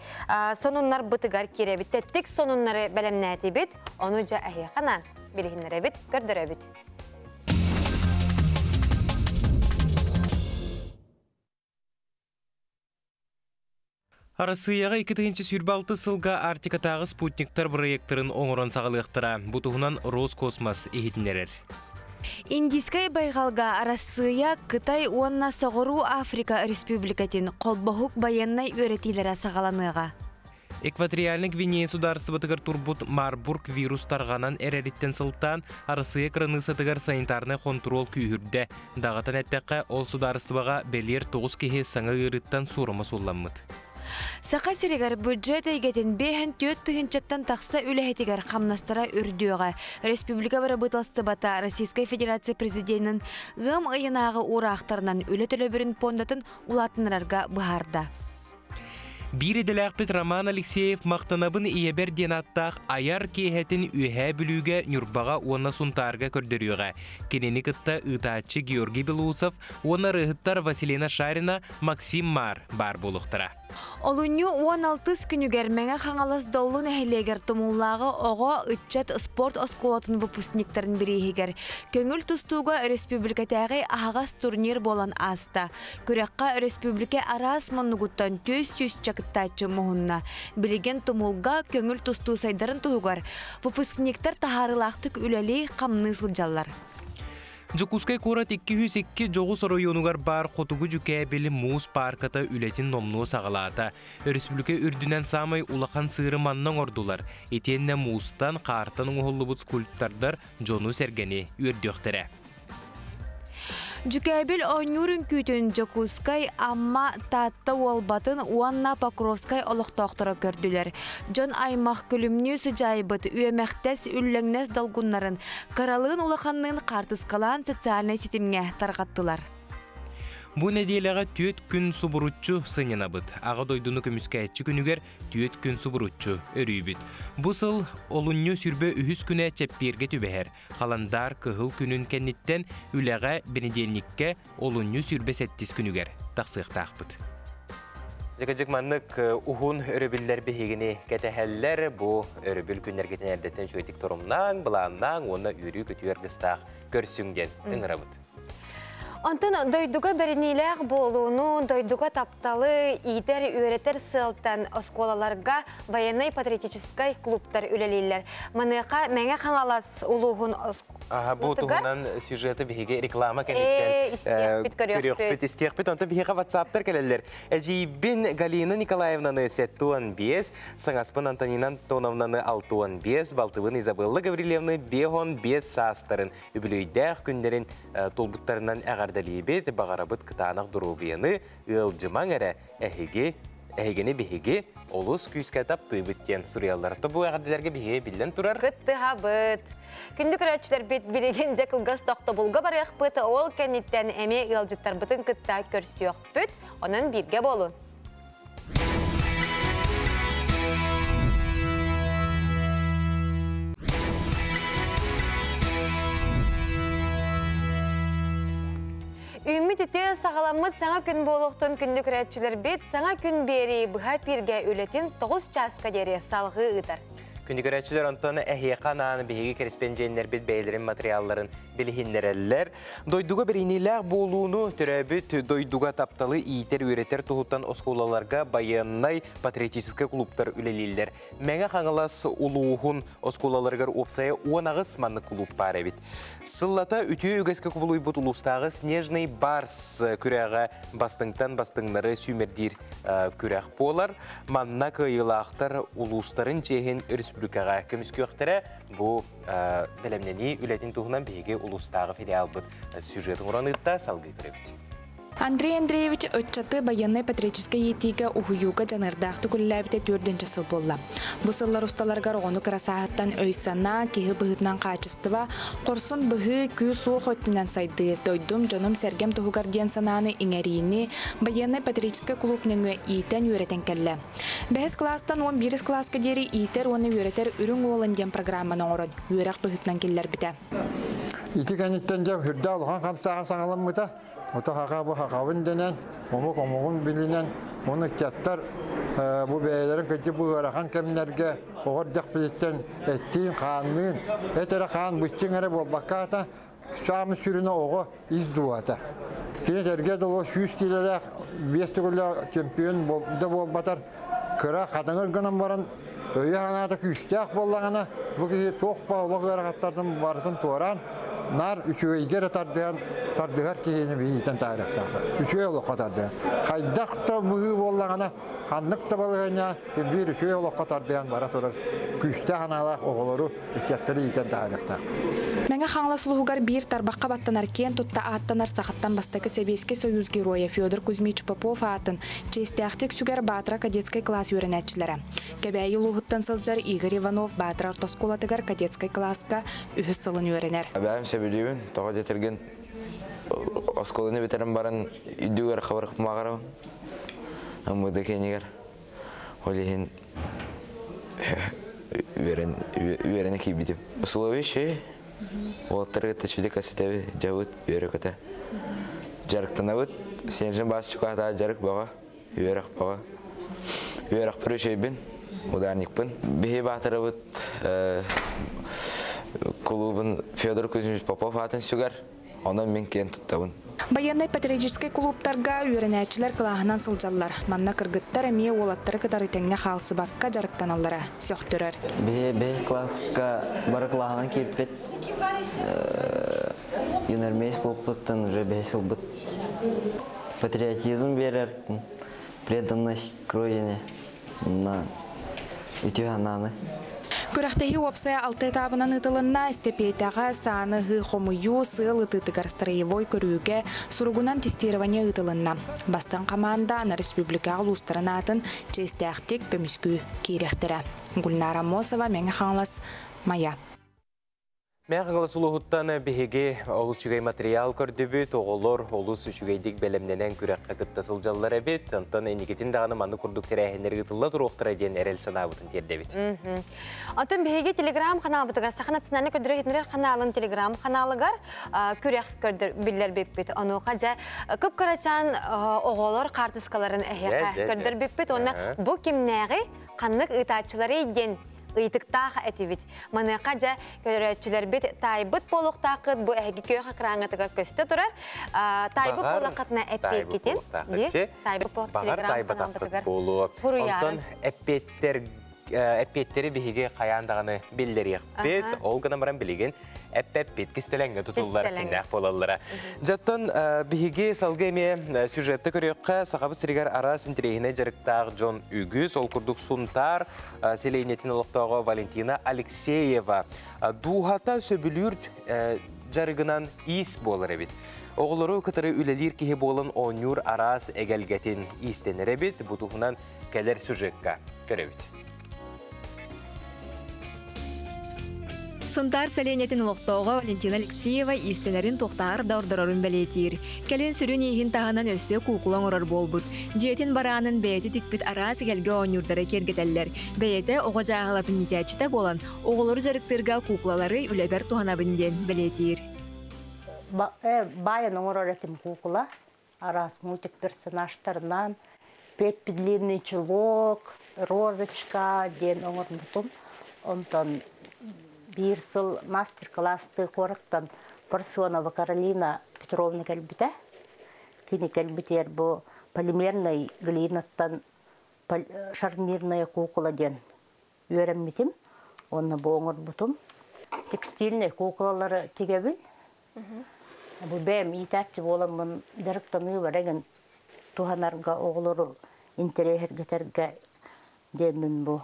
сонуннарбытыгар киирэбит. Тэттик сонуннары бэлэмнээтибит. Ону дьэ эһиэхэ наан билиһиннэрэбит, көрдөрөбүт. Арассыыйаҕа 2026 сылга Арктикатааҕы спутниктар бырайыактарын оҥорон саҕалыахтара. Бу туһунан Роскосмос иһитиннэрэр. Индийскэй байҕалга Арассыыйа, Кытай уонна Соҕуруу Африка Республикатын холбоһук байыаннай үөрэтиилэрэ саҕаланыаҕа. Экваториальнай Гвинея судаарыстыбатыгар турбут Марбург вирус тарҕанан эрэриттэн сылтаан Арассыыйа кыраныыссатыгар санитарнай хонтуруол күүһүрдэ. Даҕатан эттэххэ, ол судаарыстыбаҕа бэлиэр 9 киһи саҥа ыарыыттан суорума суолламмыт. Саха сиригэр бюджет эйгэтин 54 тыһыынчаттан тахса үлэһитигэр хамнастара үрдүөҕэ. Республика бырабыыталыстыбата Российскай Федерация Президенин ыам ыйынааҕы уураахтарынан үлэ төлөбүрүн пуондатын улаатыннарарга быһаарда. Биир идэлээхпит Роман Алексеев Махтанабын ийэбэр диэн ааттаах айар киэһэтин Үөһээ Бүлүүгэ, Ньурбаҕа уонна Сунтаарга көрдөрүөҕэ. Кинини кытта ыытааччы Георгий Белоусов уонна ырыаһыттар Василина Шарина, Максим Маар баар буолуохтара. Олунньу 16 күнүгэр Мэҥэ Хаҥалас Доллу нэһилиэгэр Тумуллааҕы оҕо, ыччат спорт оскуолатын выпускниктарын бирииһигэр көҥүл тустууга өрөспүүбүлүкэтээҕи аһаҕас турнир буолан ааста. Күрэххэ өрөспүүбүлүкэ араас муннугуттан 400 кыттааччы муһунна. Билигин Тумулга көҥүл тустуу сайдарын туһугар выпускниктар таһаарыылаахтык үлэлии-хамныы сылдьаллар. Дьокуускай куорат 202 дьоҕус оройуонугар баар Хотугу Дьүкээбил муус паарката үлэтин номнуо саҕалаата. Өрөспүүбүлүкэ үрдүнэн саамай улахан сыыры манна оҥордулар. Итиэннэ муустан, хаартан оҥоһуллубут скульптордар дьону-сэргэни үөрдүөхтэрэ. Дьүкээбил оонньуур үҥкүүтүн Дьокуускай, Амма, Таатта Уолбатын уонна Покровскай олохтоохторо көрдүлэр. Дьон аймах күлүмнүү сыдьаайбыт, үөмэхтэс, үллэҥнэс долгуннарын кыралыын-улаханныын хаартыскалаан социальнай ситимҥэ тарҕаттылар. Бу нэдиэлэҕэ түөрт күн субуруччу сынньанабыт. Аҕа дойдуну көмүскээччи күнүгэр түөрт күн субуруччу өрүүбүт. Бу сыл олунньу сүрбэ үһүс күнэ чэппиэргэ түбэһэр. Халандаар кыһыл күнүн кэнниттэн үлэҕэ бэнидиэнньиккэ олунньу 27 күнүгэр тахсыахтаахпыт. Дьыгыдьык маннык уһун өрөбүллэр биһигини кэтэһэллэр. Бу өрөбүл күннэргитин эрдэттэн үчүгэйдик торумнааҥ, былааннааҥ уонна үөрүү-көтүү аргыстаах көрсүҥ диэн ыҥырабыт. Онтон дойдуга бэриниилээх буолууну, дойдуга тапталы иитэр, үөрэтэр сыалтан оскуолаларга военнай-патриотическай клубтар үлэлииллэр. Маныаха Мэҥэ Хаҥалас улууһун Аха, бу туһунан сюжеты биһиги реклама кэнниттэн көрүөхпүт, истиэхпит. Онтон биһиэхэ ватсаптар кэлэллэр. Эдьиийбин Галина Николаевнаны 75, саҥаспын Антонина Антоновнаны 65, балтыбын Изабелла Гаврильевны 55 саастарын үбүлүөйдээх күннэрин туолбуттарынан эҕэрдэлиибит, баҕарабыт кытаанах доруобуйаны, ыалдьымаҥ эрэ, эһиги, эһигини биһиги олус күүскэ таптыыбыт диэн суруйаллар. Бу эҕэрдэлэргэ биһиги биллэн турар. Кыттыһабыт. Күндү көрөөччүлэрбит билигин дьэ кылгас тохтобулга барыахпыт, ол кэнниттэн эмиэ ыалдьыттарбытын кытта көрсүөхпүт. Онон бииргэ буолун. Үүммүт үтүө саҕаламмыт саҥа күн буолуохтун күндү көрөөччүлэрбит саҥа күн биэрии быһа эпииргэ үлэтин 9 чааска диэри салҕыы ыытар. Күндү көрөөччүлэр, онтон эһиэхэ анаан биһиги кэриспэндьиэннэрбит бэйэлэрин материалларын билиһиннэрэллэр. Дойдуга бэриниилээх буолууну, төрөөбүт дойдуга тапталы иитэр-үөрэтэр туһуттан оскуолаларга байыаннай патриотическай клубтар үлэлииллэр. Мэҥэ Хаҥалас улууһун оскуолаларыгар уопсайа 18 маннык кулууп баар эбит. Сыллата үтүө үгэскэ кубулуйбут улуустааҕы Снежный барс күрэҕэ бастыҥтан бастыҥнары сүүмэрдиир күрэх буолар. Манна кыайыылаахтар улуустарын чиэһин республикаҕа көмүскүөхтэрэ. Бу бэлэмнэнии үлэтин туһунан биһиги улуустааҕы филиалбыт сюжетын уран ыытта салгыы көрөбүт. Андрей Андреевич ыччаты байыаннай-патриотическай иитиигэ уһуйууга дьаныардаахтык үлэлээбитэ түөрдүнчэ сыл буолла. Бу сыллар усталарыгар оҕону кыра сааһыттан өй-санаа, киһи быһыытынан хаачыстыба, хорсун быһыы, күүс-уох өттүнэн сайдыы, дойдум, дьонум-сэргэм туһугар диэн санааны иҥэриини байыаннай-патриотическай кулууп нөҥүө иитэн-үөрэтэн кэллэ. Бэһис кылаастан 11 кылааска диэри иитэр уонна үөрэтэр Үрүҥ Уолан диэн программаны оҥорон, үөрэх быһыытынан киллэрбитэ. Ити кэнниттэн дьэ үрдэ улахан хамсааһын саҥаламмыта. Ото хаха бу хахабын дэнэн, омук омугун билинэн, оны ыччаттар бу бэйэлэрин кырдьык бу ыарахан кэмнэргэ оҕо эрдэхпититтэн эттиин хаанныын, эт эрэ хаан быччыҥ эрэ буолбакка саамы сүрүнэ оҕо ис дууһата. Кини эргэ дылы 100 киилэлээх 5 төгүллээх чемпион да буолбатар, кыра хатыҥыр гынан баран өйө санаата күүстээх буоллаҕына, бу киһи туох ба олох ыарахаттарын барытын туораан, наар үчүгэйгэ эрэ тардыһан тардыһар киһини биһиитэн таарыахтаах. Үчүгэй олоххо тардыһан. Хайдах да быһыы буоллаҕына, ханнык да балаһыанньа биир үчүгэй олоххо тардыһан бара турар күүстээх анаалаах оҕолору, ыччаттары иитэн таһаарыахтаах. Мэҥэ Хаҥалас улууһугар биир тарбахха баттанар киэн тутта ааттанар сахаттан бастакы Сэбиэскэй Союз Геройа Федор Кузьмич Попов аатын чиэстээхтик сүгэр Баатара кадетскай кылаас үөрэнээччилэрэ. Кэбээйи улууһуттан сылдьар Игорь Иванов Баатара орто оскуолатыгар кадетскай кылааска үһүс сылын үөрэнэр. Бэйэм сөбүлүүбүн, тоҕо диэтэргин оскуоланы бүтэрэн баран үрдүгэр хабырыкмаҕарабын. МВД киинигэр. Ол иһин үөрэн үөрэнэ киирбитим. Условия үчүгэй. Уолаттары кытта үчүгэй кэсэтэбит, дьабыт, үөрэ-көтө. Дьарыктанабыт. Сенжин баас чукаатаа дьарык бөҕө, үөрэх бөҕө. Үөрэхпэр үчүгэйбин, ударникпын. Биһи баатырабыт кулуубун Федор Кузьмич Попов аатын сүгэр. Онон мин киэн туттабын. Байыаннай-патриотическай кулууптарга үөрэнээччилэр кылааһынан сылдьаллар. Манна кыргыттар эмиэ уолаттары кытары тэҥҥэ хаалсыбакка дьарыктаналлара сөхтөрөр. Биһи бэһис класска бары кылааһынан киирбит. Юнармейс буолбуттан уже бэһис ылбыт. Патриотизм биэрэр, преданность к родине на үтүө санааны. Күрэхтэһии уопсайа алта этабынан ыытылынна. Эстэпиэтэҕэ сааны ыһыы хомуйуу, сыал ытыытыгар строевой көрүүгэ суругунан тестирование ыытылынна. Бастыҥ хамаанда аны республикаҕа улуустарын аатын чиэстээхтик көмүскүү киириэхтэрэ. Гульнара Аммосова, Мэҥэ Хаҥалас, Майа. Мэҥэ Хаҥалас улууһуттан биһиги олус үчүгэй материал көрдүбүт, оҕолор олус үчүгэйдик бэлэмнэнэн күрэххэ кытта сылдьаллар эбит. Онтон инникитин даҕаны маннык курдук тэрээһиннэр ыытылла туруохтара диэн эрэл санаабытын тиэрдэбит. Оттон биһиги телеграм-ханаалбытыгар Саха национальнай көрдөрөр ханаалын телеграм-ханаалыгар күрэх көрдөр биллэрбиппит. Онуоха дьэ кып-кырачаан оҕолор хаартыскаларын эһиэхэ көрдөрбүппүт. Уонна бу кимнээҕи ханнык ыытааччыларый диэн ыйытыктаах этибит. Маныаха дьэ көрөөччүлэрбит таайбыт буолуохтааххыт бу эһиги күөх экраҥҥытыгар көстө турар. Таайбыт буоллаххытына эппиэккитин таайбыт Баҕар таайбатаххыт буолуо. Онтон эппиэттэр эппиэттэри биһиги хайаан даҕаны биллэриэхпит. Ол гынан баран билигин эппэппит кистэлэҥҥэ тутуллар күннээх буолаллара. Дьоттон биһиги салгыы эмиэ сюжетты көрүөххэ Сахабыт сиригэр араас интэриэһинэй дьарыктаах дьон үгүс. Ол курдук Сунтаар сэлиэнньэтин олохтооҕо Валентина Алексеева дууһата сөбүлүүр дьарыгынан иис буолар эбит. Оҕолору кытары үлэлиир киһи буолан оонньуур араас эгэлгэтин иистэнэр эбит. Бу туһунан кэлэр сюжекка көрөбүт. Сунтаар сэлиэнньэтин олохтооҕо Валентина Алексеева иистэнэрин туохтааҕар да ордорорун бэлиэтиир. Кэлин сүрүн ииһин таһынан өссө куукула оҥорор буолбут. Дьиэтин бараанын бэйэтэ тикпит араас эгэлгэ оонньуурдары киэргэтэллэр. Бэйэтэ оҕо дьааһылатын иитээччитэ буолан, оҕолору дьарыктыырга куукулалары үлэбэр туһанабын диэн бэлиэтиир. Баайан оҥорор этим куукула. Араас мультик персонажтарынан Пеппи длинный чулок, Розочка диэн оҥорбутум. Онтон биир сыл мастер-класстыы куораттан Парфенова Каролина Петровна кэлбитэ. Кини кэлбитигэр бу полимернай глинаттан шарнирная кукла диэн үөрэммитим. Онно бу оҥорбутум. Текстильнай куклалары тигэбин. Бу бэйэм иитээччи буоламмын дьарыктаныы барагын туһанарга оҕолору интэриэһиргэтэргэ диэммин бу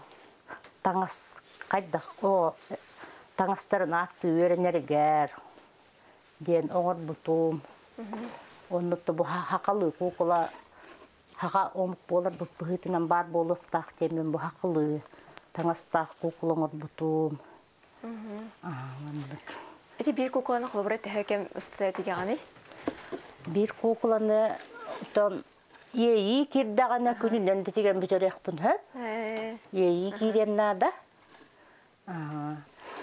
таҥас хайдах о таҥастарын ааттыы үөрэнэригэр диэн оҥорбутум. Оннук бу хахалы куукула хаха омук буолар быһыытынан баар буолуохтаах диэммин бу хахалы таҥастаах куукула оҥорбутум. Маннык. Ити биир куукуланы холобура төһө кэм устата тигэҕиний? Биир куукуланы тон иэйии киирдэҕинэ күнүнэн да тигэн бүтэрехпин хөп. Иэйии киириэн наада.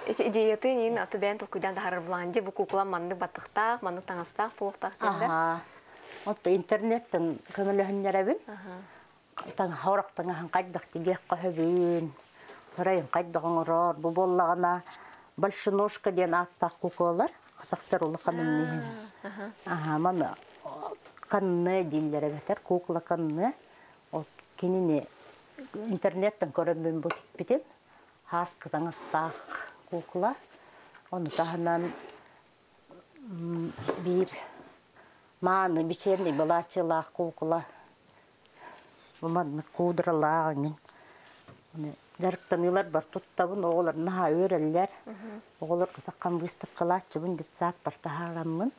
Ити идеятын иин аты бэйэн толкуйдаан таһаарар булаан дии бу куукула маннык баттыктаах, маннык таҥастаах буолуохтаах диэн да. Отто интернеттен көмөлөһүннэрэбин. Таҥаһа таҥаһын хайдах тигиэххэ хөбүн, ырайын хайдах оҥорор, бу буоллаҕына большеножка диэн ааттаах куукулалар, атахтар улахан иһин. Аха, маны канны дииллэр эбэтэр кукла канны. Ол кинини интернеттен көрөммүн бу тикпитим. Хааскы таҥастаах кукла. Ону таһынан биир мааны бичиэнний былааччылаах кукла. Бу маннык куудралаах эҥин. Дьарыктаныылар бар туттабын, оҕолор наһаа үөрэллэр. Оҕолор кытаххан выставкалааччыбын детсадпар таһаараммын.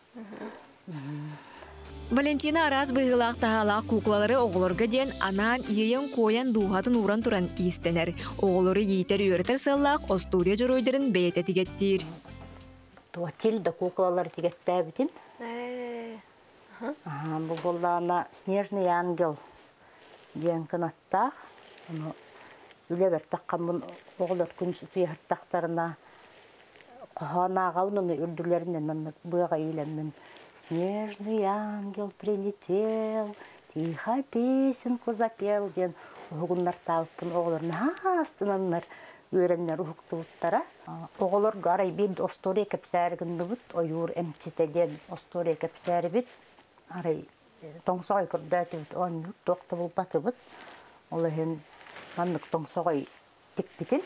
Валентина араас быһыылаах таһаалаах куклалары оҕолорго диэн анаан иэйэн-куойан дууһатын ууран туран иистэнэр. Оҕолору иитэр-үөрэтэр сыаллаах остуоруйа дьоруойдарын бэйэтэ тигэттиир. Тильда куклалары тигэттээбитим. Бу буоллаҕына Снежный ангел диэн кынаттаах. Ону үлэ бэртэххаммын оҕолор күн утуйаһыттахтарына хоһоон ааҕабын, ону үрдүлэринэн маннык быаҕа иилэммин Снежный ангел прилетел, тихо песенку запел диэн уһугуннартаабыппын оҕолор наһаа астынаннар үөрэннэр уһуктубуттара. Оҕолорго арай биир остуоруйа кэпсээри гынныбыт, ойуур эмчитэ диэн остуоруйа кэпсээрибит. Арай тоҥсоҕой көрдөөтүбүт, оонньуур туох да булбатыбыт. Ол иһин маннык тоҥсоҕой тикпитим.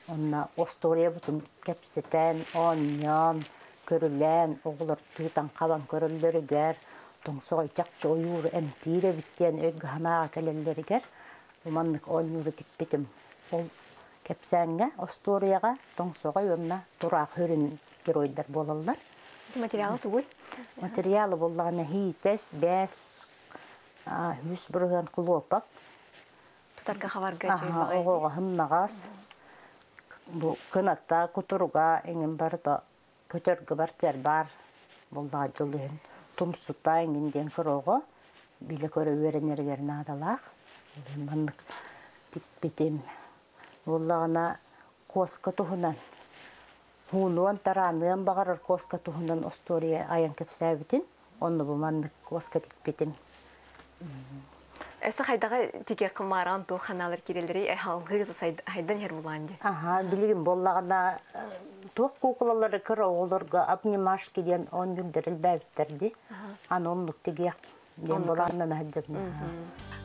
Онно остуоруйабытын кэпсэтэн, оонньоон, көрүлээн, оҕолор тыытан хабан көрөллөрүгэр, тоҥсоҕой чахчы ойуур эмтиир эбит диэн өйгө санааҕа кэлэллэригэр маннык оонньууру тикпитим. Ол кэпсээҥҥэ, остуоруйаҕа тоҥсоҕой уонна тураах сүрүн геройдар буолаллар. Материалы тугуй? Материалы буоллаҕына хиитэс, бээс, үс бырыһыан хлопок. Тутарга хабарга Оҕоҕо хымнаҕас. Бу кынатта кутуруга эҥин барыта көтөргө бартыар баар буоллаҕа дьол иһин тумсута эҥин диэн кыр оҕо билэ көрө үөрэнэригэр наадалаах. Маннык тикпитим. Буоллаҕына куоска туһунан хуунуон тарааныан баҕарар куоска туһунан остуоруйа айан кэпсээбитим. Онно бу маннык куоска тикпитим. Өссө хайдаҕы тигэ кымааран туох ханаалар киирэллэрий халгыы хайдан иһэр булаан дии. Аха, билигин буоллаҕына туох куукулалары кыр оҕолорго обнимашки диэн оонньуурдар элбээбиттэр дии. Аны оннук тигиэх диэн булааннан сылдьабын.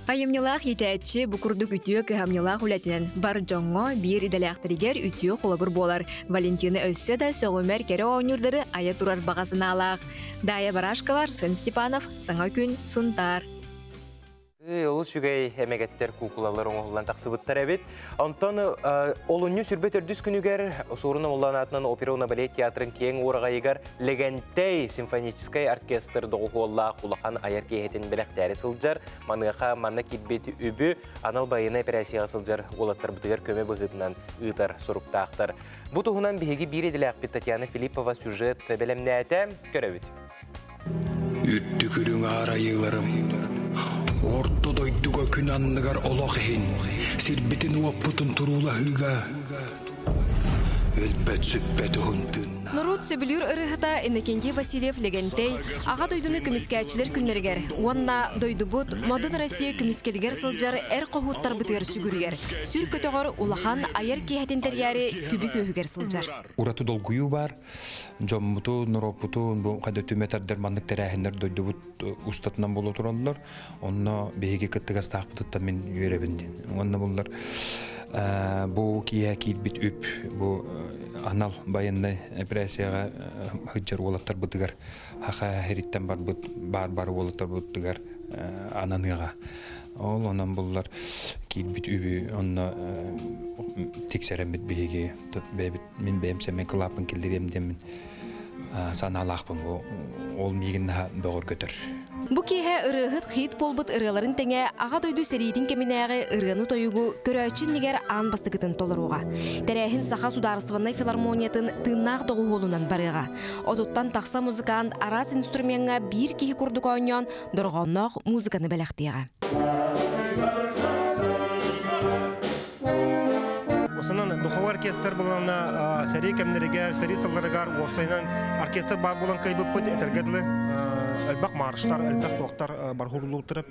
Айымньылаах иитээччи бу курдук үтүө кыһамньылаах үлэтинэн бар дьоҥҥо биир идэлээхтэригэр үтүө холобур буолар. Валентина өссө да сөҕүмэр кэрэ оонньуурдары айа турар баҕа санаалаах. Дая Барашкова, Арсен Степанов, Саҥа күн, Сунтаар. Олус үчүгэй эмэгэттэр куукулалар оҥоһуллан тахсыбыттар эбит. Онтон олунньу сүрбэ төрдүс күнүгэр Суорун Омоллоон аатынан опера уонна балет театрын киэҥ уораҕайыгар Лэгэнтэй симфоническай оркестр доҕуһуоллаах улахан айар киэһэтин бэлэхтээри сылдьар. Маныаха манна киирбит үбү анал байыаннай эпэрээссийэҕэ сылдьар уолаттарбытыгар көмө быһыытынан ыытар соруктаахтар. Бу туһунан биһиги биир идэлээхпит Татьяна Филиппова сюжет бэлэмнээтэ. Көрөбүт. Үрдүк үрүҥ аар айыыларым, орто дойдуга күн анныгар олох иһин, сирбитин-уоппутун туруулаһыыга өлбөт-сүппэт уһун тыыннаах. Норуот сөбүлүүр ырыаһыта Иннокентий Васильев Лэгэнтэй Аҕа дойдуну көмүскээччилэр күннэригэр уонна дойдубут Модун Россия көмүскэлигэр сылдьар эр хоһууттарбытыгар сүгүрүйэр, сүр көтөҕөр улахан айар киэһэтин тэрийээри түбүк үөһүгэр сылдьар. Ураты долгуйуу баар. Дьоммутун, норуоппутун бу хайда түмэ тардар маннык тэрээһиннэр дойдубут устатынан буола тураллар. Онно биһиги кыттыгастаахпытыттан мин үөрэбин диэн. Уонна буллар бу киэһэ киирбит үп бу анал байыаннай эпэрээссийэҕэ сылдьар уолаттарбытыгар хаха иһириттэн барбыт баар-бар уолаттарбытыгар ананыаҕа. Ол онон буллар киирбит үбү онно тиксэрэммит биһиги бэйэбит мин бэйэм сэмэн кылааппын киллэриэм диэммин санаалаахпын ол миигин наһаа бөҕөргөтөр. Бу киэһэ ырыаһыт хит буолбут ырыаларын тэҥэ Аҕа дойду сэриитин кэминээҕи ырыаны-тойугу көрөөччү иннигэр аан бастакытын толоруоҕа. Тэрээһин Саха судаарыстыбаннай филармониятын тыыннаах доҕуһуолунан барыаҕа. Отуттан тахса музыкант араас инструмеҥҥа биир киһи курдук оонньоон дорҕоонноох музыканы бэлэхтиэҕэ. Осынан духовой оркестр булана сэрии кэмнэригэр, сэрии сылларыгар уопсайынан оркестр баар буолан кыайбыппыт этэргэ дылы элбэх марштар, элбэх туохтар бархурлууттар.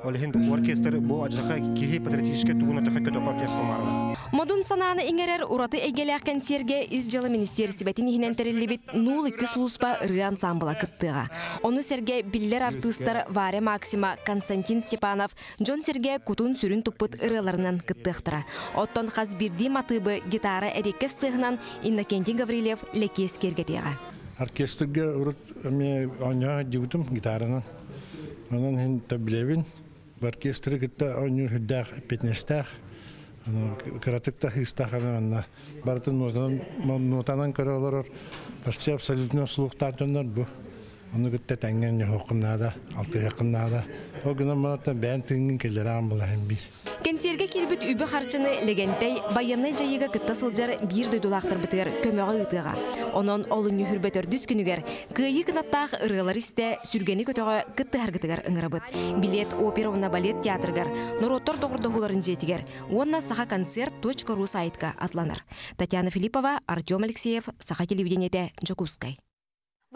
Ол иһин духовой оркестр бу адьаха киһи патриотическай тугун адьаха көтөҕөр диэх кумаарла. Модун санааны иҥэрэр ураты эйгэлээх кэнсиэргэ Ис дьыала министиэристибэтин иһинэн тэриллибит 02 сулууспа ырыа ансаамбыла кыттыаҕа. Ону сэргэ биллэр артыыстар Варя Максима, Константин Степанов, дьон-сэргэ кутун-сүрүн туппут ырыаларынан кыттыахтара. Оттон хас биирдии матыыбы гитара эриэккэс тыаһынан Иннокентий Гаврильев Лэкиэс киэргэтиэҕэ. Оркестрга урут эмиэ оонньоо сылдьыбытым гитаранан. Онон иһин билэбин. Оркестры кытта оонньуур сүрдээх эппиэтинэстээх. Кыратык да хыыстаах анна барытын нотанан көрө олорор почти абсолютно слухтаах дьоннор бу. Ону кытта тэҥҥэ ньоһуоххун наада, алтыһыаххын наада. Ол гынан баран бэйэн тыыҥҥын киллэрэҕин булаһын биир. Кэнсиэргэ киирбит үбү-харчыны Лэгэнтэй байыаннай дьайыыга кытта сылдьар биир дойдулаахтарбытыгар көмөҕө ыытыаҕа. Онон олунньу хүрбэ төрдүс күнүгэр кыайыы кынаттаах ырыалары истэ, сүргэни көтөҕө кыттыһаргытыгар ыҥырабыт. Билет опера уонна балет театрыгар, норуоттар доҕордоһууларын дьиэтигэр уонна сахаконцерт.ру сайтка атланар. Татьяна Филиппова, Артем Алексеев, Саха телевидениетэ, Дьокуускай.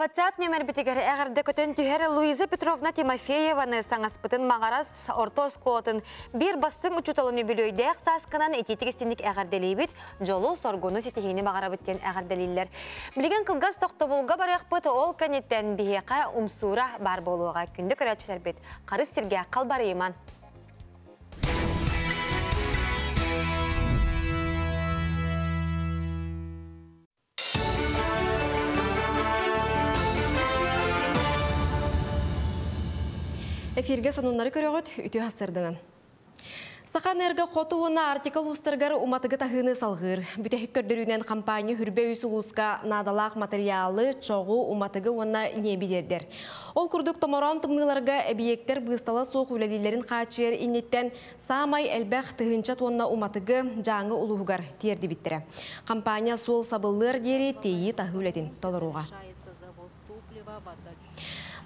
WhatsApp нөмербитигэр эҕэрдэ көтөн түһэр Луиза Петровна Тимофееваны саҥаспытын Маҕарас орто оскуолатын биир бастыҥ учууталын үбүлүөйдээх сааскынан итиитик истинник эҕэрдэлиибит, дьолу, соргуну ситиһиини баҕарабыт диэн эҕэрдэлииллэр. Билигин кылгас тохтобулга барыахпыт, ол кэнниттэн биһиэхэ умсуура баар буолуоҕа. Күндү көрөөччүлэрбит, харыс сиргэ халбарыйыман. Эфиргэ сонуннары көрөҕүт, үтүө хастарданан. Саха энерго хоту уонна Арктика улуустарыгар уматыгы таһыыны салҕыыр. Бүтэһик көрдөрүүнэн компания хүрбэ үс улууска наадалаах материалы, чоҕу, уматыгы уонна ньиэби тиэрдэр. Ол курдук томороон тымныыларга эбийиэктэр быыстала суох үлэлииллэрин хааччыйар инниттэн саамай элбэх тыһыынча туонна уматыгы Дьааҥы улууһугар тиэрдибиттэрэ. Компания суол сабыллыар диэри тиэйии-таһыы үлэтин толоруоҕа.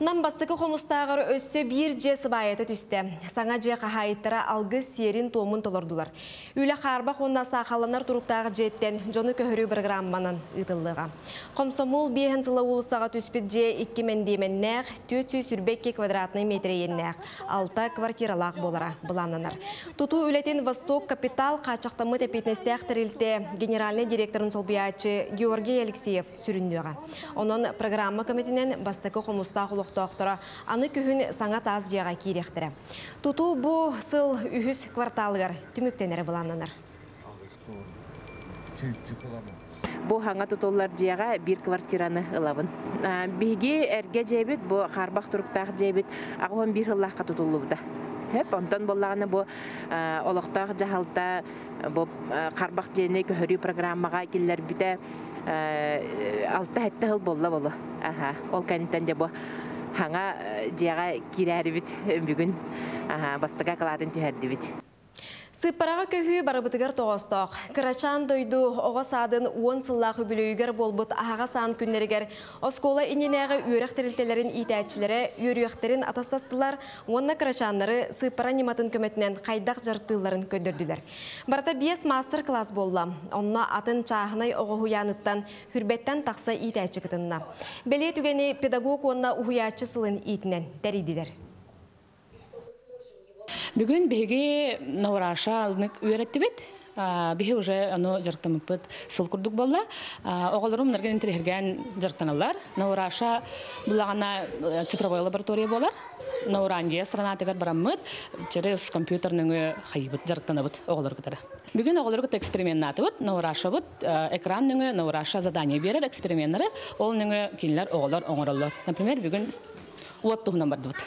Нам бастакы хомустааҕар өссө биир дьиэ сыбаайата түстэ. Саҥа дьиэ хаһаайыттара алгыс сиэрин-туомун толордулар. Үлэ хаарбах уонна саахалланар туруктаах дьиэттэн дьону көһөрүү бырагыраамманан ыытыллыаҕа. Хомсомуол биэһин сыла уулуссаҕа түспүт дьиэ икки мэндиэмэннээх, 422 квадратнай метр иэннээх, алта квартиралаах буолара былааннанар. Тутуу үлэтин Восток Капитал хааччахтаммыт эппиэтинэстээх тэрилтэ генеральнай директорын солбуйааччы Георгий Алексеев сүрүннүөҕэ. Онон программа көмөтүнэн бастакы хомустаах олохтоохторо аны күһүн саҥа таас дьиэҕэ киириэхтэрэ. Тутуу бу сыл үһүс кварталыгар түмүктэнэрэ былааннанар. Бу хаҥа тутуллар дьиэҕэ биир квартираны ылабын. Биһиги эргэ дьиэбит, бу хаарбах туруктаах дьиэбит 81 сыллаахха тутуллубута. Хөп, онтон буоллаҕына бу олохтоох дьаһалта бу харбах дьиэни көһөрүү программаҕа киллэрбитэ алта-сэттэ сыл буолла болу. Аха, ол кэнниттэн дьэ бу хаҥа дьиэҕэ киирээрибит бүгүн бастакы акылаатын түһэрдибит. Сыппараға көһүү барыбытыгар тоғостоқ. Кырачан дойду оға садын 10 сыллағы бүлөйгер болбут ағаға сан күннерігер оскола иненәғы үйрек тірілтелерін итәтчілері үйректерін атастастылар, онна кырачаннары сыппара нематын көмөтінен қайдақ жарттыларын көндірділер. Барта 5 мастер-класс болла. Онна атын чағынай оғы хуяныттан хүрбеттен тақса итәтчі кытынна. Беле түгені педагог онна ухуячы сылын итінен дәриділер. Бүгін биһиги Наураша алнык үйрәттибит. Биһи уже аны жарыктамыппыт сыл курдук болла. Оҕолорум нарген интерхерген жарыктаналар. Наураша булагана цифровой лаборатория болар. Наурангия странатыгар бараммыт через компьютерның хайыбыт жарыктанабыт оҕолор кытары. Бүгүн оҕолор кытта экспериментнатыбыт. Наураша бут экран нөңө Наураша задание берер экспериментлары. Ол нөңө кинилер оҕолор оҥороллор. Например, бүгүн уот туһунан бардыбыт.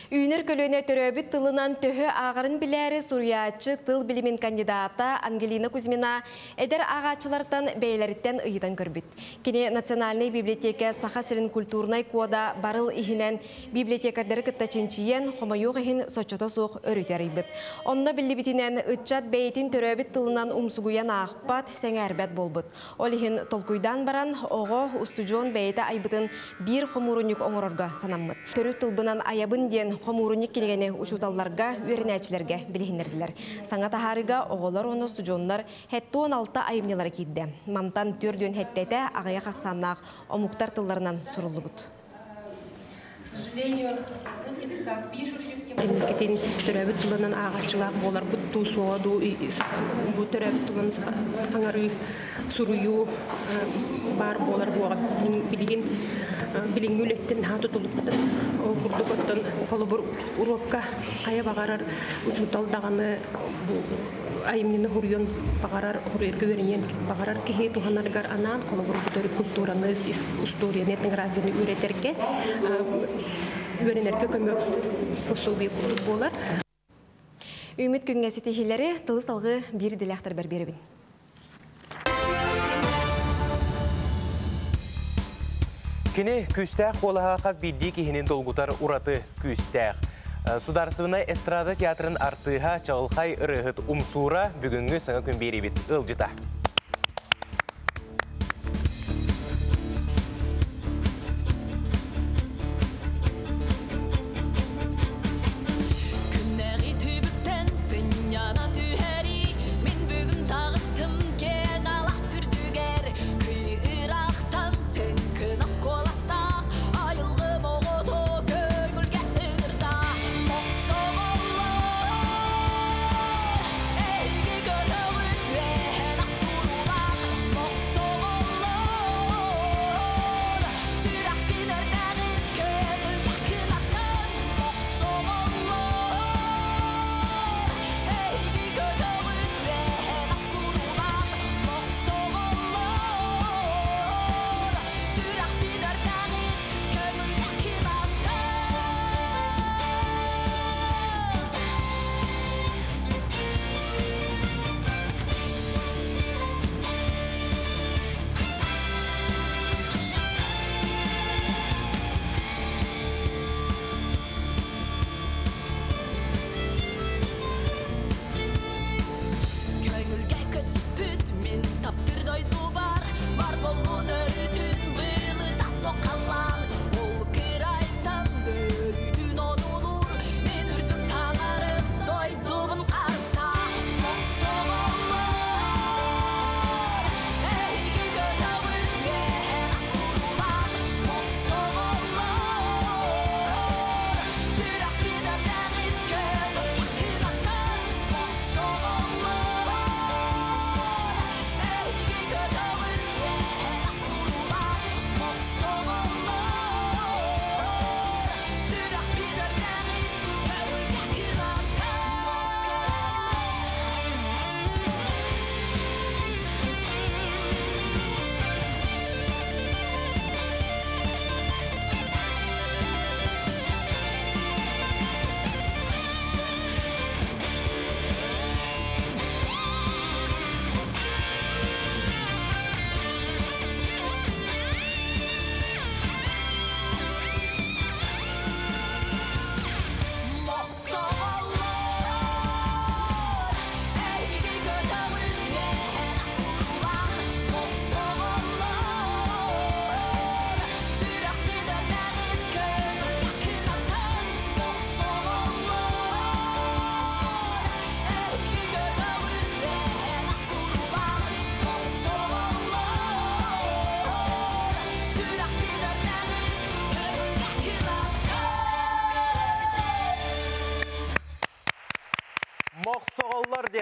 Үйнер көлөне төрөбүт тылынан төһө ағарын биләри сурьячы тыл билимин кандидата Ангелина Кузьмина эдер ағачылартан бәйләриттен ыйдан көрбүт. Кини Национальный библиотека Саха сирин культурнай кода барыл ихинен библиотекардары кытта чинчиен хомойук ихин сочото суох өрүтер ыйбыт. Онно билли ытчат бәйтин төрөбүт тылынан умсугуян аахпат сәңәрбәт болбут. Ол ихин толкуйдан баран ого устужон бәйті айбытын бир хомурунюк оңорорга санаммыт. Төрүт тылбынан аябын ден хомуруник келгені учуталларга, үйренәчілерге білігінерділер. Саңа тахарыга оғолар оны студионлар хәтті 16 айымнелары кейді. Мантан түрден хәттәті ағая қақсаннақ омуктар тылларынан сұрылды бұд. К сожалению, Инкитин төрөбүт тылынан ағачылақ болар бұтту суаду бу төрөбүт тылын саңары сурую бар болар буга билигин билингүлеттен ха тутулуптан ол курдук оттон холобур урокка кая багарар учутал даганы бу айымнины хуруйон багарар хуруйерге веренен багарар кихи туханаргар анан холобур бу культураны историяны этнографияны үйрөтерге үйренерге көмөк пособие курдук болар. Үміт күнге сетехилері тылы салғы бір диләқтір бір берібін. Кини күстәк қолаға қаз бидди кихинин долгутар ураты күстәк. Сударсывына эстрада театрын артыға чағылқай ырыхыт умсура бүгінгі саңа күн беребит ылжыта.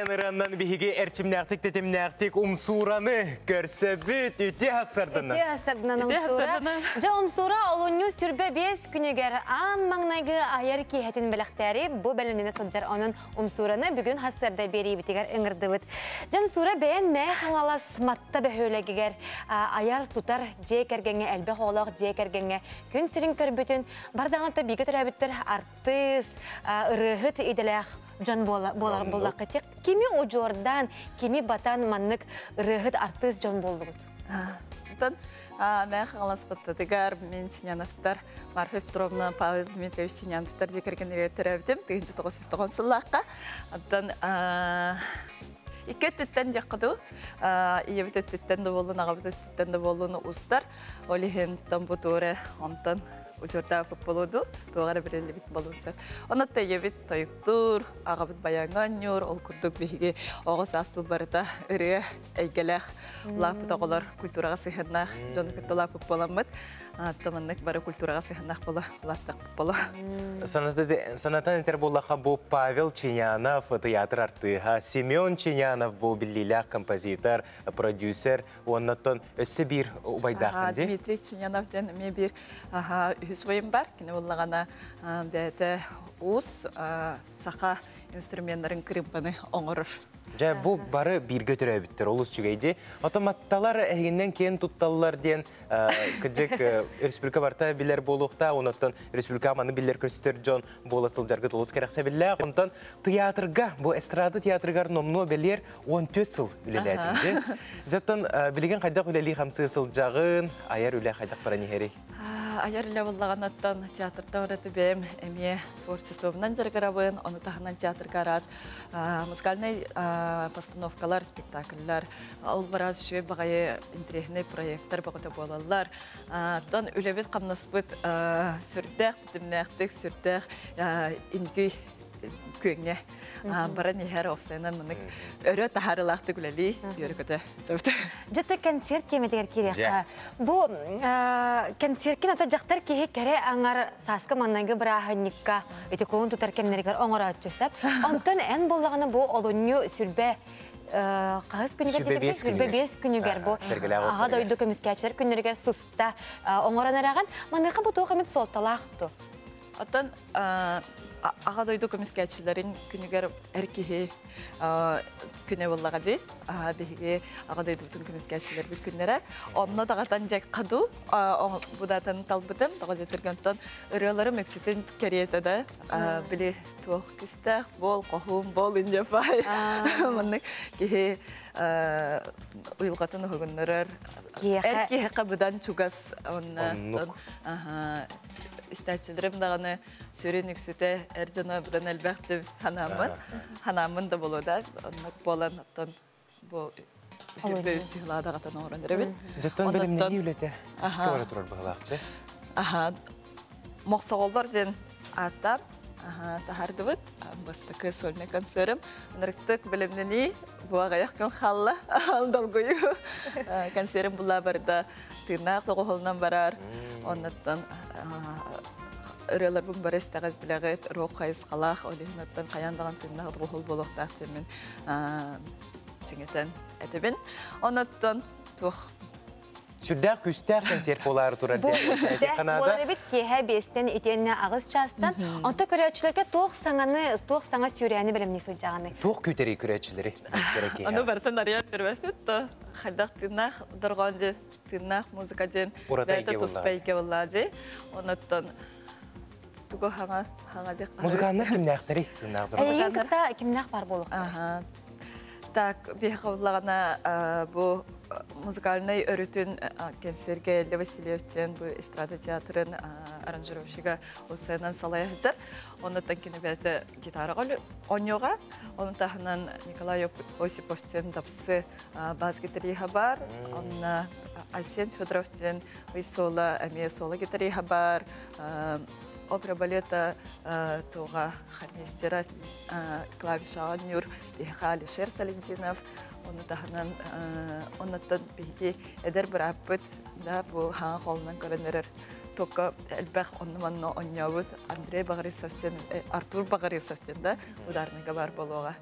Диэн ырыаннан биһиги эрчимнээхтик тэтимнээхтик умсуураны көрсөбүт үтүө хассардынан. Үтүө хассардынан умсуура. Дьэ умсуура олунньу сүрбэ биэс күнүгэр аан маҥнайгы айар киэһэтин бэлэхтээри бу бэлэмнэнэ сылдьар онон умсуураны бүгүн хассарда биэриибитигэр ыҥырдыбыт. Дьэ умсуура бэйэн мээ хаҥалас матта бөһүөлэгигэр айар тутар дьиэ кэргэҥҥэ элбэх оҕолоох дьиэ кэргэҥҥэ күн сирин көрбүтүн бардаҕына бииргэ төрөөбүттэр артыыс, ырыаһыт идэлээх дьон буолар буоллахха кими удьуордаан, кими батан маннык ырыаһыт артыыс дьон буоллугут? Оттон мэн хаҥаласпыттатыгар мин Чиняновтар Марфа Петровна, Павел Дмитриевич Чиняновтар дьиэ кэргэннэригэр төрөөбүтүм 1909 сыллаахха. Оттон икки өттүттэн диэххэ дуу, ийэбит өттүттэн да буоллун, аҕабыт өттүттэн да буоллун устар. Ол иһин бу туора онтон учуордаах болуду, туоҕа эрэ бириллибит болуун сөп. Онон ийэбит тойуктуур, аҕабыт баяҥҥа оонньуур, ол курдук биһиги оҕо сааспыт барыта ырыа эйгэлээх улааппыт оҕолор культураҕа сыһыаннаах дьону кытта улааппыт буоламмыт, маннык бары культураҕа сыһыаннаах буола улааттахпыт буолуо. Санатан этэр буоллахха бу Павел Чинянов театр артыыһа, Семен Чинянов бу биллиилээх композитор, продюсер, оннаттан өссө биир убайдаахын ди. Дмитрий Чинянов диэн эмиэ биир үһүс убайым бар. Кини буоллаҕына бэйэтэ уус саха инструменнарын кырыымпаны оҥорор. Дьэ, бу бары бииргэ төрөөбүттэр, олус үчүгэй Отоматталар эһигиннэн киэн тутталлар диэн кыдьык республика барта билэр буолуохта, онуттан республика маны биллэр көстөр дьон буола сылдьаргыт олус кэрэхсэбиллээх. Онтон театрга, бу эстрада театрыгар номнуо бэлиэр 14 сыл үлэлээтим. Дьэттэн билигин хайдах үлэлии хамсыы сылдьаҕын, айар үлэ хайдах баран иһэрий? Айар үлэ буоллаҕынаттан театрда бараты бэйэм эмиэ творчествобунан дьарыгырабын, ону таһынан театрга араас музыкальнай постановкалар, спектакльлар, ол бараас үчүгэй баҕайы интэриэһинэй проекттар бөҕөтө буолаллар. Оттон үлэбит хамнаспыт сүрдээх тэтимнээхтик, сүрдээх инники күөҥҥэ баран иһэр уопсайынан маннык өрө таһаарыылаахтык үлэлии үөрэ-көтө сылдьабыт. Дьэ концерт тиэмэтигэр киириэххэ. Бу концерткин ото дьахтар киһи кэрэ аҥар сааскы маннайгы бырааһынньыкка ити куун тутар кэмнэригэр оҥорооччу сөп. Онтон эн буоллаҕына бу олунньу сүрбэ хаһыс күнүгэр диэтэбит? Сүрбэ биэс күнүгэр бу аҕа дойду көмүскээччилэр күннэригэр сыста оҥорон эрэҕин. Маныаха бу туох эмит суолталаах ту? Оттон аҕа дойду көмүскээччилэрин күнүгэр эр киһи күнэ буоллаҕа дии. Биһиги аҕа дойдубутун көмүскээччилэрбит күннэрэ. Онно даҕатан дьэ хаду будатын талбытым. Тоҕо диэтэргэ онтон ырыаларым үксүтүн кэриэтэ да били туох күстээх буол, хоһуун буол инде бай. Маннык киһи уйулҕатын уһугуннарар. Эр киһиэхэ быдан чугас онно истээччилэрим даҕаны сүрүн үксүтэ эр дьоно быдан элбэхтик ханааммын. Ханааммын да буолуо да, оннук буолан оттон бу үһү үс чыһылаа даҕатан оҥорон эрэбин. Дьэттэн бэлэмнэнии үлэтэ күүскэ бара турар быһыылаахчы. Аха, Мохсоҕоллор диэн ааттаан таһаардыбыт. Бастакы сольнай концерым. Ынырыктык бэлэмнэнии бу аҕыйах күн хаалла. Долгуйуу. Концерым була барда тыыннаах доҕуһуолунан барар. Оннуттан ырыаларбын бары истэҕит билэҕит, рок хайысхалаах, ол иһин оттон хайаан даҕаны тыыннаах доҕуһуол буолуохтаах диэммин чиҥэтэн этэбин. Онуттан туох Сүрдээх күүстээх концерт буолаары турар Бу күүстээх буолар эбит киэһэ биэстэн итиэннэ аҕыс чаастан. Онто көрөөччүлэргэ туох саҥаны, туох саҥа сүүрээни бэлэмнии сылдьаҕыный? Туох күүтэрий көрөөччүлэри? Ону барытын арыйан көрбөппүт то хайдах тыыннаах дорҕоон диэн, тыыннаах музыка диэн бэйэтэ туспа эйгэ буоллаа дии. Онуттан тугу хаҥа хаҥа диэх Музыканнар кимнээхтэрий тыыннаах дорҕоон? Эйигин кытта кимнээх баар буолуохтара? Так, биһиэхэ буоллаҕына бу музыкальнай өрүтүн кэнсиэргэ Элла Васильев диэн бу эстрада театрын аранжировщига усайынан салайа сылдьар. Оннуттан кини бэйэтэ гитараҕа оонньуоҕа. Ону таһынан Николай Осипов диэн дапсы бас гитариһа бар. Онно Айсен Федоров диэн соло эмиэ соло гитариһа бар. Опера балета туоҕа хормейстера клавишаҕа оонньуур биһиэхэ Алишер Салентинов. Ону таһынан оннуттан биһиги эдэр бырааппыт да бу хаҥа холунан көрөн эрэр туокка элбэх онну-манна оонньообут Андрей Багарисов диэн, Артур Багарисов диэн да ударныйга баар буолуоҕа.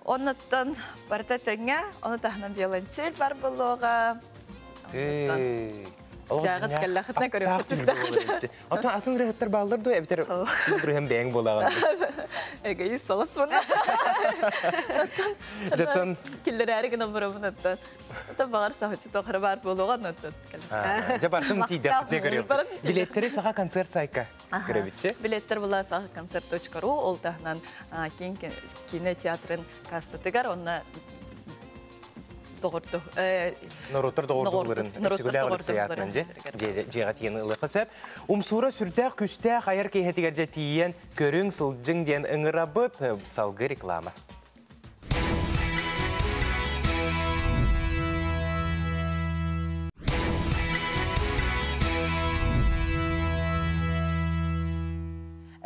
Оннуттан барыта тэҥҥэ, ону таһынан виолончель бар буолуоҕа. Дьааҕыт кэллэхитинэ көрүөххүт истэххит. Отон атын ырыһыттар бааллар дуо эбэтэр бырыһым бэйэҥ буолаҕын? Эгоист соҕус муна. Жаттан киллэрээри гынан барабын оттон. Оттон баҕар сахачы тохара баар буолуоҕа оннуттан. Дьэ бартым тиийдэхпитинэ көрүөхпүт. Билеттери Саха концерт сайка көрөбүтчэ. Билеттер була Саха концерт.ру ол таһынан киинэ театрын кассатыгар онно доҕордо Норуоттар доҕордууларын Өксөкүлээх Өлөксөй аатынан дьэ дьиэҕэ тиийэн ылыахха сөп. Умсуура сүрдээх күстээх айар киэһэтигэр дьэ тиийэн көрүҥ, сылдьыҥ диэн ыҥырабыт. Салгыы реклама.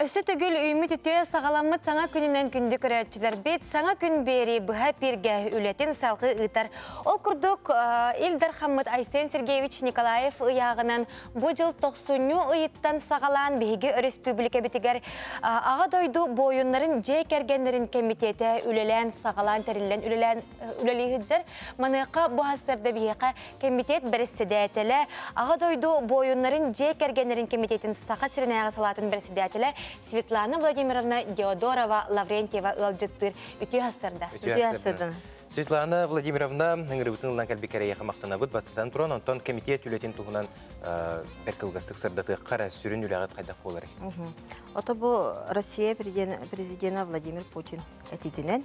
Өссө төгүл үүммүт үтүө саҕаламмыт саҥа күнүнэн күндү көрөөччүлэрбит саҥа күн биэрии быһа пиргэ үлэтин салгыы ыытар. Ол курдук Ил Дархаммыт Айсен Сергеевич Николаев ыйааҕынан бу дьыл тохсунньу ыйыттан саҕалаан биһиги өрөспүүбүлүкэбитигэр Аҕа дойду буойуннарын дьиэ кэргэннэрин кэмитиэтэ үлэлээн саҕалаан тэриллэн үлэлээн үлэлии сылдьар. Маныаха бу сарсыарда биһиэхэ Кэмитиэт бэрэссэдээтэлэ, Аҕа дойду буойуннарын дьиэ кэргэннэрин кэмитиэтин Саха сиринээҕи салаатын бэрэссэдээтэлэ Светлана Владимировна Диодорова Лаврентьева ыалдьыттыыр. Үтүө сарсыарда. Үтүө сарсыарда. Светлана Владимировна, ыҥырыбытын ылан кэлбиккэр эйиэхэ махтанабыт. Бастатан туран, онтон кэмитиэт үлэтин туһунан бэрт кылгастык сырдатыахха эрэ, сүрүн үлэҕит хайдах буоларый? Ото бу Россия президена Владимир Путин этиитинэн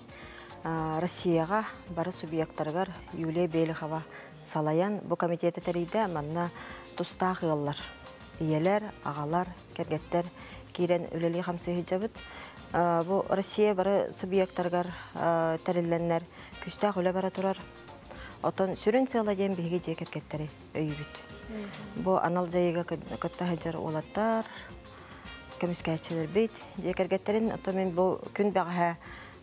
Россияҕа бары субъектарыгар Юлия Белехова салайан бу комитеты тэрийдэ. Манна тустаах ыаллар, ийэлэр, аҕалар, кэргэттэр киирэн үлэлии-хамсыы сылдьабыт. Бу Россия бары субъектарыгар тэриллэннэр күүстээх үлэ бара турар. Оттон сүрүн сыала диэн биһиги дьиэ кэргэттэри өйүүбүт. Бу анал дьайыыга кытта сылдьар уолаттар, көмүскээччилэрбит дьиэ кэргэттэрин, оттон мин бу күн бэҕэһээ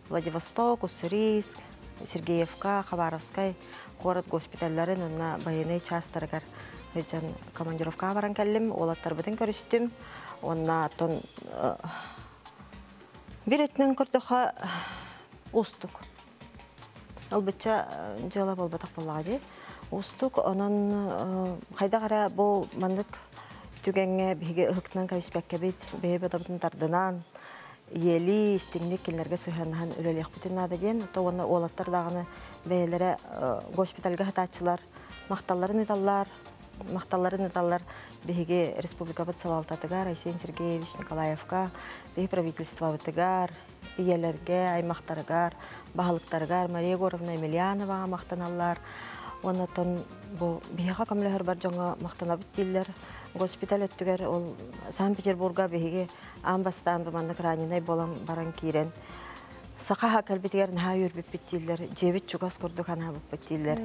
Владивосток, Уссурийск, Сергеевка, Хабаровскай куорат госпиталларын уонна байыаннай чаастарыгар сылдьан командировкаҕа баран кэллим, уолаттарбытын көрүстүм. Уонна оттон биир өттүнэн көрдөххө уустук. Ылбычча дьыала буолбатах буоллаҕа дии. Уустук, онон хайдах эрэ бу маннык түгэҥҥэ биһиги ыһыктынан кэбиспэккэбит, бэйэ-бэйэбитин тардынан, ийэлии, истиҥник кинилэргэ сыһыаннаһан үлэлиэхпитин наада диэн, то уонна уолаттар даҕаны бэйэлэрэ госпитальга сытааччылар махталларын ыыталлар, махталларын ыыталлар биһиги республикабыт салалтатыгар Айсен Сергеевич Николаевка, биһи правительствобытыгар, ийэлэргэ, аймахтарыгар, баһылыктарыгар Мария Егоровна Емельяноваҕа махтаналлар. Уонна оттон бу биһиэхэ көмөлөһөр бар дьоҥҥо махтанабыт дииллэр. Госпиталь өттүгэр ол Санкт-Петербурга биһиги аан бастаан бу маннык раненай буолан баран киирэн саха кэлбитигэр наһаа үөрбүппүт дииллэр, дьиэбит чугас курдук анаабыппыт дииллэр.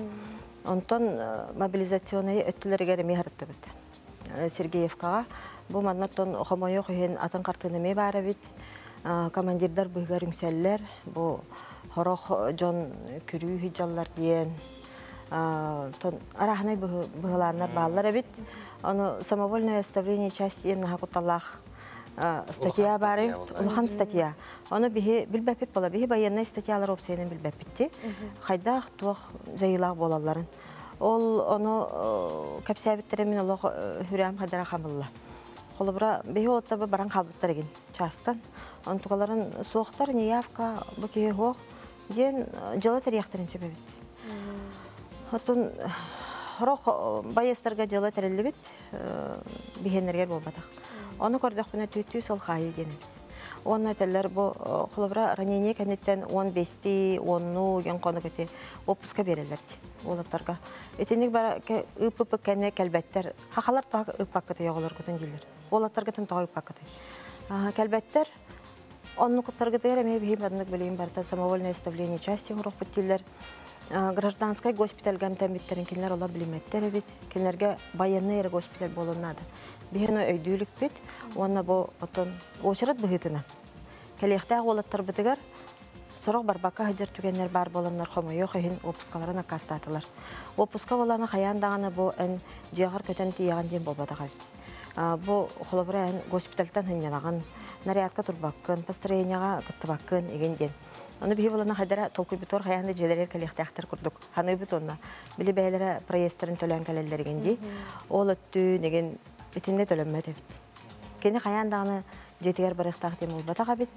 Онтон мобилизационнай өттүлэригэр эмиэ сырыттыбыт. Сергеевкаҕа бу манна оттон хомойуох иһин атын хартыына эмиэ баар эбит. Командирдар быһыгар үҥсэллэр. Бу сорох дьон күрүү сылдьаллар диэн арааһынай быһылааннар бааллар эбит. Ону самовольное оставление части диэн наһаа кутталлаах статья баар эбит. Улахан статья. Ону биһи билбэппит буола. Биһи военнай статьялар уопсайынан билбэппит. Хайдах туох дьайыылаах буолалларын. Ол ону кэпсээбиттэрэ мин олох хүрээм хадара хамылла. Холобура, биһи оттабы баран хаалбыттар эгин чаастан. Онтукаларын суохтар, неявка, бу киһи суох диэн дьыала тэрийэхтэрин сөп эбит. Оттон сорох байыастарга дьыала тэриллибит, биһиэннэригэр буолбатах. Ону көрдөхпүнэ түүттүү сыл хаайыы диэн эбит. Уонна этэллэр бу холобура ранение кэнниттэн 15-ти, 10-ну диэн хонук эти отпуска биэрэллэр дии уолаттарга. Итинник бара ыыппыппыт кэннэ кэлбэттэр. Хахалар тоҕо ыыппаккытый оҕолоргутун дииллэр. Уолаттаргытын тоҕо ыыппаккытый? Кэлбэттэр. Оннукуттаргытыгар эмиэ биһи маннык билигин барыта самовольное оставление части оҥоруохпут дииллэр. Гражданскай госпитальга эмтэммиттэрин кинилэр олор билиммэттэр эбит. Кинилэргэ байыаннай эрэ госпиталь буолуон наада. Биһи ону өйдүү иликпит уонна бу оттон уочарат быһыытынан кэлиэхтээх уолаттарбытыгар сорох барбакка сылдьар түгэннэр баар буоланнар хомойуох иһин уоппускаларын аккаастаатылар. Уоппуска буоллаҕына хайаан даҕаны бу эн дьиэҕэр көтөн тиийэҕин диэн буолбатах эбит. Бу холобура эн госпитальтан сынньанаҕын, нарядка турбаккын, построениеҕа кыттыбаккын игин диэн. Оны биһи булана хайдара толкуйбутугар хайаан да дьиэлэригэр кэлиэхтээхтэр курдук саныыбыт уонна били бэйэлэрэ проездтарын төлөөн кэлэллэригин дии. Ол өттүн игин итиннэ төлөммөт эбит. Кини хайаан даҕаны дьиэтигэр барыахтаах диэн буолбатах эбит.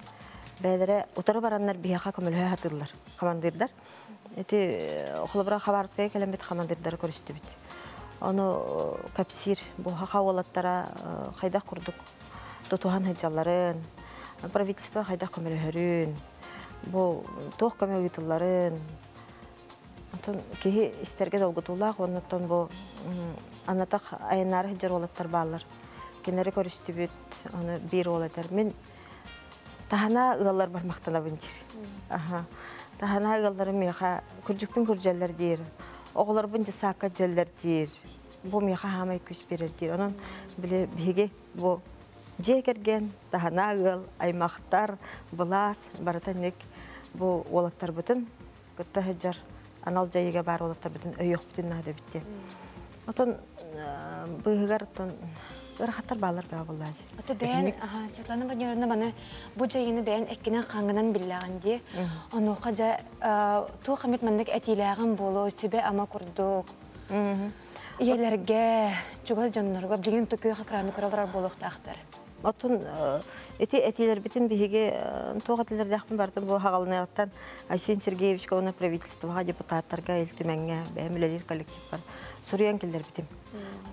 Бэйэлэрэ утары бараннар биһиэхэ көмөлөһө сатыыллар хамандыырдар. Ити холобура Хабаровскайга кэлэммит хамандыырдары көрүстүбүт. Ону кэпсиир бу хаха уолаттара хайдах курдук тутуһан сылдьалларын, правительство хайдах көмөлөһөрүн, бу туох көмө ыытылларын, Онтон киһи истэргэ долгутуулаах уонна бу анатах айаннаары сылдьар уолаттар бааллар. Кинилэри көрүстүбүт, ону биир уол этэр. Мин таһана ыалларбар махтанабын диир. Аха. Таһана ыалларым миэхэ күрдьүкпүн күрдьэллэр диир. Оҕолорбун дьысаакка дьэллэр диир. Бу миэхэ хаамай күүс биэрэр диир. Онон били биһиги бу дьиэ кэргэн, таһана ыал, аймахтар, былаас барыта ник бу уолаттарбытын кытта сылдьар анал дьайыыга баар уолаттарбытын өйүөхпүтүн наада эбит диэн. Отон быыһыгар оттон ыарахаттар бааллар баа буоллаа дии. Ото бэйэн Светлана Владимировна маны бу дьайыыны бэйэн эккинэн хаҥынан биллэҕин дии. Онуоха дьэ туох эмит маннык этиилээҕин буолуо сүбэ-ама курдук. Ийэлэргэ, чугас дьоннорго билигин күөх экраны көрө олорор буолуохтаахтар. Оттон ити этиилэрбитин биһиги туох этилэрдээхпин бартын бу хаҕалыныаҕыттан Айсен Сергеевичка уонна правительствоҕа депутаттарга Ил Түмэҥҥэ бэйэм үлэлиир коллективпар суруйан киллэрбитим.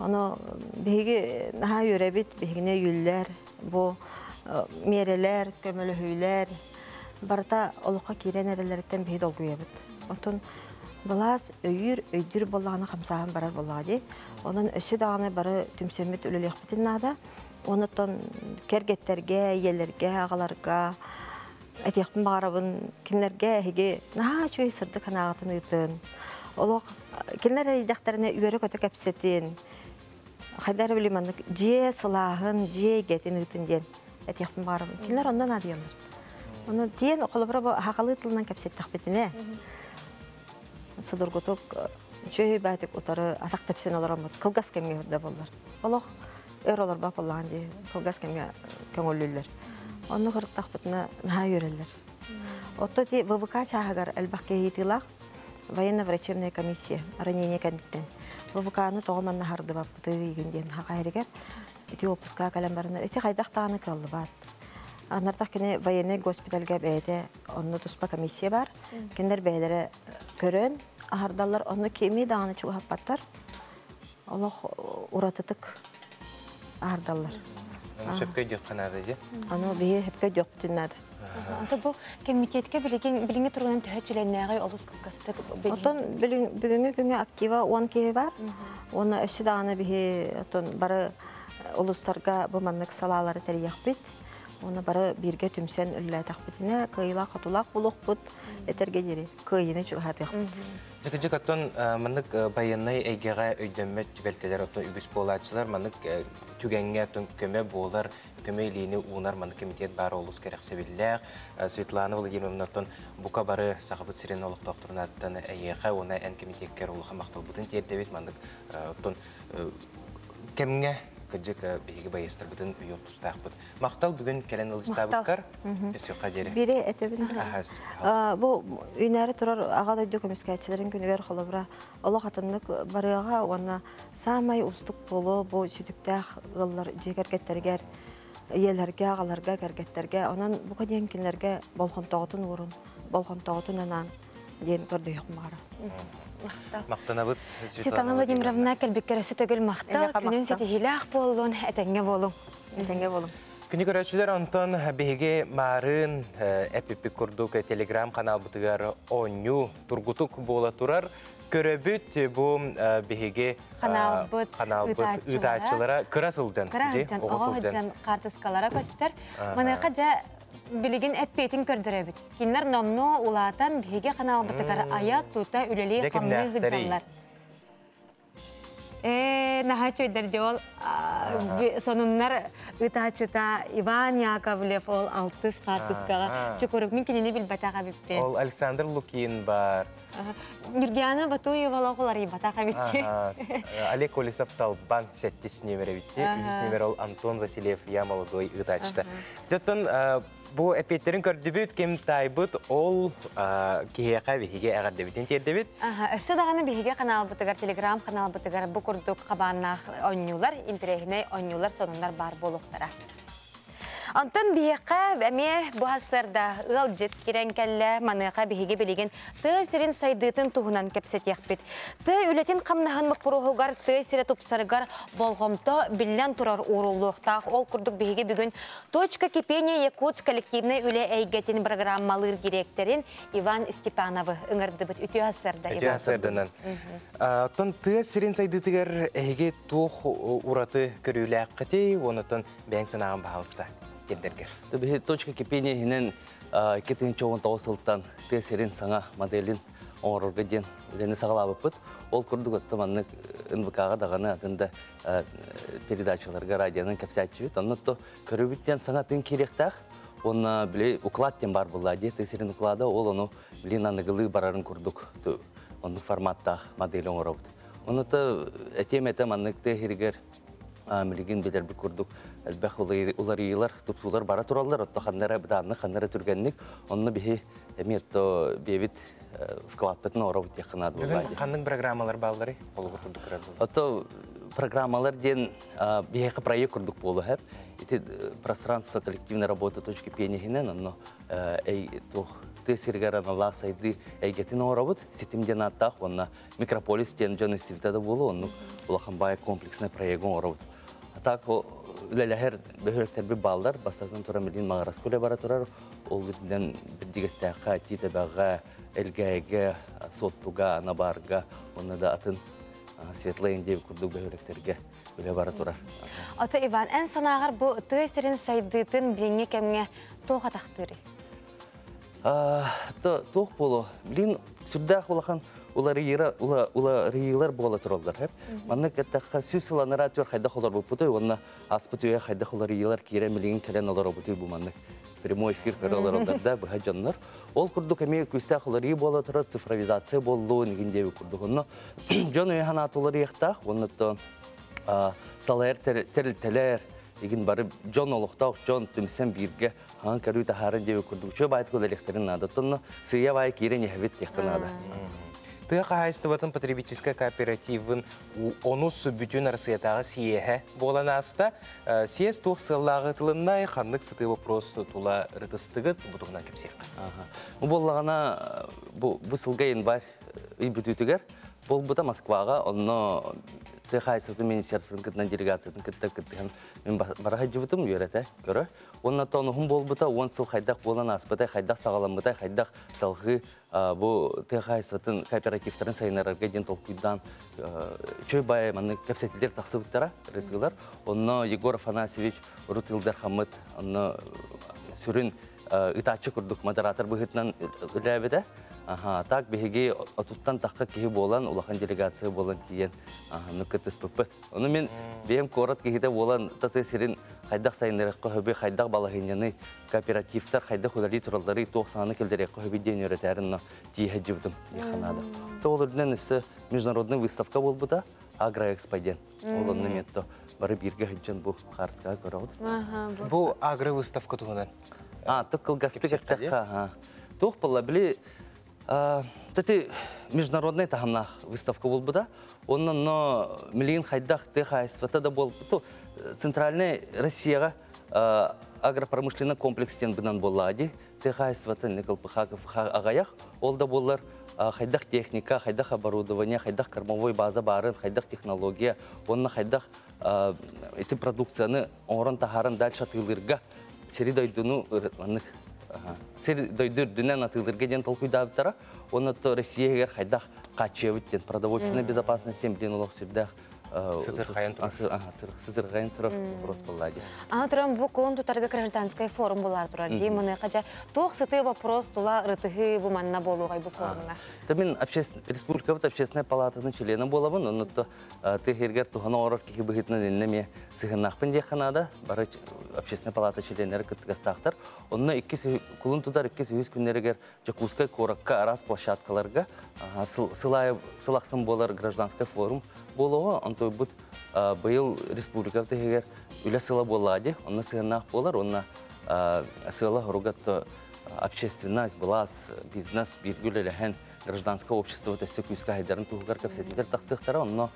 Ону биһиги наһаа үөрэбит, биһигини өйүүллэр, бу миэрэлэр, көмөлөһүүлэр барыта олоххо киирэн эрэллэриттэн биһи долгуйабыт. Оттон былаас өйүүр, өйдүүр буоллаҕына хамсааһын барар буоллаҕа дии. Онон өссө даҕаны бары түмсэммит үлэлиэхпитин наада. Онон кэргэттэргэ, ийэлэргэ, аҕаларга этиэхпин баҕарабын, кинилэргэ эһиги наһаа үчүгэй сырдык санааҕытын ыытын. Олох кинилэр эрийдэхтэринэ үөрэ-көтө кэпсэтин. Хайда эрэ били маннык дьиэ сылааһын, дьиэ эйгэтин ыытын диэн этиэхпин баҕарабын. Кинилэр онно наадыйаллар. Ону тиэн холобура бу хахалыы тылынан кэпсэттэхпитинэ судургутук үчүгэй баатык утары атах тэпсэн олороммут кылгас кэмҥэ да буоллар. Олох өр олорбот буоллаҕын дии, кылгас кэмҥэ көҥүллүүллэр. Онно кырыттахпытына наһаа үөрэллэр. Отто ити ВВК чааһыгар элбэх киһи ыйытыылаах военно-врачебная комиссия ранение кэнниттэн ВВК-ны тоҕо манна хардыбаппытый игин диэн хаха ити отпускаға кэлэн бараннар ити хайдах даҕаны кыаллыбат. Анартах кини военный госпитальга бэйэтэ онно туспа комиссия бар. Кинилэр бэйэлэрэ көрөн аһардаллар, онно кими даҕаны чугаһаппаттар. Олох уратытык аһардаллар. Аны сөпкө өйдүөххэ наада дии. Аны биһи сөпкө өйдүөхпүтүн наада. Ото бу комитетке билигин билиҥҥи туругунан төһө чилэннээҕи олус кылгастык Отон бүгүҥҥү күҥҥэ актива 10 киһи бар. Уонна өссө даҕаны биһи отон бары улуустарга бу маннык салаалары тэрийэхпит. Уонна бары бииргэ түмсэн үлэлээтэхпитинэ кыайыылаах-хотуулаах буолуохпут, этэргэ диэри кыайыыны чугаһатыахпыт. Дьэ, оттон маннык байыаннай эйгэҕэ өйдөммөт түбэлтэлэр оттон үгүс буолааччылар маннык түгэҥҥэ оттон көмө буолар, көмө илиини уунар маннык комитет баара олус кэрэхсэбиллээх. Светлана Владимировна оттон бука бары Сахабыт сирин олохтоохторун ааттан эйиэхэ уонна эн комитеккэр улахан махталбытын тиэрдэбит. Маннык оттон кэмҥэ кыдьык биһиги байыастарбытын үйүөх тустаахпыт. Махтал бүгүн кэлэн ылыстаабыккар. Өсүөххэ диэри. Бири этэбин. Бу үүнээри турар Аҕа дойду көмүскээччилэрин күнүгэр холобура олох атыннык барыаҕа уонна саамай уустук буолуо бу сүтүктээх ыаллар дьиэ кэргэттэригэр, ийэлэргэ, аҕаларга, кэргэттэргэ. Онон бука диэн кинилэргэ болҕомтоҕутун уурун, болҕомтоҕутун анаан диэн көрдөһүөхпүн баҕарабын. Махтал. Махтанабыт Светлана Владимировна кэлбиккэр өссө төгүл махтал. Күнүн ситиһиилээх буоллун, этэҥҥэ буолуҥ. Этэҥҥэ буолуҥ. Күнү көрөөччүлэр онтон биһиги маарыын эппиппит курдук телеграм каналбытыгар оонньуу тургутук буола турар. Көрөбүт бу биһиги ханаалбыт ыытааччылара кыра сылдьан, кыра сылдьан, оҕо сылдьан хаартыскалара көстөр. Маныаха дьэ билигин эппиэтин көрдөрөбүт. Кинилэр номнуо улаатан биһиги ханаалбытыгар айа тута үлэлии хамныы сылдьаллар. Ээ, наһаа үчүгэйдэр дии ол сонуннар ыытааччыта Иван Яковлев ол алтыс хаартыскаҕа чукурук мин кинини билбэтэх эбиппин. Ол Александр Лукин бар. Нюргиана Батуева олох уларыйбатах эбитти. Олег Колесов Талбан сэттис нүөмэр эбитти. Үһүс нүөмэр ол Антон Васильев Я молодой ыытааччыта. Дьоттон Бу эпиэттерин көрдүбүт, ким таайбыт, ол киһиэхэ биһиги эҕэрдэбитин тиэрдэбит. Өссө даҕаны биһиги каналбытыгар, телеграм каналбытыгар бу курдук хабааннаах оонньуулар, интэриэһинэй оонньуулар, сонуннар баар буолуохтара. Онтон биһиэхэ эмиэ бу сарсыарда ыалдьыт киирэн кэллэ. Маныаха биһиги билигин тыа сирин сайдыытын туһунан кэпсэтиэхпит. Тыа үлэтин-хамнаһын боппуруоһугар тыа сирэ тупсарыгар болҕомто биллэн турар ууруллуохтаах. Ол курдук биһиги бүгүн Точка кипения Якутск коллективнай үлэ эйгэтин программалыыр дириэктэрин Иван Степановы ыҥырдыбыт. Үтүө сарсыарда, Иван. Үтүө сарсыарданан. Оттон тыа сирин сайдыытыгар эһиги туох ураты көрүүлээххитий? Онтон бэйэҥ санааҕын баһаалыста тиэрдэргэр. Биһи Точка кипения иһинэн 2019 сылтан тыа сирин саҥа моделин оҥорорго диэн үлэни саҕалаабыппыт. Ол курдук отто маннык НВК-ҕа даҕаны атын да передачаларга радионан кэпсээччибит. Онно то көрүбүт диэн саҥа тыын киириэхтээх. Уонна били уклад диэн баар буолла дии, тыа сирин уклада ол ону билин аныгылыы барарын курдук оннук форматтаах модель оҥоробут. Онно то этиэм этэ маннык тыа сиригэр билигин билэрбит курдук элбэх уларыйыылар, тупсуулар бара тураллар, отто ханна эрэ бытааннык, ханна эрэ түргэнник. Онно биһи эмиэ то биэбит вкладпытын оҥоробут диэххэ наада буолла. Бүгүн ханнык программалар баалларый? Холобур курдук көрөр буолла. Ото программалар диэн биһиэхэ проект курдук буолу хэп. Ити пространство коллективной работы точки пениһинэн онно туох тыа сиригэр аналлаах сайдыы эйгэтин оҥоробут. Ситим диэн ааттаах уонна микрополис диэн дьон истибитэ да буолуо, оннук улахан баай комплексный проегы оҥоробут. Так үлэлэһэр бөһүөлэктэрбит бааллар. Бастатан туран билигин Маҕараска үлэ бара турар. Ол үрдүнэн Бирдигэстээххэ, Тиитэбэҕэ, Элгээйгэ, Суоттуга, Набаарга уонна да атын Светлая Индия курдук бөһүөлэктэргэ үлэ бара турар. Ото Иван, эн санааҕар бу тыа сирин сайдыытын билиҥҥи кэмҥэ туох атахтыырый? Туох буолуо? Билигин сүрдээх улахан уларыйыылар буола тураллар. Маннык эттэххэ, сүүс сыл анараа түөр хайдах олорбуппутуй уонна ааспыт үйэ хайдах уларыйыылар киирэн билигин кэлэн олоробутуй бу маннык прямой эфир көрө олороллор да быһа дьоннор. Ол курдук эмиэ күүстээх уларыйыы буола турар, цифровизация буоллун игин диэби курдук. Онно дьон өйө санаата уларыйыахтаах, уонна салайар тэрилтэлэр игин бары дьон олохтоох дьон түмсэн бииргэ хаан көрүү таһааран диэби курдук үчүгэй баайтык үлэлиэхтэрин наада. Оттон сыыйа баай киирэн иһэбит диэххэ наада. Тыа хаһаайыстыбатын потребительскай кооперативын онус бүтүн Арассыыйатааҕы съеһэ буолан ааста. Съезд туох сыаллааҕы тылыннай, ханнык сытыы вопрос тула ырытыстыгыт, бу туһунан кэпсиэххэ. Бу буоллаҕына, бу сылга январь ый бүтүүтүгэр буолбута Москваҕа, онно тыа хаһаайыстыбатын министерствотын кытта делегациятын кытта кыттыһан мин бара сылдьыбытым үөрэтэ көрө. Уонна тонуһум буолбута 10 сыл хайдах буолан ааспытай, хайдах саҕаламмытай, хайдах салҕыы бу тыа хаһаайыстыбатын кооперативтарын сайыннарарга диэн толкуйдаан чөй баай маннык кэпсэтиилэр тахсыбыттара, ырытыылар. Онно Егор Афанасьевич урут Илдархаммыт онно сүрүн ытааччы курдук модератор быһыытынан үлэлээбитэ. Аха, так биһиги отуттан тахха киһи буолан, улахан делегация буолан тиийэн кыттыспыппыт. Ону мин бэйэм куорат киһитэ буолан таты сирин хайдах сайыннарыахха хөбүй, хайдах балаһыанньаны, кооперативтар хайдах үлэлии туралларый, туох саҥаны киллэриэххэ хөбүй диэн үөрэтээрин но тиийэ сылдьыбытым диэххэ наада. Ол үрдүнэн өссө международный выставка буолбута, Агроэкспо диэн. Ол онно метто бары бииргэ сылдьан бу хаарыскаҕа көрөҕүт. Бу агровыставка туһунан. А, тук кылгастык эттэххэ, туох буолла, били Тати международный таһымнаах выставка буолбута. Онно но милигин хайдах тыа хаһаайыстыбата да буолбуту Центральная Россияҕа агропромышленный комплекс диэн бынан буоллаҕа дии. Тыа хаһаайыстыбата ЛПХ аҕайах. Ол да буоллар хайдах техника, хайдах оборудование, хайдах кормовой база баарын, хайдах технология, уонна хайдах ити продукцияны оҥорон таһааран дальше атыылыырга сири дойдуну маннык сир дойду үрдүнэн атыылыырга диэн толкуйдаабыттара. Уонна то Россия иһигэр хайдах хааччыйабыт диэн продовольственная безопасность диэн билин олох сүрдээх сытырхайан турар. Сытырхайан турар вопрос буолла дии. Аны туран бу кулун тутарга гражданскай форум булар турар дии. Мыныха жа туох сытыы вопрос тула ырытыһыы бу манна буолуоҕай бу форумҥа? Та мин республикабыт общественная палатанын члены буолабын. Онно тыһыргар туһана оҥорор киһи быһыытынан иннэ эмиэ сыһыннаахпын диэххэ наада. Бары общественная палата членнэрэ кыттыгастаахтар. Онно иккис кулун тутар иккис үһүс күннэригэр Дьокуускай куоракка араас площадкаларга сыл аайы сыл ахсын буолар гражданскай форум буолуоҕа. Онтуйбут быйыл республика тыһыгар үлэ сыла буоллаҕа дии. Онно сыһыннаах буолар. Онно Сыала хоругат общественность, былаас, бизнес бииргэ үлэлэһэн гражданское общество өссө күүскэ хайдарын туһугар кэпсэтиилэр тахсыахтара. Онно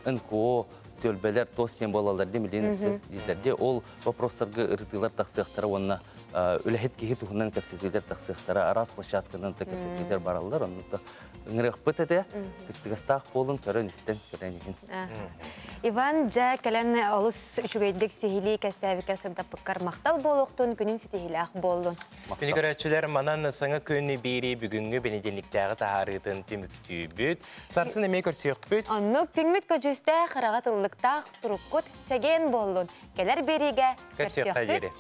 НКО түөлбэлэр тос диэн буолаллар дии билигин өссө дииллэр дии. Ол вопростарга ырытыылар тахсыахтара уонна үлэһит киһи туһунан кэпсэтиилэр тахсыахтара. Араас площадканан да кэпсэтиилэр бараллар. Онно ыҥырыахпыт этэ. Кыттыгастаах буолун, көрөн истэн көрөн иһин. Иван, дьэ кэлэн олус үчүгэйдик сиһилии кэссээбиккэ сырдаппыккар махтал буолуохтун, күнүн ситиһиилээх буоллун. Күнү көрөөччүлэр, манан саҥа күн биири бүгүҥҥү бэнидиэнниктээҕи таһаарыытын түмүктүүбүт. Сарсын эмиэ көрсүөхпүт. Оннук күммүт көдьүүстээх, ыраҕа тыллыктаах туруккут чэгиэн буоллун. Кэлэр биэриигэ көрсүөххэ диэри.